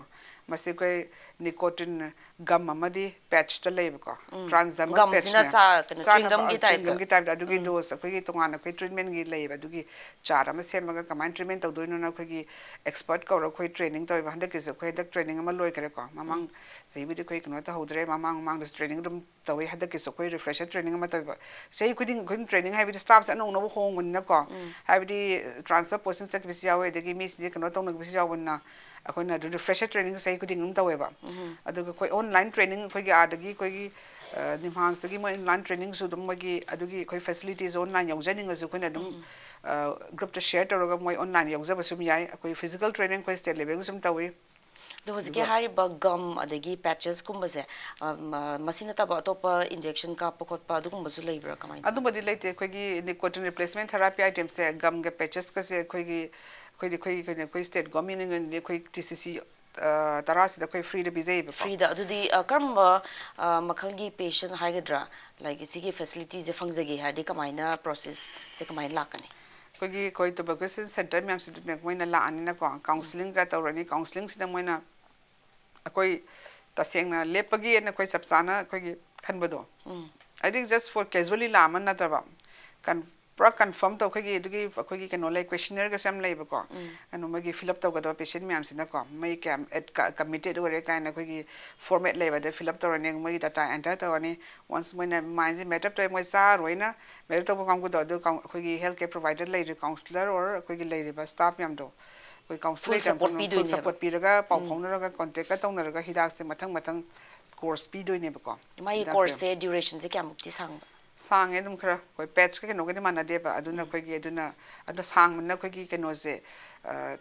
ꯃꯁꯤ ꯑꯩꯈꯣꯏ ꯅꯤꯀꯣꯇꯤꯟ ꯒꯝ ꯑꯃꯗꯤ ꯄꯦꯠꯁꯇ ꯂꯩꯌꯦꯕꯀꯣ꯫ ꯇ꯭ꯔꯥꯟꯁꯗꯔꯃꯜ ꯒꯝꯁꯤꯅ ꯄꯦꯠꯁꯅꯦ꯫ ꯆꯥ-, ꯀꯩꯅꯣ, ꯆꯥꯅꯕ, ꯆ꯭ꯋꯤꯡꯒꯝꯒꯤ ꯇꯥꯏꯞꯇ? ꯆ꯭ꯋꯤꯡꯒꯝꯒꯤ ꯇꯥꯏꯞꯇ꯫ ꯑꯗꯨꯒꯤ ꯗꯣꯁ ꯑꯩꯈꯣꯏꯒꯤ ꯇꯣꯉꯥꯟꯅ ꯑꯩꯈꯣꯏ ꯇ꯭ꯔꯤꯠꯃꯦꯟꯒꯤ ꯂꯩꯌꯦꯕ, ꯑꯗꯨꯒꯤ ꯆꯥꯔ ꯑꯃ ꯁꯦꯝꯃꯒ ꯀꯃꯥꯏꯅ ꯇ꯭ꯔꯤꯠꯃꯦꯟ ꯇꯧꯗꯣꯏꯅꯣꯅ ꯑꯩꯈꯣꯏꯒꯤ ꯑꯦꯛꯁꯄꯔꯠ ꯀꯧꯔꯒ ꯑꯩꯈꯣꯏ ꯇ꯭ꯔꯦꯅꯤꯡ ꯇꯧꯋꯦꯕ꯫ ꯍꯟꯗꯛꯀꯤꯁꯨ ꯑꯩꯈꯣꯏ ꯍꯟꯗꯛ ꯇ꯭ꯔꯦꯅꯤꯡ ꯑꯃ ꯂꯣꯏꯈ꯭ꯔꯦꯀꯣ꯫ ꯃꯃꯥꯡ ꯆꯍꯤꯕꯨꯗꯤ ꯑꯩꯈꯣꯏ ꯀꯩꯅꯣ ꯇꯧꯍꯧꯗ꯭ꯔꯦ, ꯃꯃꯥꯡ ꯃꯃꯥꯡꯗꯁꯨ ꯇ꯭ꯔꯦꯅꯤꯡ ꯑꯗꯨꯝ ꯇꯧꯋꯤ꯫ ꯍꯟꯗꯛꯀꯤꯁꯨ ꯑꯩꯈꯣꯏ ꯔꯤꯐ꯭ꯔꯦꯁꯔ ꯇ꯭ꯔꯦꯅꯤꯡ ꯑꯃ ꯇꯧꯋꯦꯕ꯫ ꯆꯍꯤ ꯈꯨꯗꯤꯡ ꯑꯩꯈꯣꯏ ꯇ꯭ꯔꯦꯅꯤꯡ ꯍꯥꯏꯕꯗꯤ ꯁ꯭ꯇꯥꯐꯁꯦ ꯑꯅꯧ ꯑꯅꯧꯕ ꯍꯣꯡꯕꯅꯤꯅꯀꯣ, ꯍꯥꯏꯕꯗꯤ ꯇ꯭ꯔꯥꯟꯁꯐꯔ ꯄꯣꯁꯇꯤꯡ ꯆꯠꯈꯤꯕꯁꯨ ꯌꯥꯎꯋꯦ, ꯑꯗꯒꯤ ꯃꯤꯁꯤꯡꯁꯦ ꯀꯩꯅꯣ ꯇꯧꯅꯈꯤꯕꯁꯨ ꯌꯥꯎꯕꯅꯤꯅ, ꯑꯩꯈꯣꯏꯅ ꯑꯗꯨ ꯔꯤꯐ꯭ꯔꯦꯁꯔ ꯇ꯭ꯔꯦꯅꯤꯡ ꯆꯍꯤ ꯈꯨꯗꯤꯡ ꯑꯗꯨꯝ ꯇꯧꯋꯦꯕ꯫ ꯑꯗꯨꯒ ꯑꯩꯈꯣꯏ ꯑꯣꯟꯂꯥꯏꯟ ꯇ꯭ꯔꯦꯅꯤꯡ ꯑꯩꯈꯣꯏꯒꯤ ꯑꯥꯗꯒꯤ ꯑꯩꯈꯣꯏꯒꯤ, ꯑ, ꯅꯤꯝꯍꯥꯟꯁꯇꯒꯤ ꯃꯣꯏ ꯑꯣꯟꯂꯥꯏꯟ ꯇ꯭ꯔꯦꯅꯤꯡꯁꯨ ꯑꯗꯨꯝ ꯃꯣꯏꯒꯤ ꯑꯗꯨꯒꯤ ꯑꯩꯈꯣꯏ ꯐꯦꯁꯤꯂꯤꯇꯤꯁ ꯑꯣꯟꯂꯥꯏꯟ ꯌꯥꯎꯖꯅꯤꯡꯉꯁꯨ ꯑꯩꯈꯣꯏꯅ ꯑꯗꯨꯝ, ꯑ, ꯒ꯭ꯔꯨꯞꯇ ꯁꯤꯌꯔ ꯇꯧꯔꯒ ꯃꯣꯏ ꯑꯣꯟꯂꯥꯏꯟ ꯌꯥꯎꯖꯕꯁꯨ ꯑꯗꯨꯝ ꯌꯥꯏ꯫ ꯑꯩꯈꯣꯏ ꯐꯤꯖꯤꯀꯦꯜ ꯇ꯭ꯔꯦꯅꯤꯡ ꯑꯩꯈꯣꯏ ꯁ꯭ꯇꯦꯠ ꯂꯦꯚꯦꯜꯒꯤꯁꯨ ꯑꯗꯨꯝ ꯇꯧꯋꯤ꯫ ꯑꯗꯣ ꯍꯧꯖꯤꯛꯀꯤ ꯑꯗꯨꯒ ꯍꯥꯏꯔꯤꯕ ꯒꯝ ꯑꯗꯒꯤ ꯄꯦꯆꯦꯁꯀꯨꯝꯕꯁꯦ, ꯑ, ꯃ-, ꯃꯁꯤ ꯅꯠꯇꯕ ꯑꯇꯣꯞꯄ ꯏꯟꯖꯦꯛꯁꯟ ꯀꯥꯞꯄ ꯈꯣꯠꯄ ꯑꯗꯨꯒꯨꯝꯕꯁꯨ ꯂꯩꯕ꯭ꯔꯥ, ꯀꯃꯥꯏꯅ ꯇꯧꯕ? ꯑꯗꯨꯝꯕꯗꯤ ꯂꯩꯇꯦ꯫ ꯑꯩꯈꯣꯏꯒꯤ ꯅꯤꯀꯣꯇꯤꯟ ꯔꯤꯄ꯭ꯂꯦꯁꯃꯦꯟ ꯊꯦꯔꯥꯄꯤ ꯑꯥꯏꯇꯦꯝꯁꯦ, ꯒꯝꯒ ꯄꯦꯆꯦꯁꯀꯁꯦ ꯑꯩꯈꯣꯏꯒꯤ, ꯑꯩꯈꯣꯏꯗꯤ ꯑꯩꯈꯣꯏꯒꯤ ꯀꯩꯅꯣ, ꯑꯩꯈꯣꯏ ꯁ꯭ꯇꯦꯠ ꯒꯣꯔꯃꯦꯟꯅꯗꯤ ꯑꯩꯈꯣꯏ ꯇꯤ ꯁꯤ ꯁꯤ, ꯑ, ꯇꯔꯥꯁꯤꯗ ꯑꯩꯈꯣꯏ ꯐ꯭ꯔꯤꯗ ꯄꯤꯖꯩꯌꯦꯕꯀꯣ꯫ ꯐ꯭ꯔꯤꯗ? ꯑꯗꯨꯗꯤ, ꯑ, ꯀꯔꯝꯕ, ꯑ, ꯃꯈꯜꯒꯤ ꯄꯦꯁꯦꯟ ꯍꯥꯏꯒꯗ꯭ꯔꯥ, ꯂꯥꯏꯛ, ꯁꯤꯒꯤ ꯐꯦꯁꯤꯂꯤꯇꯤꯁꯦ ꯐꯪꯖꯒꯦ ꯍꯥꯏꯔꯗꯤ ꯀꯃꯥꯏꯅ, ꯄ꯭ꯔꯣꯁꯦꯁꯁꯦ ꯀꯃꯥꯏꯅ ꯂꯥꯛꯀꯅꯤ? ꯑꯩꯈꯣꯏꯒꯤ, ꯑꯩꯈꯣꯏ ꯇꯨꯕꯔꯀ꯭ꯂꯣꯁꯤꯁ ꯁꯦꯟꯇꯔ ꯃꯌꯥꯝꯁꯤꯗꯅꯦ ꯃꯣꯏꯅ ꯂꯥꯛꯑꯅꯤꯅꯀꯣ, ꯀꯥꯎꯟꯁꯤꯂꯤꯡꯒ ꯇꯧꯔꯅꯤ꯫ ꯀꯥꯎꯟꯁꯤꯂꯤꯡꯁꯤꯗ ꯃꯣꯏꯅ ꯑꯩꯈꯣꯏ ꯇꯁꯦꯡꯅ ꯂꯦꯞꯄꯒꯦꯅ ꯑꯩꯈꯣꯏ ꯆꯞ ꯆꯥꯅ ꯑꯩꯈꯣꯏꯒꯤ ꯈꯟꯕꯗꯣ, ꯍꯥꯏꯗꯤ just for casually ꯂꯥꯛꯑꯃ ꯅꯠꯇꯕ, ꯀꯟ-, ꯄꯨꯔꯥ ꯀꯟꯐꯥꯔꯝ ꯇꯧ, ꯑꯩꯈꯣꯏꯒꯤ ꯑꯗꯨꯒꯤ ꯑꯩꯈꯣꯏꯒꯤ ꯀꯩꯅꯣ ꯂꯩ, ꯀ꯭ꯋꯦꯁꯅꯤꯌꯔꯒꯁꯨ ꯌꯥꯝ ꯂꯩꯕꯀꯣ꯫ ꯀꯩꯅꯣ ꯃꯣꯏꯒꯤ ꯐꯤꯜ ꯑꯞ ꯇꯧꯒꯗꯕ ꯄꯦꯁꯦꯟ ꯃꯌꯥꯝꯁꯤꯅꯀꯣ, ꯃꯣꯏ ꯀꯌꯥꯝ ꯀꯃꯤꯇꯦꯠ ꯑꯣꯏꯔꯦ ꯀꯥꯏꯅ ꯑꯩꯈꯣꯏꯒꯤ ꯐꯣꯔꯃꯦꯠ ꯂꯩꯕ, ꯑꯗ ꯐꯤꯜ ꯑꯞ ꯇꯧꯔꯅꯤ, ꯃꯣꯏꯒꯤ ꯗꯥꯇꯥ ꯑꯦꯟꯇꯔ ꯇꯧꯔꯅꯤ꯫ ꯋꯥꯟꯁ ꯃꯣꯏꯅ ꯃꯥꯏꯟꯁꯦ ꯃꯦꯠ ꯑꯞ ꯇꯧꯔꯦ, ꯃꯣꯏ ꯆꯥꯔꯣꯏꯅ ꯃꯦꯠ ꯑꯞ ꯇꯧꯕ ꯀꯥꯡꯕꯨꯗꯣ, ꯑꯗꯨ ꯀꯥꯎꯟ-, ꯑꯩꯈꯣꯏꯒꯤ ꯍꯦꯜꯊ ꯀꯦꯌꯔ ꯄ꯭ꯔꯣꯚꯥꯏꯗꯔ ꯂꯩꯔꯤ, ꯀꯥꯎꯟꯁꯤꯂꯔ ꯑꯣꯔ ꯑꯩꯈꯣꯏꯒꯤ ꯂꯩꯔꯤꯕ ꯁ꯭ꯇꯥꯐ ꯃꯌꯥꯝꯗꯣ, ꯑꯩꯈꯣꯏ ꯀꯥꯎꯟꯁꯤꯜ ꯐꯨꯜ ꯂꯩꯇꯕ ꯁꯄꯣꯔꯠ ꯃꯐꯝ ꯐꯨꯜ ꯄꯤꯗꯣꯏꯅꯦꯕ꯫ ꯁꯄꯣꯔꯠ ꯄꯤꯔꯒ ꯄꯥꯎ ꯎꯝ꯫ ꯐꯥꯎꯅꯔꯒ ꯀꯣꯟꯇꯦꯛꯀ ꯇꯧꯅꯔꯒ ꯍꯤꯗꯥꯛꯁꯦ ꯃꯊꯪ ꯃꯊꯪ ꯀꯣꯔꯁ ꯄꯤꯗꯣꯏꯅꯦꯕꯀꯣ꯫ ꯃꯥꯒꯤ ꯍꯤꯗꯥꯛꯁꯦ ꯀꯣꯔꯁꯁꯦ ꯗ꯭ꯌꯨꯔꯦꯁꯟꯁꯦ ꯀꯌꯥꯃꯨꯛꯇꯤ ꯁꯥꯡꯕ? ꯁꯥꯡꯉꯦ ꯑꯗꯨꯝ ꯈꯔ꯫ ꯑꯩꯈꯣꯏ ꯄꯦꯠꯁꯀ ꯀꯩꯅꯣꯒꯗꯤ ꯃꯥꯟꯅꯗꯦꯕ, ꯑꯗꯨꯅ ꯎꯝ꯫ ꯑꯩꯈꯣꯏꯒꯤ ꯑꯗꯨꯅ ꯑꯗꯣ ꯁꯥꯡꯕꯅꯤꯅ ꯑꯩꯈꯣꯏꯒꯤ ꯀꯩꯅꯣꯁꯦ, ꯑ,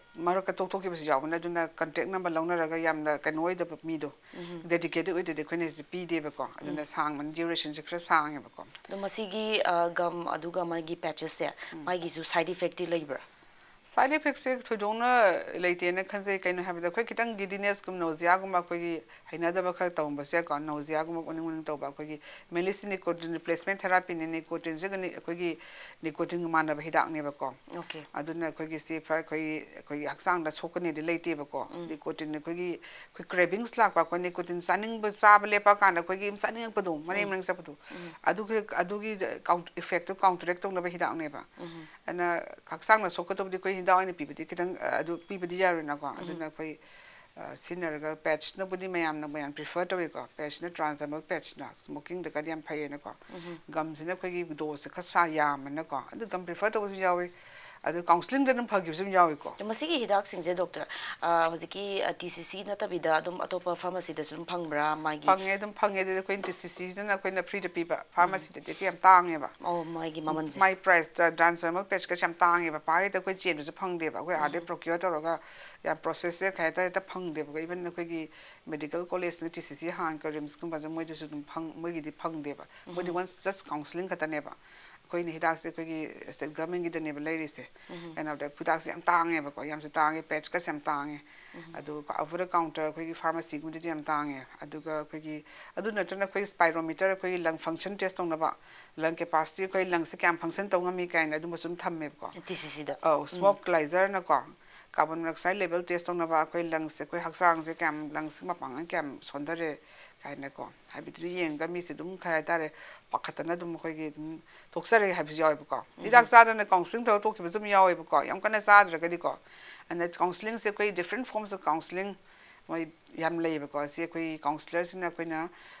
ꯃꯔꯛꯇ ꯇꯣꯛꯊꯣꯛꯈꯤꯕꯁꯨ ꯌꯥꯎꯕꯅ, ꯑꯗꯨꯅ ꯀꯟꯇꯦꯛ ꯅꯝꯕꯔ ꯂꯧꯅꯔꯒ ꯌꯥꯝꯅ ꯀꯩꯅꯣ ꯑꯣꯏꯗꯕ ꯃꯤꯗꯣ, ꯎꯝ꯫ ꯗꯦꯗꯤꯀꯦꯇꯦꯠ ꯑꯣꯏꯗ꯭ꯔꯗꯤ ꯑꯩꯈꯣꯏꯅ ꯍꯧꯖꯤꯛ ꯄꯤꯗꯦꯕꯀꯣ꯫ ꯑꯗꯨꯅ ꯎꯝ꯫ ꯁꯥꯡꯕꯅ ꯗ꯭ꯌꯨꯔꯦꯁꯟꯁꯦ ꯈꯔ ꯁꯥꯡꯉꯦꯕꯀꯣ꯫ ꯑꯗꯣ ꯃꯁꯤꯒꯤ, ꯑ, ꯒꯝ ꯑꯗꯨꯒ ꯃꯥꯒꯤ ꯄꯦꯆꯦꯁꯁꯦ, ꯎꯝ꯫ ꯃꯥꯒꯤꯁꯨ ꯁꯥꯏꯠ ꯏꯐꯦꯛꯇꯤ ꯂꯩꯕ꯭ꯔꯥ? ꯁꯥꯏꯠ ꯏꯐꯦꯛꯁꯦ ꯊꯣꯏꯗꯣꯛꯅ ꯂꯩꯇꯦꯅ ꯈꯟꯖꯩ꯫ ꯀꯩꯅꯣ ꯍꯥꯏꯕꯗ ꯑꯩꯈꯣꯏ ꯈꯤꯇꯪ ꯒꯤꯗꯤꯅꯦꯁꯀꯨꯝ, ꯅꯣꯖꯤꯌꯥꯒꯨꯝꯕ ꯑꯩꯈꯣꯏꯒꯤ ꯍꯩꯅꯗꯕ ꯈꯔ ꯇꯧꯔꯝꯕꯁꯨ ꯌꯥꯏꯀꯣ꯫ ꯅꯣꯖꯤꯌꯥꯒꯨꯝꯕ, ꯑꯣꯅꯤꯡ ꯑꯣꯅꯤꯡ ꯇꯧꯕ, ꯑꯩꯈꯣꯏꯒꯤ ꯃꯦꯂꯤꯁ ꯅꯤꯀꯣꯇꯤꯟ ꯔꯤꯄ꯭ꯂꯦꯁꯃꯦꯟ ꯊꯦꯔꯥꯄꯤꯅꯤ꯫ ꯅꯤꯀꯣꯇꯤꯟꯁꯦ ꯅꯤ-, ꯑꯩꯈꯣꯏꯒꯤ ꯅꯤꯀꯣꯇꯤꯟꯒ ꯃꯥꯟꯅꯕ ꯍꯤꯗꯥꯛꯅꯦꯕꯀꯣ꯫ ꯑꯣꯀꯦ꯫ ꯑꯗꯨꯅ ꯑꯩꯈꯣꯏꯒꯤ ꯁꯤ ꯐ-, ꯑꯩꯈꯣꯏ, ꯑꯩꯈꯣꯏꯒꯤ ꯍꯛꯆꯥꯡꯗ ꯁꯣꯛꯀꯅꯤꯗꯤ ꯂꯩꯇꯦꯕꯀꯣ꯫ ꯎꯝ꯫ ꯅꯤꯀꯣꯇꯤꯟ ꯑꯩꯈꯣꯏꯒꯤ, ꯑꯩꯈꯣꯏ ꯀ꯭ꯔꯦꯚꯤꯡꯁ ꯂꯥꯛꯄ, ꯑꯩꯈꯣꯏ ꯅꯤꯀꯣꯇꯤꯟ ꯆꯥꯅꯤꯡꯕ, ꯆꯥꯕ ꯂꯦꯞꯄ ꯀꯥꯟꯗ ꯑꯩꯈꯣꯏꯒꯤ ꯆꯥꯅꯤꯡꯉꯛꯄꯗꯣ, ꯃꯔꯦꯡ ꯎꯝ꯫ ꯃꯔꯦꯡ ꯆꯠꯄꯗꯣ, ꯎꯝ꯫ ꯑꯗꯨꯒꯤ, ꯑꯗꯨꯒꯤ ꯀꯥꯎꯟ-, ꯏꯐꯦꯛꯇꯣ ꯀꯥꯎꯟꯇꯔꯦꯛ ꯇꯧꯅꯕ ꯍꯤꯗꯥꯛꯅꯦꯕ꯫ ꯎꯝ꯫ ꯑꯗꯨꯅ ꯍꯛꯆꯥꯡꯅ ꯁꯣꯛꯀꯗꯕꯗꯤ ꯑꯩꯈꯣꯏ ꯍꯤꯗꯥꯛ ꯑꯣꯏꯅ ꯄꯤꯕꯗꯤ ꯈꯤꯇꯪ, ꯑ, ꯑꯗꯨ ꯄꯤꯕꯗꯤ ꯌꯥꯔꯣꯏꯅꯀꯣ꯫ ꯎꯝ꯫ ꯑꯗꯨꯅ ꯑꯩꯈꯣꯏ, ꯑ, ꯁꯤꯖꯤꯟꯅꯔꯒ ꯄꯦꯠꯁꯅꯕꯨꯗꯤ ꯃꯌꯥꯝꯅ, ꯃꯌꯥꯝ ꯄ꯭ꯔꯤꯐꯔ ꯇꯧꯋꯤꯀꯣ꯫ ꯄꯦꯠꯁꯅ ꯇ꯭ꯔꯥꯟꯁꯗꯔꯃꯦꯜ ꯄꯦꯠꯁꯅ ꯁ꯭ꯃꯣꯀꯤꯡꯗꯒꯗꯤ ꯌꯥꯝ ꯐꯩꯌꯦꯅꯀꯣ꯫ ꯎꯝ꯫ ꯒꯝꯁꯤꯅ ꯑꯩꯈꯣꯏꯒꯤ ꯗꯣꯁꯁꯦ ꯈꯔ ꯁꯥ ꯌꯥꯝꯕꯅꯀꯣ꯫ ꯑꯗꯨ ꯒꯝ ꯄ꯭ꯔꯤꯐꯔ ꯇꯧꯕꯁꯨ ꯌꯥꯎꯋꯤ꯫ ꯑꯗꯨ ꯀꯥꯎꯟꯁꯤꯂꯤꯡꯗ ꯑꯗꯨꯝ ꯐꯈꯤꯕꯁꯨ ꯑꯗꯨꯝ ꯌꯥꯎꯋꯤꯀꯣ꯫ ꯑꯗꯣ ꯃꯁꯤꯒꯤ ꯍꯤꯗꯥꯛꯁꯤꯡꯁꯦ, ꯗꯣꯛꯇꯔ, ꯑ, ꯍꯧꯖꯤꯛꯀꯤ, ꯑ, ꯇꯤ ꯁꯤ ꯁꯤ ꯅꯠꯇꯕꯤꯗ ꯑꯗꯨꯝ ꯑꯇꯣꯞꯄ ꯐꯥꯔꯃꯥꯁꯤꯗꯁꯨ ꯑꯗꯨꯝ ꯐꯪꯕ꯭ꯔꯥ? ꯃꯥꯒꯤ ꯐꯪꯉꯦ, ꯑꯗꯨꯝ ꯐꯪꯉꯦ꯫ ꯑꯗꯨꯗꯤ ꯑꯩꯈꯣꯏꯅ ꯇꯤ ꯁꯤ ꯁꯤꯁꯤꯅ ꯑꯩꯈꯣꯏꯅ ꯐ꯭ꯔꯤꯗ ꯄꯤꯕ, ꯎꯝ꯫ ꯐꯥꯔꯃꯥꯁꯤꯗꯗꯤ ꯌꯥꯝ ꯇꯥꯡꯉꯦꯕ꯫ ꯑꯣ, ꯃꯥꯒꯤ ꯃꯃꯜꯁꯦ? ꯃꯥꯏ ꯄ꯭ꯔꯥꯏꯁꯇ ꯇ꯭ꯔꯥꯟꯁꯗꯔꯃꯦꯜ ꯄꯦꯠꯁꯀꯁꯦ ꯌꯥꯝ ꯇꯥꯡꯉꯦꯕ꯫ ꯄꯥꯏꯗ ꯑꯩꯈꯣꯏ ꯆꯦꯟꯕꯁꯨ ꯐꯪꯗꯦꯕ꯫ ꯑꯩꯈꯣꯏ ꯑꯥꯗꯩ ꯎꯝ꯫ ꯄ꯭ꯔꯣꯀ꯭ꯌꯣꯔ ꯇꯧꯔꯒ ꯌꯥꯝ ꯄ꯭ꯔꯣꯁꯦꯁꯁꯦ ꯀꯩ ꯍꯥꯏꯇꯥꯔꯦ, ꯍꯦꯛꯇ ꯐꯪꯗꯦꯕꯀꯣ꯫ ꯏꯚꯟ ꯑꯩꯈꯣꯏꯒꯤ ꯃꯦꯗꯤꯀꯦꯜ ꯀꯣꯂꯦꯖꯅ ꯇꯤ ꯁꯤ ꯁꯤ ꯍꯥꯡꯉꯒ ꯔꯤꯝꯁꯀꯨꯝꯕꯁꯦ ꯃꯣꯏꯗꯁꯨ ꯑꯗꯨꯝ ꯐꯪ-, ꯃꯣꯏꯒꯤꯗꯤ ꯐꯪꯗꯦꯕ꯫ ꯃꯣꯏꯗꯤ ꯎꯝ꯫ ꯋꯟꯁ ꯖꯁ ꯀꯥꯎꯟꯁꯤꯂꯤꯡ ꯈꯛꯇꯅꯦꯕ꯫ ꯑꯩꯈꯣꯏꯅ ꯍꯤꯗꯥꯛꯁꯦ ꯑꯩꯈꯣꯏꯒꯤ ꯁ꯭ꯇꯦꯠ ꯒꯚꯔꯟꯃꯦꯟꯒꯤꯗꯅꯦꯕ ꯂꯩꯔꯤꯁꯦ꯫ ꯎꯝ꯫ ꯀꯩꯅꯣꯗ ꯍꯤꯗꯥꯛꯁꯦ ꯌꯥꯝ ꯇꯥꯡꯉꯦꯕꯀꯣ, ꯌꯥꯝꯁꯨ ꯇꯥꯡꯉꯦ, ꯄꯦꯠꯁꯀꯁꯦ ꯌꯥꯝ ꯇꯥꯡꯉꯦ꯫ ꯎꯝ꯫ ꯑꯗꯨꯒ ꯑꯣꯚꯔ ꯗ ꯀꯥꯎꯟꯇꯔ ꯑꯩꯈꯣꯏꯒꯤ ꯐꯥꯔꯃꯥꯁꯤꯒꯨꯝꯕꯗꯗꯤ ꯌꯥꯝ ꯇꯥꯡꯉꯦ꯫ ꯑꯗꯨꯒ ꯑꯩꯈꯣꯏꯒꯤ, ꯑꯗꯨ ꯅꯠꯇꯅ ꯑꯩꯈꯣꯏꯒꯤ ꯁ꯭ꯄꯥꯏꯔꯣꯃꯤꯇꯔ, ꯑꯩꯈꯣꯏꯒꯤ ꯂꯪ ꯐꯪꯁꯟ ꯇꯦꯁ ꯇꯧꯅꯕ, ꯂꯪ ꯀꯦꯄꯥꯁꯤꯇꯤ, ꯑꯩꯈꯣꯏ ꯂꯪꯁꯦ ꯀꯌꯥꯝ ꯐꯪꯁꯟ ꯇꯧ ꯉꯝꯃꯤ ꯀꯥꯏꯅ ꯑꯗꯨꯝꯕꯁꯨ ꯑꯗꯨꯝ ꯊꯝꯃꯦꯕꯀꯣ꯫ ꯇꯤ ꯁꯤ ꯁꯤꯗ? ꯑꯧ, ꯎꯝ꯫ ꯁ꯭ꯃꯣꯛ ꯏꯀ꯭ꯋꯦꯂꯥꯏꯖꯔꯅꯀꯣ, ꯀꯥꯔꯕꯣꯟ ꯃꯣꯅꯣꯛꯁꯥꯏꯗ ꯂꯦꯚꯦꯜ ꯇꯦꯁ ꯇꯧꯅꯕ, ꯑꯩꯈꯣꯏ ꯂꯪꯁꯦ, ꯑꯩꯈꯣꯏ ꯍꯛꯆꯥꯡꯁꯦ ꯀꯌꯥꯝ, ꯂꯪꯁꯦ ꯃꯄꯥꯡꯒꯜ ꯀꯌꯥꯝ ꯁꯣꯟꯊꯔꯦ, ꯀꯥꯏꯅꯀꯣ, ꯍꯥꯏꯕꯗꯨ ꯌꯦꯡꯉꯒ ꯃꯤꯁꯦ ꯑꯗꯨꯝ ꯈꯔ ꯍꯥꯏꯇꯥꯔꯦ, ꯄꯥꯈꯠꯇꯅ ꯑꯗꯨꯝ ꯑꯩꯈꯣꯏꯒꯤ ꯑꯗꯨꯝ ꯇꯣꯛꯆꯔꯒꯦ ꯍꯥꯏꯕꯁꯨ ꯌꯥꯎꯋꯦꯕꯀꯣ꯫ ꯍꯤꯗꯥꯛ ꯆꯥꯗꯅ ꯀꯥꯎꯟꯁꯤꯂꯤꯡ ꯇꯧꯔꯒ ꯇꯣꯛꯈꯤꯕꯁꯨ ꯑꯗꯨꯝ ꯌꯥꯎꯋꯦꯕꯀꯣ, ꯌꯥꯝ ꯀꯟꯅ ꯆꯥꯗ꯭ꯔꯒꯗꯤꯀꯣ꯫ ꯑꯗꯨꯅ ꯀꯥꯎꯟꯁꯤꯂꯤꯡꯁꯦ ꯑꯩꯈꯣꯏ different forms of counselling ꯃꯣꯏ ꯌꯥꯝ ꯂꯩꯌꯦꯕꯀꯣ꯫ ꯁꯤ ꯑꯩꯈꯣꯏ ꯀꯥꯎꯟꯁꯤꯂꯔꯁꯤꯅ ꯑꯩꯈꯣꯏꯅ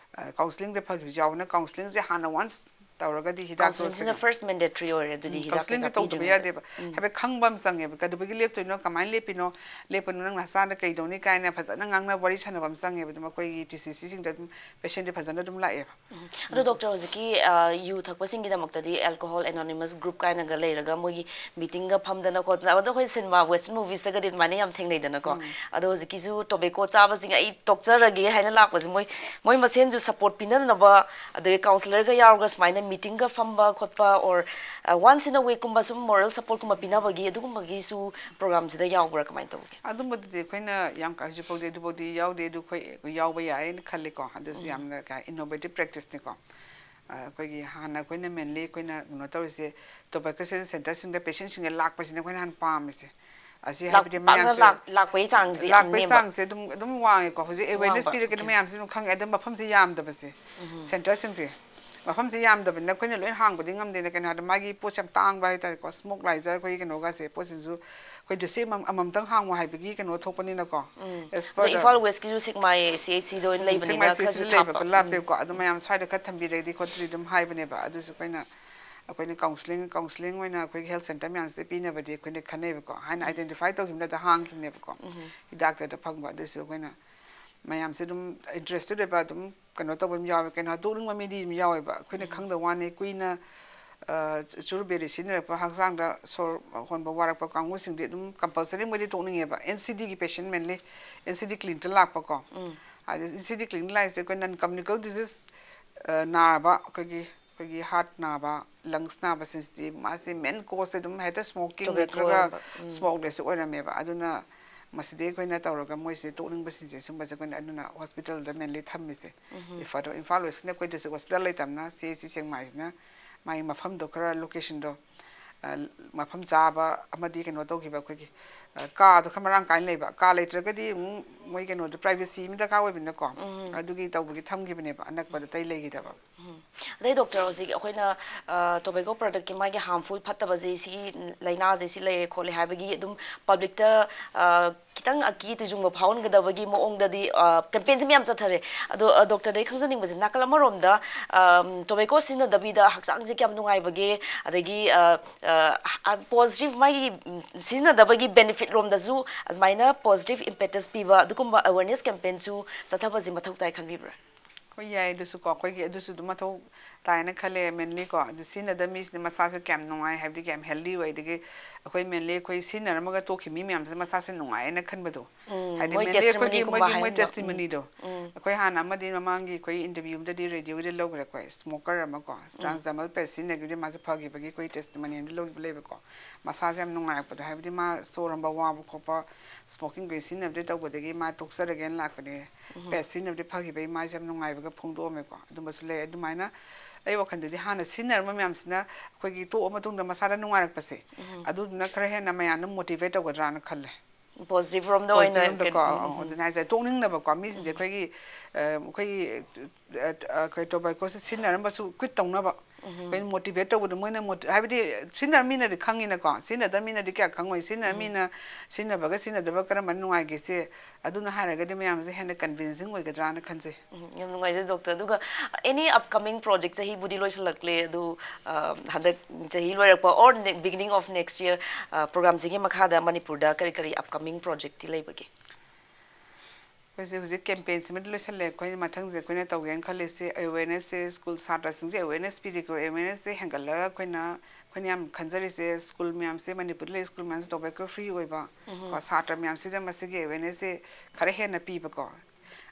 ꯀꯥꯎꯟꯁꯤꯂꯤꯡꯗ ꯐꯈꯤꯕꯁꯨ ꯌꯥꯎꯕꯅ, ꯀꯥꯎꯟꯁꯤꯂꯤꯡꯁꯦ ꯍꯥꯟꯅ ꯋꯥꯟꯁ ꯇꯧꯔꯒꯗꯤ ꯍꯤꯗꯥꯛꯇꯣ ꯀꯥꯎꯟꯁꯤꯂꯤꯡꯁꯤꯅ ꯐꯥꯔꯁ ꯃꯦꯟꯗꯦꯇꯔꯤ ꯑꯣꯏꯔꯦ ꯑꯗꯨꯗꯤ ꯍꯤꯗꯥꯛ ꯀꯩꯀꯥ ꯀꯥꯎꯟꯁꯤꯂꯤꯡꯗꯤ ꯇꯧꯗꯕ ꯄꯤꯗ꯭ꯔꯤꯉꯩꯗ꯫ ꯌꯥꯗꯦꯕ꯫ ꯍꯥꯏꯐꯦꯠ ꯈꯪꯕ ꯑꯃ ꯆꯪꯉꯦꯕ, ꯀꯩꯗꯧꯕꯒꯤ ꯂꯦꯞꯇꯣꯏꯅꯣ, ꯀꯃꯥꯏꯅ ꯂꯦꯞꯄꯤꯅꯣ, ꯂꯦꯞꯄꯅꯣ, ꯅꯪ ꯅꯁꯥꯅ ꯀꯩꯗꯧꯅꯤ ꯀꯥꯏꯅ ꯐꯖꯅ ꯉꯥꯡꯅꯕ, ꯋꯥꯔꯤ ꯁꯥꯟꯅꯕ ꯑꯃ ꯆꯪꯉꯦꯕ꯫ ꯑꯗꯨꯝ ꯑꯩꯈꯣꯏꯒꯤ ꯇꯤ ꯁꯤ ꯁꯤꯁꯤꯡꯗ ꯑꯗꯨꯝ ꯄꯦꯁꯦꯟꯗꯤ ꯐꯖꯅ ꯑꯗꯨꯝ ꯂꯥꯛꯑꯦꯕ꯫ ꯑꯗꯣ ꯗꯣꯛꯇꯔ, ꯍꯧꯖꯤꯛꯀꯤ ꯌꯨ ꯊꯛꯄꯁꯤꯡꯒꯤꯗꯃꯛꯇꯗꯤ ꯑꯦꯜꯀꯣꯍꯣꯜ ꯑꯦꯅꯣꯅꯤꯃꯁ ꯒ꯭ꯔꯨꯞ ꯀꯥꯏꯅꯒ ꯂꯩꯔꯒ ꯃꯣꯏꯒꯤ ꯃꯤꯇꯤꯡꯒ ꯐꯝꯗꯅ ꯈꯣꯠꯇꯅ, ꯑꯗꯣ ꯑꯩꯈꯣꯏ ꯁꯤꯅꯦꯃꯥ ꯋꯦꯁꯇꯔꯟ ꯃꯨꯚꯤꯁꯇꯒꯗꯤ ꯑꯗꯨꯃꯥꯏꯅ ꯌꯥꯝ ꯊꯦꯡꯅꯩꯗꯅꯀꯣ꯫ ꯑꯗꯣ ꯍꯧꯖꯤꯛꯀꯤꯁꯨ ꯇꯣꯕꯦꯀꯣ ꯆꯥꯕꯁꯤꯡ ꯑꯩ ꯇꯣꯛꯆꯔꯒꯦ ꯍꯥꯏꯅ ꯂꯥꯛꯄꯁꯦ ꯃꯣꯏ ꯃꯣꯏ ꯃꯁꯦꯟꯁꯨ ꯁꯞꯄꯣꯔꯠ ꯄꯤꯅꯅꯕ, ꯑꯗꯒꯤ ꯀꯥꯎꯟꯁꯤꯂꯔꯒ ꯌꯥꯎꯔꯒ ꯁꯨꯃꯥꯏꯅ ꯃꯤꯇꯤꯡꯒ ꯐꯝꯕ ꯈꯣꯠꯄ, ꯑꯣꯔ ꯋꯥꯟꯁ ꯏꯟ ꯑ ꯋꯤꯛꯀꯨꯝꯕ ꯁꯨꯝ ꯃꯣꯔꯦꯜ ꯁꯞꯄꯣꯔꯠꯀꯨꯝꯕ ꯄꯤꯅꯕꯒꯤ ꯑꯗꯨꯒꯨꯝꯕꯒꯤꯁꯨ ꯄ꯭ꯔꯣꯒ꯭ꯔꯥꯝꯁꯤꯗ ꯌꯥꯎꯕ꯭ꯔꯥ, ꯀꯃꯥꯏꯅ ꯇꯧꯒꯦ? ꯑꯗꯨꯝꯕꯗꯨꯗꯤ ꯑꯩꯈꯣꯏꯅ ꯌꯥꯝ ꯀꯥ-, ꯍꯧꯖꯤꯛꯐꯥꯎꯗꯤ ꯑꯗꯨꯐꯥꯎꯗꯤ ꯌꯥꯎꯗꯦ꯫ ꯑꯗꯨ ꯑꯩꯈꯣꯏ ꯌꯥꯎꯕ ꯌꯥꯏꯅ ꯈꯜꯂꯤꯀꯣ꯫ ꯑꯗꯨꯁꯨ ꯌꯥꯝꯅ ꯀꯥ ꯏꯅꯣꯚꯦꯇꯤꯞ ꯄ꯭ꯔꯦꯛꯇꯤꯁꯅꯤꯀꯣ꯫ ꯑꯩꯈꯣꯏꯒꯤ ꯍꯥꯟꯅ ꯑꯩꯈꯣꯏꯅ ꯃꯦꯟꯂꯤ ꯑꯩꯈꯣꯏꯅ ꯀꯩꯅꯣ ꯇꯧꯔꯤꯁꯦ, ꯇꯣꯕꯦꯀꯣ ꯁꯦꯟꯇꯔꯁꯤꯡꯗ ꯄꯦꯁꯦꯟꯁꯤꯡꯁꯦ ꯂꯥꯛꯄꯁꯤꯅ ꯑꯩꯈꯣꯏꯅ ꯍꯥꯟꯅ ꯄꯥꯝꯃꯤꯁꯦ꯫ ꯑꯁꯤ ꯍꯥꯏꯕꯗꯤ ꯄꯥꯛꯅ ꯃꯌꯥꯝꯁꯦ ꯂꯥꯛ- ꯂꯥꯛꯄꯒꯤ ꯆꯥꯡꯁꯦ ꯌꯥꯝ ꯂꯥꯛꯄꯒꯤ ꯅꯦꯝꯕ꯫ ꯆꯥꯡꯁꯦ ꯑꯗꯨꯝ ꯑꯗꯨꯝ ꯋꯥꯡꯉꯦꯀꯣ꯫ ꯍꯧꯖꯤꯛ ꯑꯦꯋꯦꯔꯅꯦꯁ ꯋꯥꯡꯕ, ꯄꯤꯔꯒꯗꯤ okay. ꯃꯌꯥꯝꯁꯦ ꯑꯗꯨꯝ ꯈꯪꯉꯦ꯫ ꯑꯗꯨꯝ ꯃꯐꯝꯁꯦ ꯌꯥꯝꯗꯕꯁꯦ, ꯁꯦꯟꯇꯔꯁꯤꯡꯁꯦ, ꯃꯐꯝꯁꯦ ꯌꯥꯝꯗꯕꯅꯤꯅ ꯑꯩꯈꯣꯏꯅ ꯂꯣꯏ ꯍꯥꯡꯕꯗꯤ ꯉꯝꯗꯦꯅ꯫ ꯀꯩꯅꯣ ꯍꯥꯏꯕꯗ ꯃꯥꯒꯤ ꯄꯣꯠꯁꯦ ꯌꯥꯝ ꯇꯥꯡꯕ ꯍꯥꯏꯇꯥꯔꯦꯀꯣ꯫ ꯁ꯭ꯃꯣꯛ ꯂꯥꯏꯖꯔ ꯑꯩꯈꯣꯏꯒꯤ ꯀꯩꯅꯣꯒꯁꯦ, ꯄꯣꯠꯁꯤꯡꯁꯨ ꯑꯩꯈꯣꯏ ꯗꯤꯁꯇ꯭ꯔꯤꯛ ꯑꯃꯃꯝ ꯑꯃꯃꯝꯇꯪ ꯍꯥꯡꯉꯣ ꯍꯥꯏꯕꯒꯤ ꯀꯩꯅꯣ ꯊꯣꯛꯄꯅꯤꯅꯀꯣ꯫ As per ꯑꯗꯣ the- ꯏꯝꯐꯥꯜ ꯋꯦꯁꯀꯤꯁꯨ ꯁꯦꯛꯃꯥꯏ ꯁꯤ ꯑꯩꯆ ꯁꯤꯗ ꯑꯣꯏꯅ ꯎꯝ, ꯂꯩꯕꯅꯤꯅ ꯁꯦꯛꯃꯥꯏ ꯁꯤ ꯑꯩꯆ ꯁꯤꯗ ꯈꯔꯁꯨ ꯂꯩꯕꯀꯣ, ꯊꯥꯞꯄ꯫ ꯂꯥꯞꯄꯦꯕꯀꯣ꯫ ꯑꯗꯨ ꯃꯌꯥꯝ ꯁ꯭ꯋꯥꯏꯗ ꯈꯔ ꯊꯝꯕꯤꯔꯒꯗꯤ ꯈꯣꯠꯇ꯭ꯔꯗꯤ ꯑꯗꯨꯝ ꯍꯥꯏꯕꯅꯦꯕ꯫ ꯑꯗꯨꯁꯨ ꯑꯩꯈꯣꯏꯅ ꯑꯩꯈꯣꯏꯅ ꯀꯥꯎꯟꯁꯤꯂꯤꯡ ꯀꯥꯎꯟꯁꯤꯂꯤꯡ ꯑꯣꯏꯅ ꯑꯩꯈꯣꯏꯒꯤ ꯍꯦꯜꯊ ꯁꯦꯟꯇꯔ ꯃꯌꯥꯝꯁꯤꯗ ꯄꯤꯅꯕꯗꯤ ꯑꯩꯈꯣꯏꯅ ꯈꯟꯅꯩꯕꯀꯣ꯫ ꯍꯥꯟꯅ ꯑꯥꯏꯗꯦꯟꯇꯤꯐꯥꯏ ꯇꯧꯈꯤꯕꯅꯗ ꯍꯥꯡꯈꯤꯕꯅꯦꯕꯀꯣ꯫ ꯍꯤꯗꯥꯛꯇꯗ ꯐꯪꯕ꯫ ꯑꯗꯨꯁꯨ ꯑꯩꯈꯣꯏꯅ ꯃꯌꯥꯝꯁꯦ ꯑꯗꯨꯝ ꯏꯟꯇꯔꯦꯁꯇꯦꯠ ꯑꯣꯏꯕ ꯑꯗꯨꯝ ꯀꯩꯅꯣ ꯇꯧꯕ ꯑꯃ ꯌꯥꯎꯋꯦ, ꯀꯩꯅꯣ ꯇꯣꯛꯅꯤꯡꯕ ꯃꯤꯗꯤ ꯑꯗꯨꯝ ꯌꯥꯎꯋꯦꯕ꯫ ꯑꯩꯈꯣꯏꯅ ꯈꯪꯗꯕ ꯋꯥꯅꯤ꯫ ꯀꯨꯏꯅ ꯆꯨꯔꯨ ꯕꯦꯔꯤ ꯁꯤꯖꯤꯟꯅꯔꯛꯄ, ꯍꯛꯆꯥꯡꯗ ꯁꯣꯔ ꯍꯣꯟꯕ ꯋꯥꯔꯛꯄ ꯀꯥꯡꯕꯨꯁꯤꯡꯗꯤ ꯑꯗꯨꯝ ꯀꯝꯄꯜꯁꯔꯤ ꯃꯣꯏꯗꯤ ꯇꯣꯛꯅꯤꯡꯉꯦꯕ꯫ N C ꯗꯤꯒꯤ patient mainly N C ꯗꯤ ꯀ꯭ꯂꯤꯅꯤꯛꯇ ꯂꯥꯛꯄꯀꯣ꯫ ꯑꯗ ꯑꯦꯟ ꯁꯤ ꯗꯤ ꯀ꯭ꯂꯤꯅꯤꯛ ꯂꯥꯛꯏꯁꯦ ꯑꯩꯈꯣꯏ ꯅꯟ ꯀꯝꯃ꯭ꯌꯨꯅꯤꯀꯦꯕꯜ ꯗꯤꯖꯤꯁ ꯅꯥꯔꯕ, ꯑꯩꯈꯣꯏꯒꯤ ꯑꯩꯈꯣꯏꯒꯤ ꯍꯥꯔꯠ ꯅꯥꯕ, ꯂꯪꯁ ꯅꯥꯕꯁꯤꯡꯁꯤꯗꯤ ꯃꯥꯁꯦ ꯃꯦꯟ ꯀꯣꯁꯁꯦ ꯑꯗꯨꯝ ꯍꯦꯛꯇ ꯁ꯭ꯃꯣꯀꯤꯡ Tobacco ꯅꯠꯇ꯭ꯔꯒ ꯑꯣꯏꯔꯝꯕ, ꯎꯝ꯫ ꯁ꯭ꯃꯣꯛꯅꯦꯁꯁꯦ ꯑꯣꯏꯔꯝꯃꯦꯕ꯫ ꯑꯗꯨꯅ ꯃꯁꯤꯗꯩ ꯑꯩꯈꯣꯏꯅ ꯇꯧꯔꯒ ꯃꯣꯏꯁꯦ ꯇꯣꯛꯅꯤꯡꯕꯁꯤꯡꯁꯦ ꯁꯨꯝꯕꯁꯦ ꯑꯩꯈꯣꯏꯅ ꯑꯗꯨꯅ ꯍꯣꯁꯄꯤꯇꯥꯜꯗ ꯃꯦꯟꯂꯤ ꯊꯝꯃꯤꯁꯦ꯫ ꯏꯝꯐꯥꯜꯗ, ꯏꯝꯐꯥꯜ ꯋꯦꯁꯀꯤꯅ ꯑꯩꯈꯣꯏ ꯗꯤꯁꯇ꯭ꯔꯤꯛ ꯍꯣꯁꯄꯤꯇꯥꯜ ꯂꯩꯇꯕꯅ ꯁꯤ ꯑꯩꯆ ꯁꯤ ꯁꯦꯛꯃꯥꯏꯁꯤꯅ ꯃꯥꯒꯤ ꯃꯐꯝꯗꯣ ꯈꯔ ꯂꯣꯀꯦꯁꯟꯗꯣ ꯃꯐꯝ ꯆꯥꯕ ꯑꯃꯗꯤ ꯀꯩꯅꯣ ꯇꯧꯈꯤꯕ ꯑꯩꯈꯣꯏꯒꯤ ꯀꯥꯗꯣ ꯈꯔ ꯃꯔꯥꯡ ꯀꯥꯏꯅ ꯂꯩꯕ꯫ ꯀꯥ ꯂꯩꯇ꯭ꯔꯒꯗꯤ ꯑꯃꯨꯛ ꯃꯣꯏ ꯀꯩꯅꯣꯗꯣ, privacy ꯑꯃ ꯗꯔꯀꯥꯔ ꯑꯣꯏꯕꯅꯤꯅꯀꯣ꯫ ꯑꯗꯨꯒꯤ ꯇꯧꯕꯒꯤ ꯊꯝꯈꯤꯕꯅꯦꯕ, ꯑꯅꯛꯄꯗ ꯑꯇꯩ ꯂꯩꯈꯤꯗꯕ꯫ ꯑꯗꯩ doctor, ꯍꯧꯖꯤꯛ ꯑꯩꯈꯣꯏꯅ tobacco productꯀꯤ ꯃꯥꯒꯤ harmful, ꯐꯠꯇꯕꯁꯦ, ꯁꯤꯒꯤ ꯂꯥꯏꯅꯥꯁꯦ ꯁꯤ ꯂꯩꯔꯦ ꯈꯣꯠꯂꯦ ꯍꯥꯏꯕꯒꯤ ꯑꯗꯨꯝ publicꯇ ꯈꯤꯇꯪ ꯑꯀꯤ ꯇꯨꯖꯨꯡꯕ ꯐꯥꯎꯍꯟꯒꯗꯕꯒꯤ ꯃꯑꯣꯡꯗꯗꯤ campaignꯁꯦ ꯃꯌꯥꯝ ꯆꯠꯊꯔꯦ꯫ ꯑꯗꯣ doctorꯗ ꯑꯩ ꯈꯪꯖꯅꯤꯡꯕꯁꯦ, ꯅꯥꯀꯜ ꯑꯃꯔꯣꯝꯗ tobacco ꯁꯤꯖꯤꯟꯅꯗꯕꯤꯗ ꯍꯛꯆꯥꯡꯁꯦ ꯀꯌꯥꯝ ꯅꯨꯡꯉꯥꯏꯕꯒꯦ, ꯑꯗꯒꯤ positive, ꯃꯥꯒꯤ ꯁꯤꯖꯤꯟꯅꯗꯕꯒꯤ benefit ꯔꯣꯝꯗꯁꯨ ꯑꯗꯨꯃꯥꯏꯅ positive impetus ꯄꯤꯕ ꯑꯗꯨꯒꯨꯝꯕ awareness campaignꯁꯨ ꯆꯠꯊꯕꯁꯦ ꯃꯊꯧ ꯇꯥꯏ ꯈꯟꯕꯤꯕ꯭ꯔꯥ? ꯍꯣꯏ, ꯌꯥꯏ, ꯑꯗꯨꯁꯨꯀꯣ, ꯑꯩꯈꯣꯏꯒꯤ ꯑꯗꯨꯁꯨ ꯑꯗꯨꯝ ꯃꯊꯧ ꯇꯥꯏꯅ ꯈꯜꯂꯦ꯫ Mainlyꯀꯣ, ꯑꯗꯨ ꯁꯤꯖꯤꯟꯅꯗꯕ ꯃꯤꯁꯤꯅ ꯃꯁꯥꯁꯦ ꯀꯌꯥꯝ ꯅꯨꯡꯉꯥꯏ ꯍꯥꯏꯕꯗꯤ ꯀꯌꯥꯝ healthy ꯑꯣꯏ, ꯑꯗꯒꯤ ꯑꯩꯈꯣꯏ mainly ꯑꯩꯈꯣꯏ ꯁꯤꯖꯤꯟꯅꯔꯝꯃꯒ ꯇꯣꯛꯈꯤꯕ ꯃꯤ ꯃꯌꯥꯝꯁꯦ ꯃꯁꯥꯁꯦ ꯅꯨꯡꯉꯥꯏꯌꯦꯅ ꯈꯟꯕꯗꯣ꯫ ꯍꯥꯏꯗꯤ ꯃꯣꯏ mainly ꯑꯩꯈꯣꯏꯒꯤ testimonyꯒꯨꯝꯕ ꯃꯣꯏꯒꯤ ꯃꯣꯏ ꯍꯥꯏꯍꯟꯕ꯫ testimonyꯗꯣ꯫ ꯑꯩꯈꯣꯏ ꯍꯥꯟꯅ ꯑꯃꯗꯤ ꯃꯃꯥꯡꯒꯤ ꯑꯩꯈꯣꯏ interviewꯗꯗꯤ radioꯒꯤꯗ ꯂꯧꯈ꯭ꯔꯦ, ꯑꯩꯈꯣꯏ smoker ꯑꯃꯀꯣ, trans dermal patch ꯁꯤꯖꯤꯟꯅꯈꯤꯕꯗꯤ ꯃꯥꯁꯦ ꯐꯈꯤꯕꯒꯤ ꯑꯩꯈꯣꯏ testimony ꯑꯃꯗꯤ ꯂꯧꯈꯤꯕ ꯂꯩꯕꯀꯣ꯫ ꯃꯁꯥꯁꯦ ꯌꯥꯝ ꯅꯨꯡꯉꯥꯏꯔꯛꯄꯗꯣ, ꯍꯥꯏꯕꯗꯤ ꯃꯥ ꯁꯣꯔ ꯍꯣꯟꯕ ꯋꯥꯕ ꯈꯣꯠꯄ, smoking ꯒꯨꯂꯤ ꯁꯤꯖꯤꯟꯅꯕꯗꯤ ꯇꯧꯕꯗꯒꯤ ꯃꯥ ꯇꯣꯛꯆꯔꯒꯦꯅ ꯂꯥꯛꯄꯅꯦ꯫ Patch ꯁꯤꯖꯤꯟꯅꯕꯗꯤ ꯐꯈꯤꯕꯒꯤ ꯃꯥꯁꯦ ꯌꯥꯝ ꯅꯨꯡꯉꯥꯏꯕꯒ ꯐꯣꯡꯗꯣꯛꯑꯝꯃꯦꯀꯣ꯫ ꯑꯗꯨꯝꯕꯁꯨ ꯂꯩ꯫ ꯑꯗꯨꯃꯥꯏꯅ ꯑꯩ ꯋꯥꯈꯜꯗꯗꯤ ꯍꯥꯟꯅ ꯁꯤꯖꯤꯟꯅꯔꯝꯕ ꯃꯌꯥꯝꯁꯤꯅ ꯑꯩꯈꯣꯏꯒꯤ ꯇꯣꯛꯑ ꯃꯇꯨꯡꯗ ꯃꯁꯥꯗ ꯅꯨꯡꯉꯥꯏꯔꯛꯄꯁꯦ, ꯑꯗꯨꯗꯨꯅ ꯈꯔ ꯍꯦꯟꯅ ꯃꯌꯥꯝꯗ motivate ꯇꯧꯒꯗ꯭ꯔꯥꯅ ꯈꯜꯂꯦ꯫ Positive ꯔꯣꯝꯗ ꯑꯣꯏꯅ Positive ꯔꯣꯝꯗꯀꯣ꯫ ꯀꯩꯅꯣ, ꯑꯧ, ꯑꯗꯨꯅ ꯍꯥꯏꯁꯦ, ꯇꯣꯛꯅꯤꯡꯅꯕꯀꯣ, ꯃꯤꯁꯤꯡꯁꯦ ꯑꯩꯈꯣꯏꯒꯤ ꯑꯩꯈꯣꯏꯒꯤ tobacco ꯁꯦ ꯁꯤꯖꯤꯟꯅꯔꯝꯕꯁꯨ quit ꯇꯧꯅꯕ ꯑꯩꯈꯣꯏꯅ motivate ꯇꯧꯕꯗꯣ, ꯃꯣꯏꯅ ꯃꯣ- ꯍꯥꯏꯕꯗꯤ ꯁꯤꯖꯤꯟꯅꯔ ꯃꯤꯅꯗꯤ ꯈꯪꯉꯤꯅꯀꯣ, ꯁꯤꯖꯤꯟꯅꯗꯕ ꯃꯤꯅꯗꯤ ꯀꯌꯥ ꯈꯪꯉꯣꯏ꯫ ꯁꯤꯖꯤꯟꯅꯔ ꯃꯤꯅ, ꯁꯤꯖꯤꯟꯅꯕꯒ ꯁꯤꯖꯤꯟꯅꯗꯕ ꯀꯔꯝꯕꯅ ꯅꯨꯡꯉꯥꯏꯒꯦꯁꯦ, ꯑꯗꯨꯅ ꯍꯥꯏꯔꯒꯗꯤ ꯃꯌꯥꯝꯁꯦ ꯍꯦꯟꯅ convincing ꯑꯣꯏꯒꯗ꯭ꯔꯥꯅ ꯈꯟꯖꯩ꯫ ꯎꯝ, ꯌꯥꯝ ꯅꯨꯡꯉꯥꯏꯖꯩ doctor꯫ ꯑꯗꯨꯒ any upcoming project, ꯆꯍꯤꯕꯨꯗꯤ ꯂꯣꯏꯁꯤꯜꯂꯛꯂꯦ ꯑꯗꯨ, ꯑ, ꯍꯟꯗꯛ ꯆꯍꯤ ꯂꯣꯏꯔꯛꯄ or ne- beginning of next year, ꯑ, programꯁꯤꯒꯤ ꯃꯈꯥꯗ ꯃꯅꯤꯄꯨꯔꯗ ꯀꯔꯤ ꯀꯔꯤ upcoming projectꯇꯤ ꯂꯩꯕꯒꯦ? ꯑꯩꯈꯣꯏꯁꯦ ꯍꯧꯖꯤꯛ campaign ꯁꯤꯃꯗꯤ ꯂꯣꯏꯁꯤꯜꯂꯦ꯫ ꯑꯩꯈꯣꯏꯅ ꯃꯊꯪꯁꯦ ꯑꯩꯈꯣꯏꯅ ꯇꯧꯒꯦꯅ ꯈꯜꯂꯤꯁꯦ awareness ꯁꯦ, school ꯁꯥꯇ꯭ꯔꯁꯤꯡꯁꯦ awareness ꯄꯤꯔꯤꯀꯣ꯫ Awareness ꯁꯦ ꯍꯦꯟꯒꯠꯂꯒ ꯑꯩꯈꯣꯏꯅ, ꯑꯩꯈꯣꯏꯅ ꯌꯥꯝ ꯈꯟꯖꯔꯤꯁꯦ, school ꯃꯌꯥꯝꯁꯦ, ꯃꯅꯤꯄꯨꯔꯗ ꯂꯩ school ꯃꯌꯥꯝꯁꯦ tobacco free ꯑꯣꯏꯕ ꯀꯣ, ꯁꯥꯇ꯭ꯔ ꯃꯌꯥꯝꯁꯤꯗ ꯃꯁꯤꯒꯤ awareness ꯁꯦ ꯈꯔ ꯍꯦꯟꯅ ꯄꯤꯕꯀꯣ꯫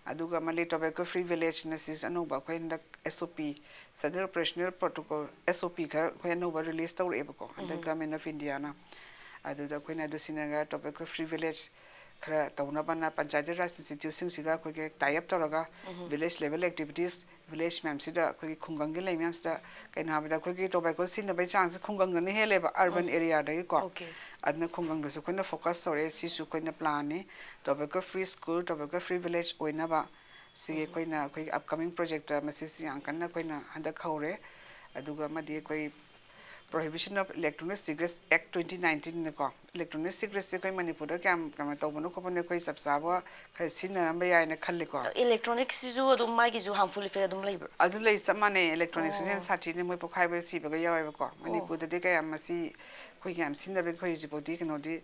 ꯑꯗꯨꯒ ꯃꯜꯂꯤ tobacco free village ꯅ ꯁꯤꯁꯨ ꯑꯅꯧꯕ ꯑꯩꯈꯣꯏ ꯍꯟꯗꯛ S O P, Standard Operational Protocol, S O P ꯈꯔ ꯑꯩꯈꯣꯏ ꯑꯅꯧꯕ release ꯇꯧꯔꯛꯑꯦꯕꯀꯣ, ꯍꯟꯗꯛ Government of India ꯅ꯫ ꯑꯗꯨꯗ ꯑꯩꯈꯣꯏꯅ ꯑꯗꯨ ꯁꯤꯖꯤꯟꯅꯔꯒ tobacco free village ꯈꯔ ꯇꯧꯅꯕꯅ ꯄꯟꯆꯥꯌꯇꯤ ꯔꯥꯖ ꯏꯟꯁꯇꯤꯇ꯭ꯌꯨꯠꯁꯤꯡꯁꯤꯒ ꯑꯩꯈꯣꯏꯒꯤ ꯇꯥꯏ ꯑꯞ ꯇꯧꯔꯒ ꯚꯤꯂꯦꯖ ꯂꯦꯚꯦꯜ ꯑꯦꯛꯇꯤꯚꯤꯇꯤꯁ, ꯚꯤꯂꯦꯖ ꯃꯌꯥꯝꯁꯤꯗ ꯑꯩꯈꯣꯏꯒꯤ ꯈꯨꯡꯒꯪꯒꯤ ꯂꯩ ꯃꯌꯥꯝꯁꯤꯗ, ꯀꯩꯅꯣ ꯍꯥꯏꯕꯗ ꯑꯩꯈꯣꯏꯒꯤ ꯇꯣꯕꯦꯀꯣ ꯁꯤꯖꯤꯟꯅꯕꯒꯤ ꯆꯥꯡꯁꯦ ꯈꯨꯡꯒꯪꯗꯅ ꯍꯦꯜꯂꯦꯕ, ꯑꯔꯕꯟ ꯑꯦꯔꯤꯌꯥꯗꯒꯤꯀꯣ꯫ Okay. ꯑꯗꯨꯅ ꯈꯨꯡꯒꯪꯗꯁꯨ ꯑꯩꯈꯣꯏꯅ ꯐꯣꯀꯁ ꯇꯧꯔꯛꯑꯦ꯫ ꯁꯤꯁꯨ ꯑꯩꯈꯣꯏꯅ ꯄ꯭ꯂꯥꯟꯅꯤ, ꯇꯣꯕꯦꯀꯣ ꯐ꯭ꯔꯤ ꯁ꯭ꯀꯨꯜ, ꯇꯣꯕꯦꯀꯣ ꯐ꯭ꯔꯤ ꯚꯤꯂꯦꯖ ꯑꯣꯏꯅꯕ꯫ ꯁꯤꯒꯤ ꯑꯩꯈꯣꯏꯅ ꯑꯩꯈꯣꯏꯒꯤ ꯑꯞꯀꯃꯤꯡ ꯄ꯭ꯔꯣꯖꯦꯛꯇ ꯃꯁꯤꯁꯤ ꯌꯥꯝ ꯀꯟꯅ ꯑꯩꯈꯣꯏꯅ ꯍꯟꯗꯛ ꯍꯧꯔꯦ꯫ ꯑꯗꯨꯒ ꯑꯃꯗꯤ ꯑꯩꯈꯣꯏ Prohibition of Electronic Cigarettes Act twenty nineteen ꯀꯣ, ꯏꯂꯦꯛꯇ꯭ꯔꯣꯅꯤꯛ ꯁꯤꯒꯔꯦꯠꯁꯦ ꯑꯩꯈꯣꯏ ꯃꯅꯤꯄꯨꯔꯗ ꯀꯌꯥꯝ ꯀꯩꯅꯣ ꯇꯧꯕꯅꯣ ꯈꯣꯠꯄꯅꯣ ꯑꯩꯈꯣꯏ ꯆꯞ ꯆꯥꯕ ꯈꯔ ꯁꯤꯖꯤꯟꯅꯔꯝꯕ ꯌꯥꯏꯅ ꯈꯜꯂꯤꯀꯣ꯫ ꯏꯂꯦꯛꯇ꯭ꯔꯣꯅꯤꯛꯁꯤꯁꯨ ꯑꯗꯨꯝ ꯃꯥꯒꯤꯁꯨ ꯍꯥꯔꯝꯐꯨꯜ ꯏꯐꯦꯛ ꯑꯗꯨꯝ ꯂꯩꯕ꯭ꯔꯥ? ꯑꯗꯨ ꯂꯩ, ꯆꯞ ꯃꯥꯟꯅꯩ꯫ ꯏꯂꯦꯛꯇ꯭ꯔꯣꯅꯤꯛꯁꯤꯁꯨ ꯍꯦꯟꯅ ꯁꯥꯊꯤꯅ ꯃꯣꯏ ꯄꯣꯛꯈꯥꯏꯕ ꯁꯤꯕꯒ ꯌꯥꯎꯋꯦꯕꯀꯣ꯫ ꯃꯅꯤꯄꯨꯔꯗꯗꯤ ꯀꯌꯥꯝ ꯃꯁꯤ ꯑꯩꯈꯣꯏ ꯌꯥꯝ ꯁꯤꯖꯤꯟꯅꯕꯒꯤ ꯑꯩꯈꯣꯏ ꯍꯧꯖꯤꯛꯐꯥꯎꯗꯤ ꯀꯩꯅꯣꯗꯤ,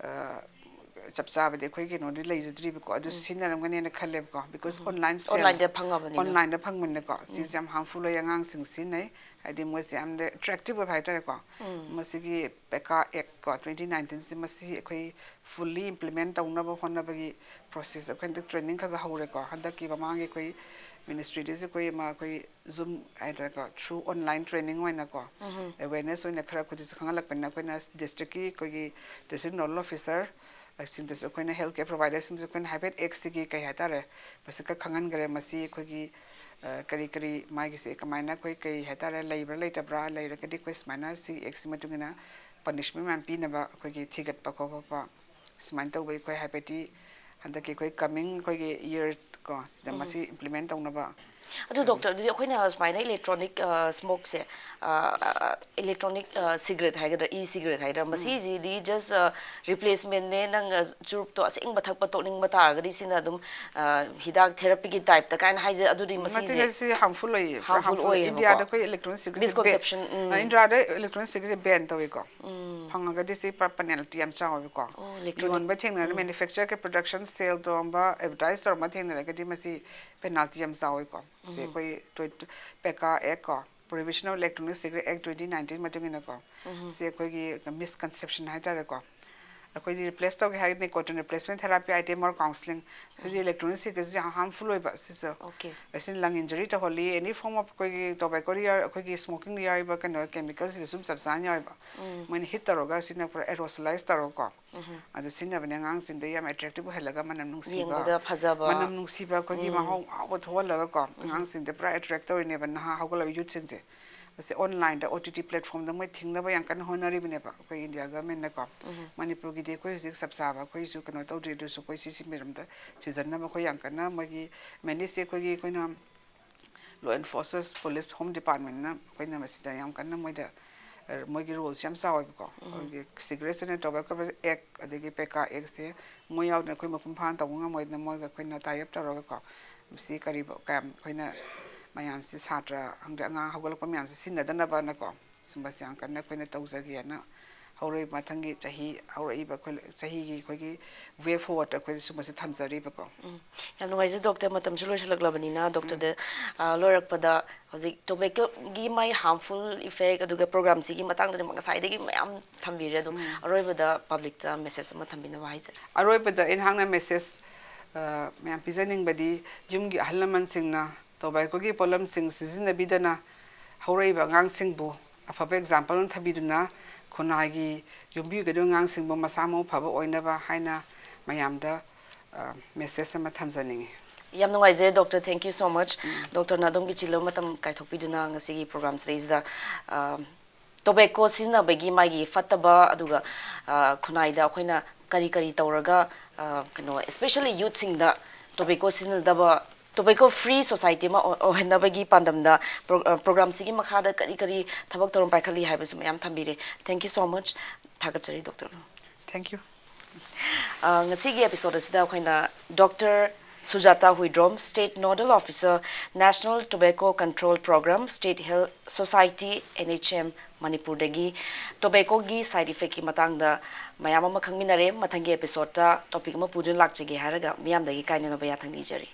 ꯑ, ꯆꯞ ꯆꯥꯕꯗꯤ ꯑꯩꯈꯣꯏ ꯀꯩꯅꯣꯗꯤ ꯂꯩꯖꯗ꯭ꯔꯤꯕꯀꯣ꯫ ꯑꯗꯨ ꯁꯤꯖꯤꯟꯅꯔꯝꯒꯅꯦꯅ ꯈꯜꯂꯦꯕꯀꯣ, ꯕꯤꯀꯣꯁ ꯑꯣꯟꯂꯥꯏꯟ ꯁꯦꯜ, ꯑꯣꯟꯂꯥꯏꯟꯗ ꯐꯪꯉꯕꯅꯤꯅ꯫ ꯑꯣꯟꯂꯥꯏꯟꯗ ꯐꯪꯕꯅꯤꯅꯀꯣ꯫ ꯁꯤꯁꯦ ꯌꯥꯝ ꯍꯥꯔꯝꯐꯨꯜ ꯑꯣꯏ, ꯑꯉꯥꯡꯁꯤꯡ ꯁꯤꯖꯤꯟꯅꯩ꯫ ꯍꯥꯏꯗꯤ ꯃꯣꯏꯁꯦ ꯌꯥꯝꯅ ꯑꯦꯇ꯭ꯔꯦꯛꯇꯤꯚ ꯑꯣꯏꯕ ꯍꯥꯏꯇꯥꯔꯦꯀꯣ꯫ ꯃꯁꯤꯒꯤ ꯄꯦꯀꯥ ꯑꯦꯛ ꯀꯣ, ꯇ꯭ꯋꯦꯟꯇꯤ ꯅꯥꯏꯟꯇꯤꯟꯁꯦ ꯃꯁꯤ ꯑꯩꯈꯣꯏ ꯐꯨꯜꯂꯤ ꯏꯝꯄ꯭ꯂꯤꯃꯦꯟ ꯇꯧꯅꯕ ꯍꯣꯠꯅꯕꯒꯤ ꯄ꯭ꯔꯣꯁꯦꯁ ꯑꯩꯈꯣꯏ ꯍꯟꯗꯛ ꯇ꯭ꯔꯦꯅꯤꯡ ꯈꯔ ꯈꯔ ꯍꯧꯔꯦꯀꯣ꯫ ꯍꯟꯗꯛꯀꯤ ꯃꯃꯥꯡꯒꯤ ꯑꯩꯈꯣꯏ ꯃꯤꯅꯤꯁꯇ꯭ꯔꯤꯗꯁꯨ ꯑꯩꯈꯣꯏ ꯑꯃ ꯑꯩꯈꯣꯏ ꯖꯨꯝ ꯍꯥꯏꯇꯥꯔꯦꯀꯣ, ꯊ꯭ꯔꯨ ꯑꯣꯟꯂꯥꯏꯟ ꯇ꯭ꯔꯦꯅꯤꯡ ꯑꯣꯏꯅꯀꯣ, ꯑꯦꯋꯦꯔꯅꯦꯁ ꯑꯣꯏꯅ ꯈꯔ ꯑꯩꯈꯣꯏꯗꯁꯨ ꯈꯪꯍꯜꯂꯛꯄꯅꯤꯅ ꯑꯩꯈꯣꯏꯅ ꯗꯤꯁꯇ꯭ꯔꯤꯛꯀꯤ ꯑꯩꯈꯣꯏꯒꯤ ꯗꯤꯁꯇ꯭ꯔꯤꯛ ꯅꯣꯗꯜ ꯑꯣꯐꯤꯁꯔ ꯁꯤꯡꯗꯁꯨ ꯑꯩꯈꯣꯏꯅ ꯍꯦꯜꯊ ꯀꯦꯌꯔ ꯄ꯭ꯔꯣꯚꯥꯏꯗꯔꯁꯤꯡꯗꯁꯨ ꯑꯩꯈꯣꯏꯅ ꯍꯥꯏꯐꯦꯠ ꯑꯦꯛꯁꯤꯒꯤ ꯀꯩ ꯍꯥꯏꯇꯥꯔꯦ, ꯃꯁꯤ ꯈꯔ ꯈꯪꯍꯟꯈ꯭ꯔꯦ꯫ ꯃꯁꯤ ꯑꯩꯈꯣꯏꯒꯤ, ꯑ, ꯀꯔꯤ ꯀꯔꯤ ꯃꯥꯒꯤꯁꯦ ꯀꯃꯥꯏꯅ ꯑꯩꯈꯣꯏ ꯀꯩ ꯍꯥꯏꯇꯥꯔꯦ, ꯂꯩꯕ꯭ꯔꯥ ꯂꯩꯇꯕ꯭ꯔꯥ, ꯂꯩꯔꯒꯗꯤ ꯑꯩꯈꯣꯏ ꯁꯨꯃꯥꯏꯅ ꯁꯤ ꯑꯦꯛꯁꯤ ꯃꯇꯨꯡ ꯏꯟꯅ ꯄꯅꯤꯁꯃꯦꯟ ꯃꯌꯥꯝ ꯄꯤꯅꯕ ꯑꯩꯈꯣꯏꯒꯤ ꯊꯤꯒꯠꯄ ꯈꯣꯠꯄ ꯁꯨꯃꯥꯏꯅ ꯇꯧꯕ ꯑꯩꯈꯣꯏ ꯍꯥꯏꯐꯦꯠꯇꯤ ꯍꯟꯗꯛꯀꯤ ꯑꯩꯈꯣꯏ ꯀꯃꯤꯡ ꯑꯩꯈꯣꯏꯒꯤ ꯏꯌꯔ ꯀꯣ ꯁꯤꯗ ꯃꯁꯤ ꯏꯝꯄ꯭ꯂꯤꯃꯦꯟ ꯇꯧꯅꯕ꯫ ꯑꯗꯨ ꯗꯣꯛꯇꯔ, ꯑꯗꯨꯗꯤ ꯑꯩꯈꯣꯏꯅ ꯁꯨꯃꯥꯏꯅ ꯏꯂꯦꯛꯇ꯭ꯔꯣꯅꯤꯛ ꯁ꯭ꯃꯣꯛꯁꯦ, ꯏꯂꯦꯛꯇ꯭ꯔꯣꯅꯤꯛ ꯁꯤꯒꯔꯦꯠ ꯍꯥꯏꯒꯗ꯭ꯔꯥ, ꯏ ꯁꯤꯒꯔꯦꯠ ꯍꯥꯏꯒꯗ꯭ꯔꯥ, ꯃꯁꯤꯁꯤꯗꯤ ꯖꯁ ꯔꯤꯄ꯭ꯂꯦꯁꯃꯦꯟꯅꯦ, ꯅꯪ ꯆꯨꯔꯨꯞꯇꯣ ꯑꯁꯦꯡꯕ ꯊꯛꯄ ꯇꯣꯛꯅꯤꯡꯕ ꯇꯥꯔꯒꯗꯤ ꯁꯤꯅ ꯑꯗꯨꯝ, ꯑ, ꯍꯤꯗꯥꯛ ꯊꯦꯔꯥꯄꯤꯒꯤ ꯇꯥꯏꯞꯇ ꯀꯥꯏꯅ ꯍꯥꯏꯖꯩ꯫ ꯑꯗꯨꯗꯤ ꯅꯠꯇꯦ, ꯃꯁꯤꯁꯦ ꯅꯠꯇꯦ, ꯁꯤ ꯍꯥꯔꯝꯐꯨꯜ ꯑꯣꯏꯌꯦ, ꯄꯨꯔꯥ ꯍꯥꯔꯝꯐꯨꯜ ꯍꯥꯔꯝꯐꯨꯜ꯫ ꯑꯣꯏꯌꯦꯕꯀꯣ꯫ ꯏꯟꯗꯤꯌꯥꯗ ꯑꯩꯈꯣꯏ ꯏꯂꯦꯛꯇ꯭ꯔꯣꯅꯤꯛ ꯁꯤꯒꯔꯦꯠꯁꯦ ꯕꯦꯟ, ꯃꯤꯁꯀꯣꯟꯁꯦꯞꯁꯟ, ꯎꯝ꯫ ꯏꯟꯗꯤꯌꯥꯗ ꯏꯂꯦꯛꯇ꯭ꯔꯣꯅꯤꯛ ꯁꯤꯒꯔꯦꯠꯁꯦ ꯕꯦꯟ ꯇꯧꯋꯤꯀꯣ꯫ ꯐꯪꯉꯒꯗꯤ ꯁꯤ ꯄꯨꯔꯥ ꯄꯦꯅꯥꯜꯇꯤ ꯌꯥꯝ ꯆꯥꯎꯋꯦꯕꯀꯣ꯫ ꯑꯣ, ꯏꯂꯦꯛꯇ꯭ꯔꯣꯅꯤꯛ꯫ ꯌꯣꯟꯕ ꯊꯦꯡꯅꯔꯦ, ꯃꯦꯅꯨꯐꯦꯛꯆꯔꯒꯤ ꯄ꯭ꯔꯗꯛꯁꯟ ꯁꯦꯜ ꯇꯧꯔꯝꯕ, ꯑꯦꯗꯚꯔꯇꯥꯏꯁ ꯇꯧꯔꯝꯕ ꯊꯦꯡꯅꯔꯒꯗꯤ ꯃꯁꯤ ꯄꯦꯅꯥꯜꯇꯤ ꯌꯥꯝ ꯆꯥꯎꯋꯤꯀꯣ꯫ ꯁꯤ ꯑꯩꯈꯣꯏ ꯇ꯭ꯋꯦꯟꯇꯤ, ꯄꯦꯀꯥ ꯑꯦꯛ ꯀꯣ, Prohibition of Electronic Cigarette Act twenty nineteen ꯃꯇꯨꯡ ꯏꯟꯅꯀꯣ꯫ ꯁꯤ ꯑꯩꯈꯣꯏꯒꯤ ꯃꯤꯁꯀꯟꯁꯦꯞꯁꯟ ꯍꯥꯏꯇꯥꯔꯦꯀꯣ꯫ ꯑꯩꯈꯣꯏꯗꯤ replace ꯇꯧꯒꯦ ꯍꯥꯏꯔꯒꯗꯤ nicotine replacement therapy item or counseling, CD electronic cigarette ꯁꯤꯗꯤ ꯌꯥꯝ harmful ꯑꯣꯏꯕ ꯁꯤꯁꯨ꯫ Okay. ꯑꯁꯤꯅ lung injury ꯇꯧꯍꯜꯂꯤ, any form of ꯑꯩꯈꯣꯏꯒꯤ tobacco ꯗ ꯌꯥꯎ-, ꯑꯩꯈꯣꯏꯒꯤ smoking ꯗ ꯌꯥꯎꯔꯤꯕ ꯀꯩꯅꯣ chemical ꯁꯤꯗꯁꯨ ꯆꯞ ꯆꯥꯅ ꯌꯥꯎꯋꯦꯕ꯫ ꯃꯣꯏꯅ heat ꯇꯧꯔꯒ ꯁꯤꯅ ꯄꯨꯔꯥ aerosolized ꯇꯧꯔꯒꯀꯣ꯫ ꯑꯗꯨ ꯁꯤꯖꯤꯟꯅꯕꯅꯦ ꯑꯉꯥꯡꯁꯤꯡꯗ ꯌꯥꯝ attractive ꯑꯣꯏꯍꯜꯂꯒ ꯃꯅꯝ ꯅꯨꯡꯁꯤꯕ, ꯌꯦꯡꯕꯗ ꯐꯖꯕ꯫ ꯃꯅꯝ ꯅꯨꯡꯁꯤꯕ ꯑꯩꯈꯣꯏꯒꯤ ꯃꯍꯥꯎ ꯍꯥꯎꯕ ꯊꯣꯛꯍꯜꯂꯒꯀꯣ ꯑꯉꯥꯡꯁꯤꯡꯗ ꯄꯨꯔꯥ attract ꯇꯧꯔꯤꯅꯦꯕ ꯅꯍꯥ ꯍꯧꯒꯠꯂꯛꯄ youth ꯁꯤꯡꯁꯦ꯫ ꯃꯁꯤ online ꯗ O T T platform ꯗ ꯃꯣꯏ ꯊꯤꯡꯅꯕ ꯌꯥꯝ ꯀꯟꯅ ꯍꯣꯠꯅꯔꯤꯕꯅꯦꯕ ꯑꯩꯈꯣꯏ India government ꯅꯀꯣ꯫ ꯃꯅꯤꯄꯨꯔꯒꯤꯗꯤ ꯑꯩꯈꯣꯏ ꯍꯧꯖꯤꯛ ꯆꯞ ꯆꯥꯕ ꯑꯩꯈꯣꯏꯁꯨ ꯀꯩꯅꯣ ꯇꯧꯗ꯭ꯔꯤ, ꯑꯗꯨꯁꯨ ꯑꯩꯈꯣꯏ ꯁꯤꯁꯤ ꯃꯔꯝꯗ ꯊꯤꯖꯤꯟꯅꯕ ꯑꯩꯈꯣꯏ ꯌꯥꯝ ꯀꯟꯅ ꯃꯣꯏꯒꯤ mainly ꯁꯤ ꯑꯩꯈꯣꯏꯒꯤ ꯑꯩꯈꯣꯏꯅ law enforcers, police, home department ꯅ ꯑꯩꯈꯣꯏꯅ ꯃꯁꯤꯗ ꯌꯥꯝ ꯀꯟꯅ ꯃꯣꯏꯗ, ꯑ, ꯃꯣꯏꯒꯤ role ꯁꯦ ꯌꯥꯝ ꯆꯥꯎꯋꯦꯕꯀꯣ꯫ ꯑꯩꯈꯣꯏꯒꯤ cigarette and tobacco act ꯑꯗꯒꯤ PECCA act ꯁꯦ ꯃꯣꯏ ꯌꯥꯎꯗꯅ ꯑꯩꯈꯣꯏ ꯃꯄꯨꯡ ꯐꯥꯅ ꯇꯧꯕ ꯉꯝꯃꯣꯏꯗꯅ ꯃꯣꯏꯒ ꯑꯩꯈꯣꯏꯅ tie up ꯇꯧꯔꯒꯀꯣ꯫ ꯃꯁꯤ ꯀꯔꯤꯕ ꯀꯌꯥꯝ ꯑꯩꯈꯣꯏꯅ ꯃꯌꯥꯝꯁꯤ ꯁꯥꯇ꯭ꯔ ꯈꯪꯗꯦ ꯑꯉꯥꯡ ꯍꯧꯒꯠꯂꯛꯄ ꯃꯌꯥꯝꯁꯤ ꯁꯤꯖꯤꯟꯅꯗꯅꯕꯅꯀꯣ꯫ ꯁꯨꯝꯕꯁꯦ ꯌꯥꯝ ꯀꯟꯅ ꯑꯩꯈꯣꯏꯅ ꯇꯧꯖꯒꯦꯅ ꯍꯧꯔꯛꯏꯕ ꯃꯊꯪꯒꯤ ꯆꯍꯤ ꯍꯧꯔꯛꯏꯕ ꯑꯩꯈꯣꯏ ꯆꯍꯤꯒꯤ ꯑꯩꯈꯣꯏꯒꯤ way forward ꯑꯩꯈꯣꯏꯗ ꯁꯨꯝꯕꯁꯦ ꯊꯝꯖꯔꯤꯕꯀꯣ꯫ ꯌꯥꯝ ꯅꯨꯡꯉꯥꯏꯖꯩ doctor, ꯃꯇꯝꯁꯨ ꯂꯣꯏꯁꯤꯜꯂꯛꯂꯕꯅꯤꯅ doctor ꯗ, ꯑ, ꯂꯣꯏꯔꯛꯄꯗ ꯍꯧꯖꯤꯛ tobacco ꯒꯤ ꯃꯥꯒꯤ harmful effect ꯑꯗꯨꯒ program ꯁꯤꯒꯤ ꯃꯇꯥꯡꯗꯗꯤ ꯉꯁꯥꯏꯗꯒꯤ ꯃꯌꯥꯝ ꯊꯝꯕꯤꯔꯦ, ꯑꯗꯣ ꯑꯔꯣꯏꯕꯗ public ꯇ message ꯑꯃ ꯊꯝꯕꯤꯅꯕ ꯍꯥꯏꯖꯔꯤ꯫ ꯑꯔꯣꯏꯕꯗ ꯑꯩꯍꯥꯛꯅ message, ꯑ, ꯃꯌꯥꯝ ꯄꯤꯖꯅꯤꯡꯕꯗꯤ ꯌꯨꯝꯒꯤ ꯑꯍꯜ ꯂꯃꯟꯁꯤꯡꯅ tobacco ꯒꯤ ꯄꯣꯠꯂꯝꯁꯤꯡ ꯁꯤꯖꯤꯟꯅꯕꯤꯗꯅ ꯍꯧꯔꯛꯏꯕ ꯑꯉꯥꯡꯁꯤꯡꯕꯨ ꯑꯐꯕ example ꯑꯃ ꯊꯝꯕꯤꯗꯨꯅ ꯈꯨꯟꯅꯥꯏꯒꯤ ꯌꯨꯝꯕꯤꯒꯗꯧꯔꯤꯕ ꯑꯉꯥꯡꯁꯤꯡꯕꯨ ꯃꯁꯥ ꯃꯎ ꯐꯕ ꯑꯣꯏꯅꯕ ꯍꯥꯏꯅ ꯃꯌꯥꯝꯗ, ꯑ, message ꯑꯃ ꯊꯝꯖꯅꯤꯡꯏ꯫ ꯌꯥꯝ ꯅꯨꯡꯉꯥꯏꯖꯔꯦ doctor, thank you so much꯫ Doctor ꯅ ꯑꯗꯣꯝꯒꯤ ꯆꯤꯜꯂꯕ ꯃꯇꯝ ꯀꯥꯏꯊꯣꯛꯄꯤꯗꯨꯅ ꯉꯁꯤꯒꯤ program ꯁꯤꯗꯩꯁꯤꯗ, ꯑ, tobacco ꯁꯤꯖꯤꯟꯅꯕꯒꯤ ꯃꯥꯒꯤ ꯐꯠꯇꯕ, ꯑꯗꯨꯒ, ꯑ, ꯈꯨꯟꯅꯥꯏꯗ ꯑꯩꯈꯣꯏꯅ ꯀꯔꯤ ꯀꯔꯤ ꯇꯧꯔꯒ, ꯑ, ꯀꯩꯅꯣ, especially youth ꯁꯤꯡꯗ tobacco ꯁꯤꯖꯤꯟꯅꯗꯕ, tobacco free society ꯑꯃ ꯑꯣꯏ-, ꯑꯣꯏꯍꯟꯅꯕꯒꯤ ꯄꯥꯟꯗꯝꯗ pro-, ꯑ, program ꯁꯤꯒꯤ ꯃꯈꯥꯗ ꯀꯔꯤ ꯀꯔꯤ ꯊꯕꯛ ꯊꯧꯔꯝ ꯄꯥꯏꯈꯠꯂꯤ ꯍꯥꯏꯕꯁꯨ ꯃꯌꯥꯝ ꯊꯝꯕꯤꯔꯦ꯫ Thank you so much꯫ ꯊꯥꯒꯠꯆꯔꯤ doctor꯫ Thank you꯫ ꯑ, ꯉꯁꯤꯒꯤ episode ꯑꯁꯤꯗ ꯑꯩꯈꯣꯏꯅ doctor ꯁꯨꯖꯥꯇꯥ Huidrom, State Nodal Officer, National Tobacco Control Program, State Health Society, N H M, ꯃꯅꯤꯄꯨꯔꯗꯒꯤ tobacco ꯒꯤ side effect ꯀꯤ ꯃꯇꯥꯡꯗ ꯃꯌꯥꯝ ꯑꯃ ꯈꯪꯃꯤꯟꯅꯔꯦ꯫ ꯃꯊꯪꯒꯤ episode ꯇ topic ꯑꯃ ꯄꯨꯗꯨꯅ ꯂꯥꯛꯆꯒꯦ ꯍꯥꯏꯔꯒ ꯃꯤꯌꯥꯝꯗꯒꯤ ꯀꯥꯏꯅꯅꯕ ꯌꯥꯊꯪ ꯅꯤꯖꯔꯤ꯫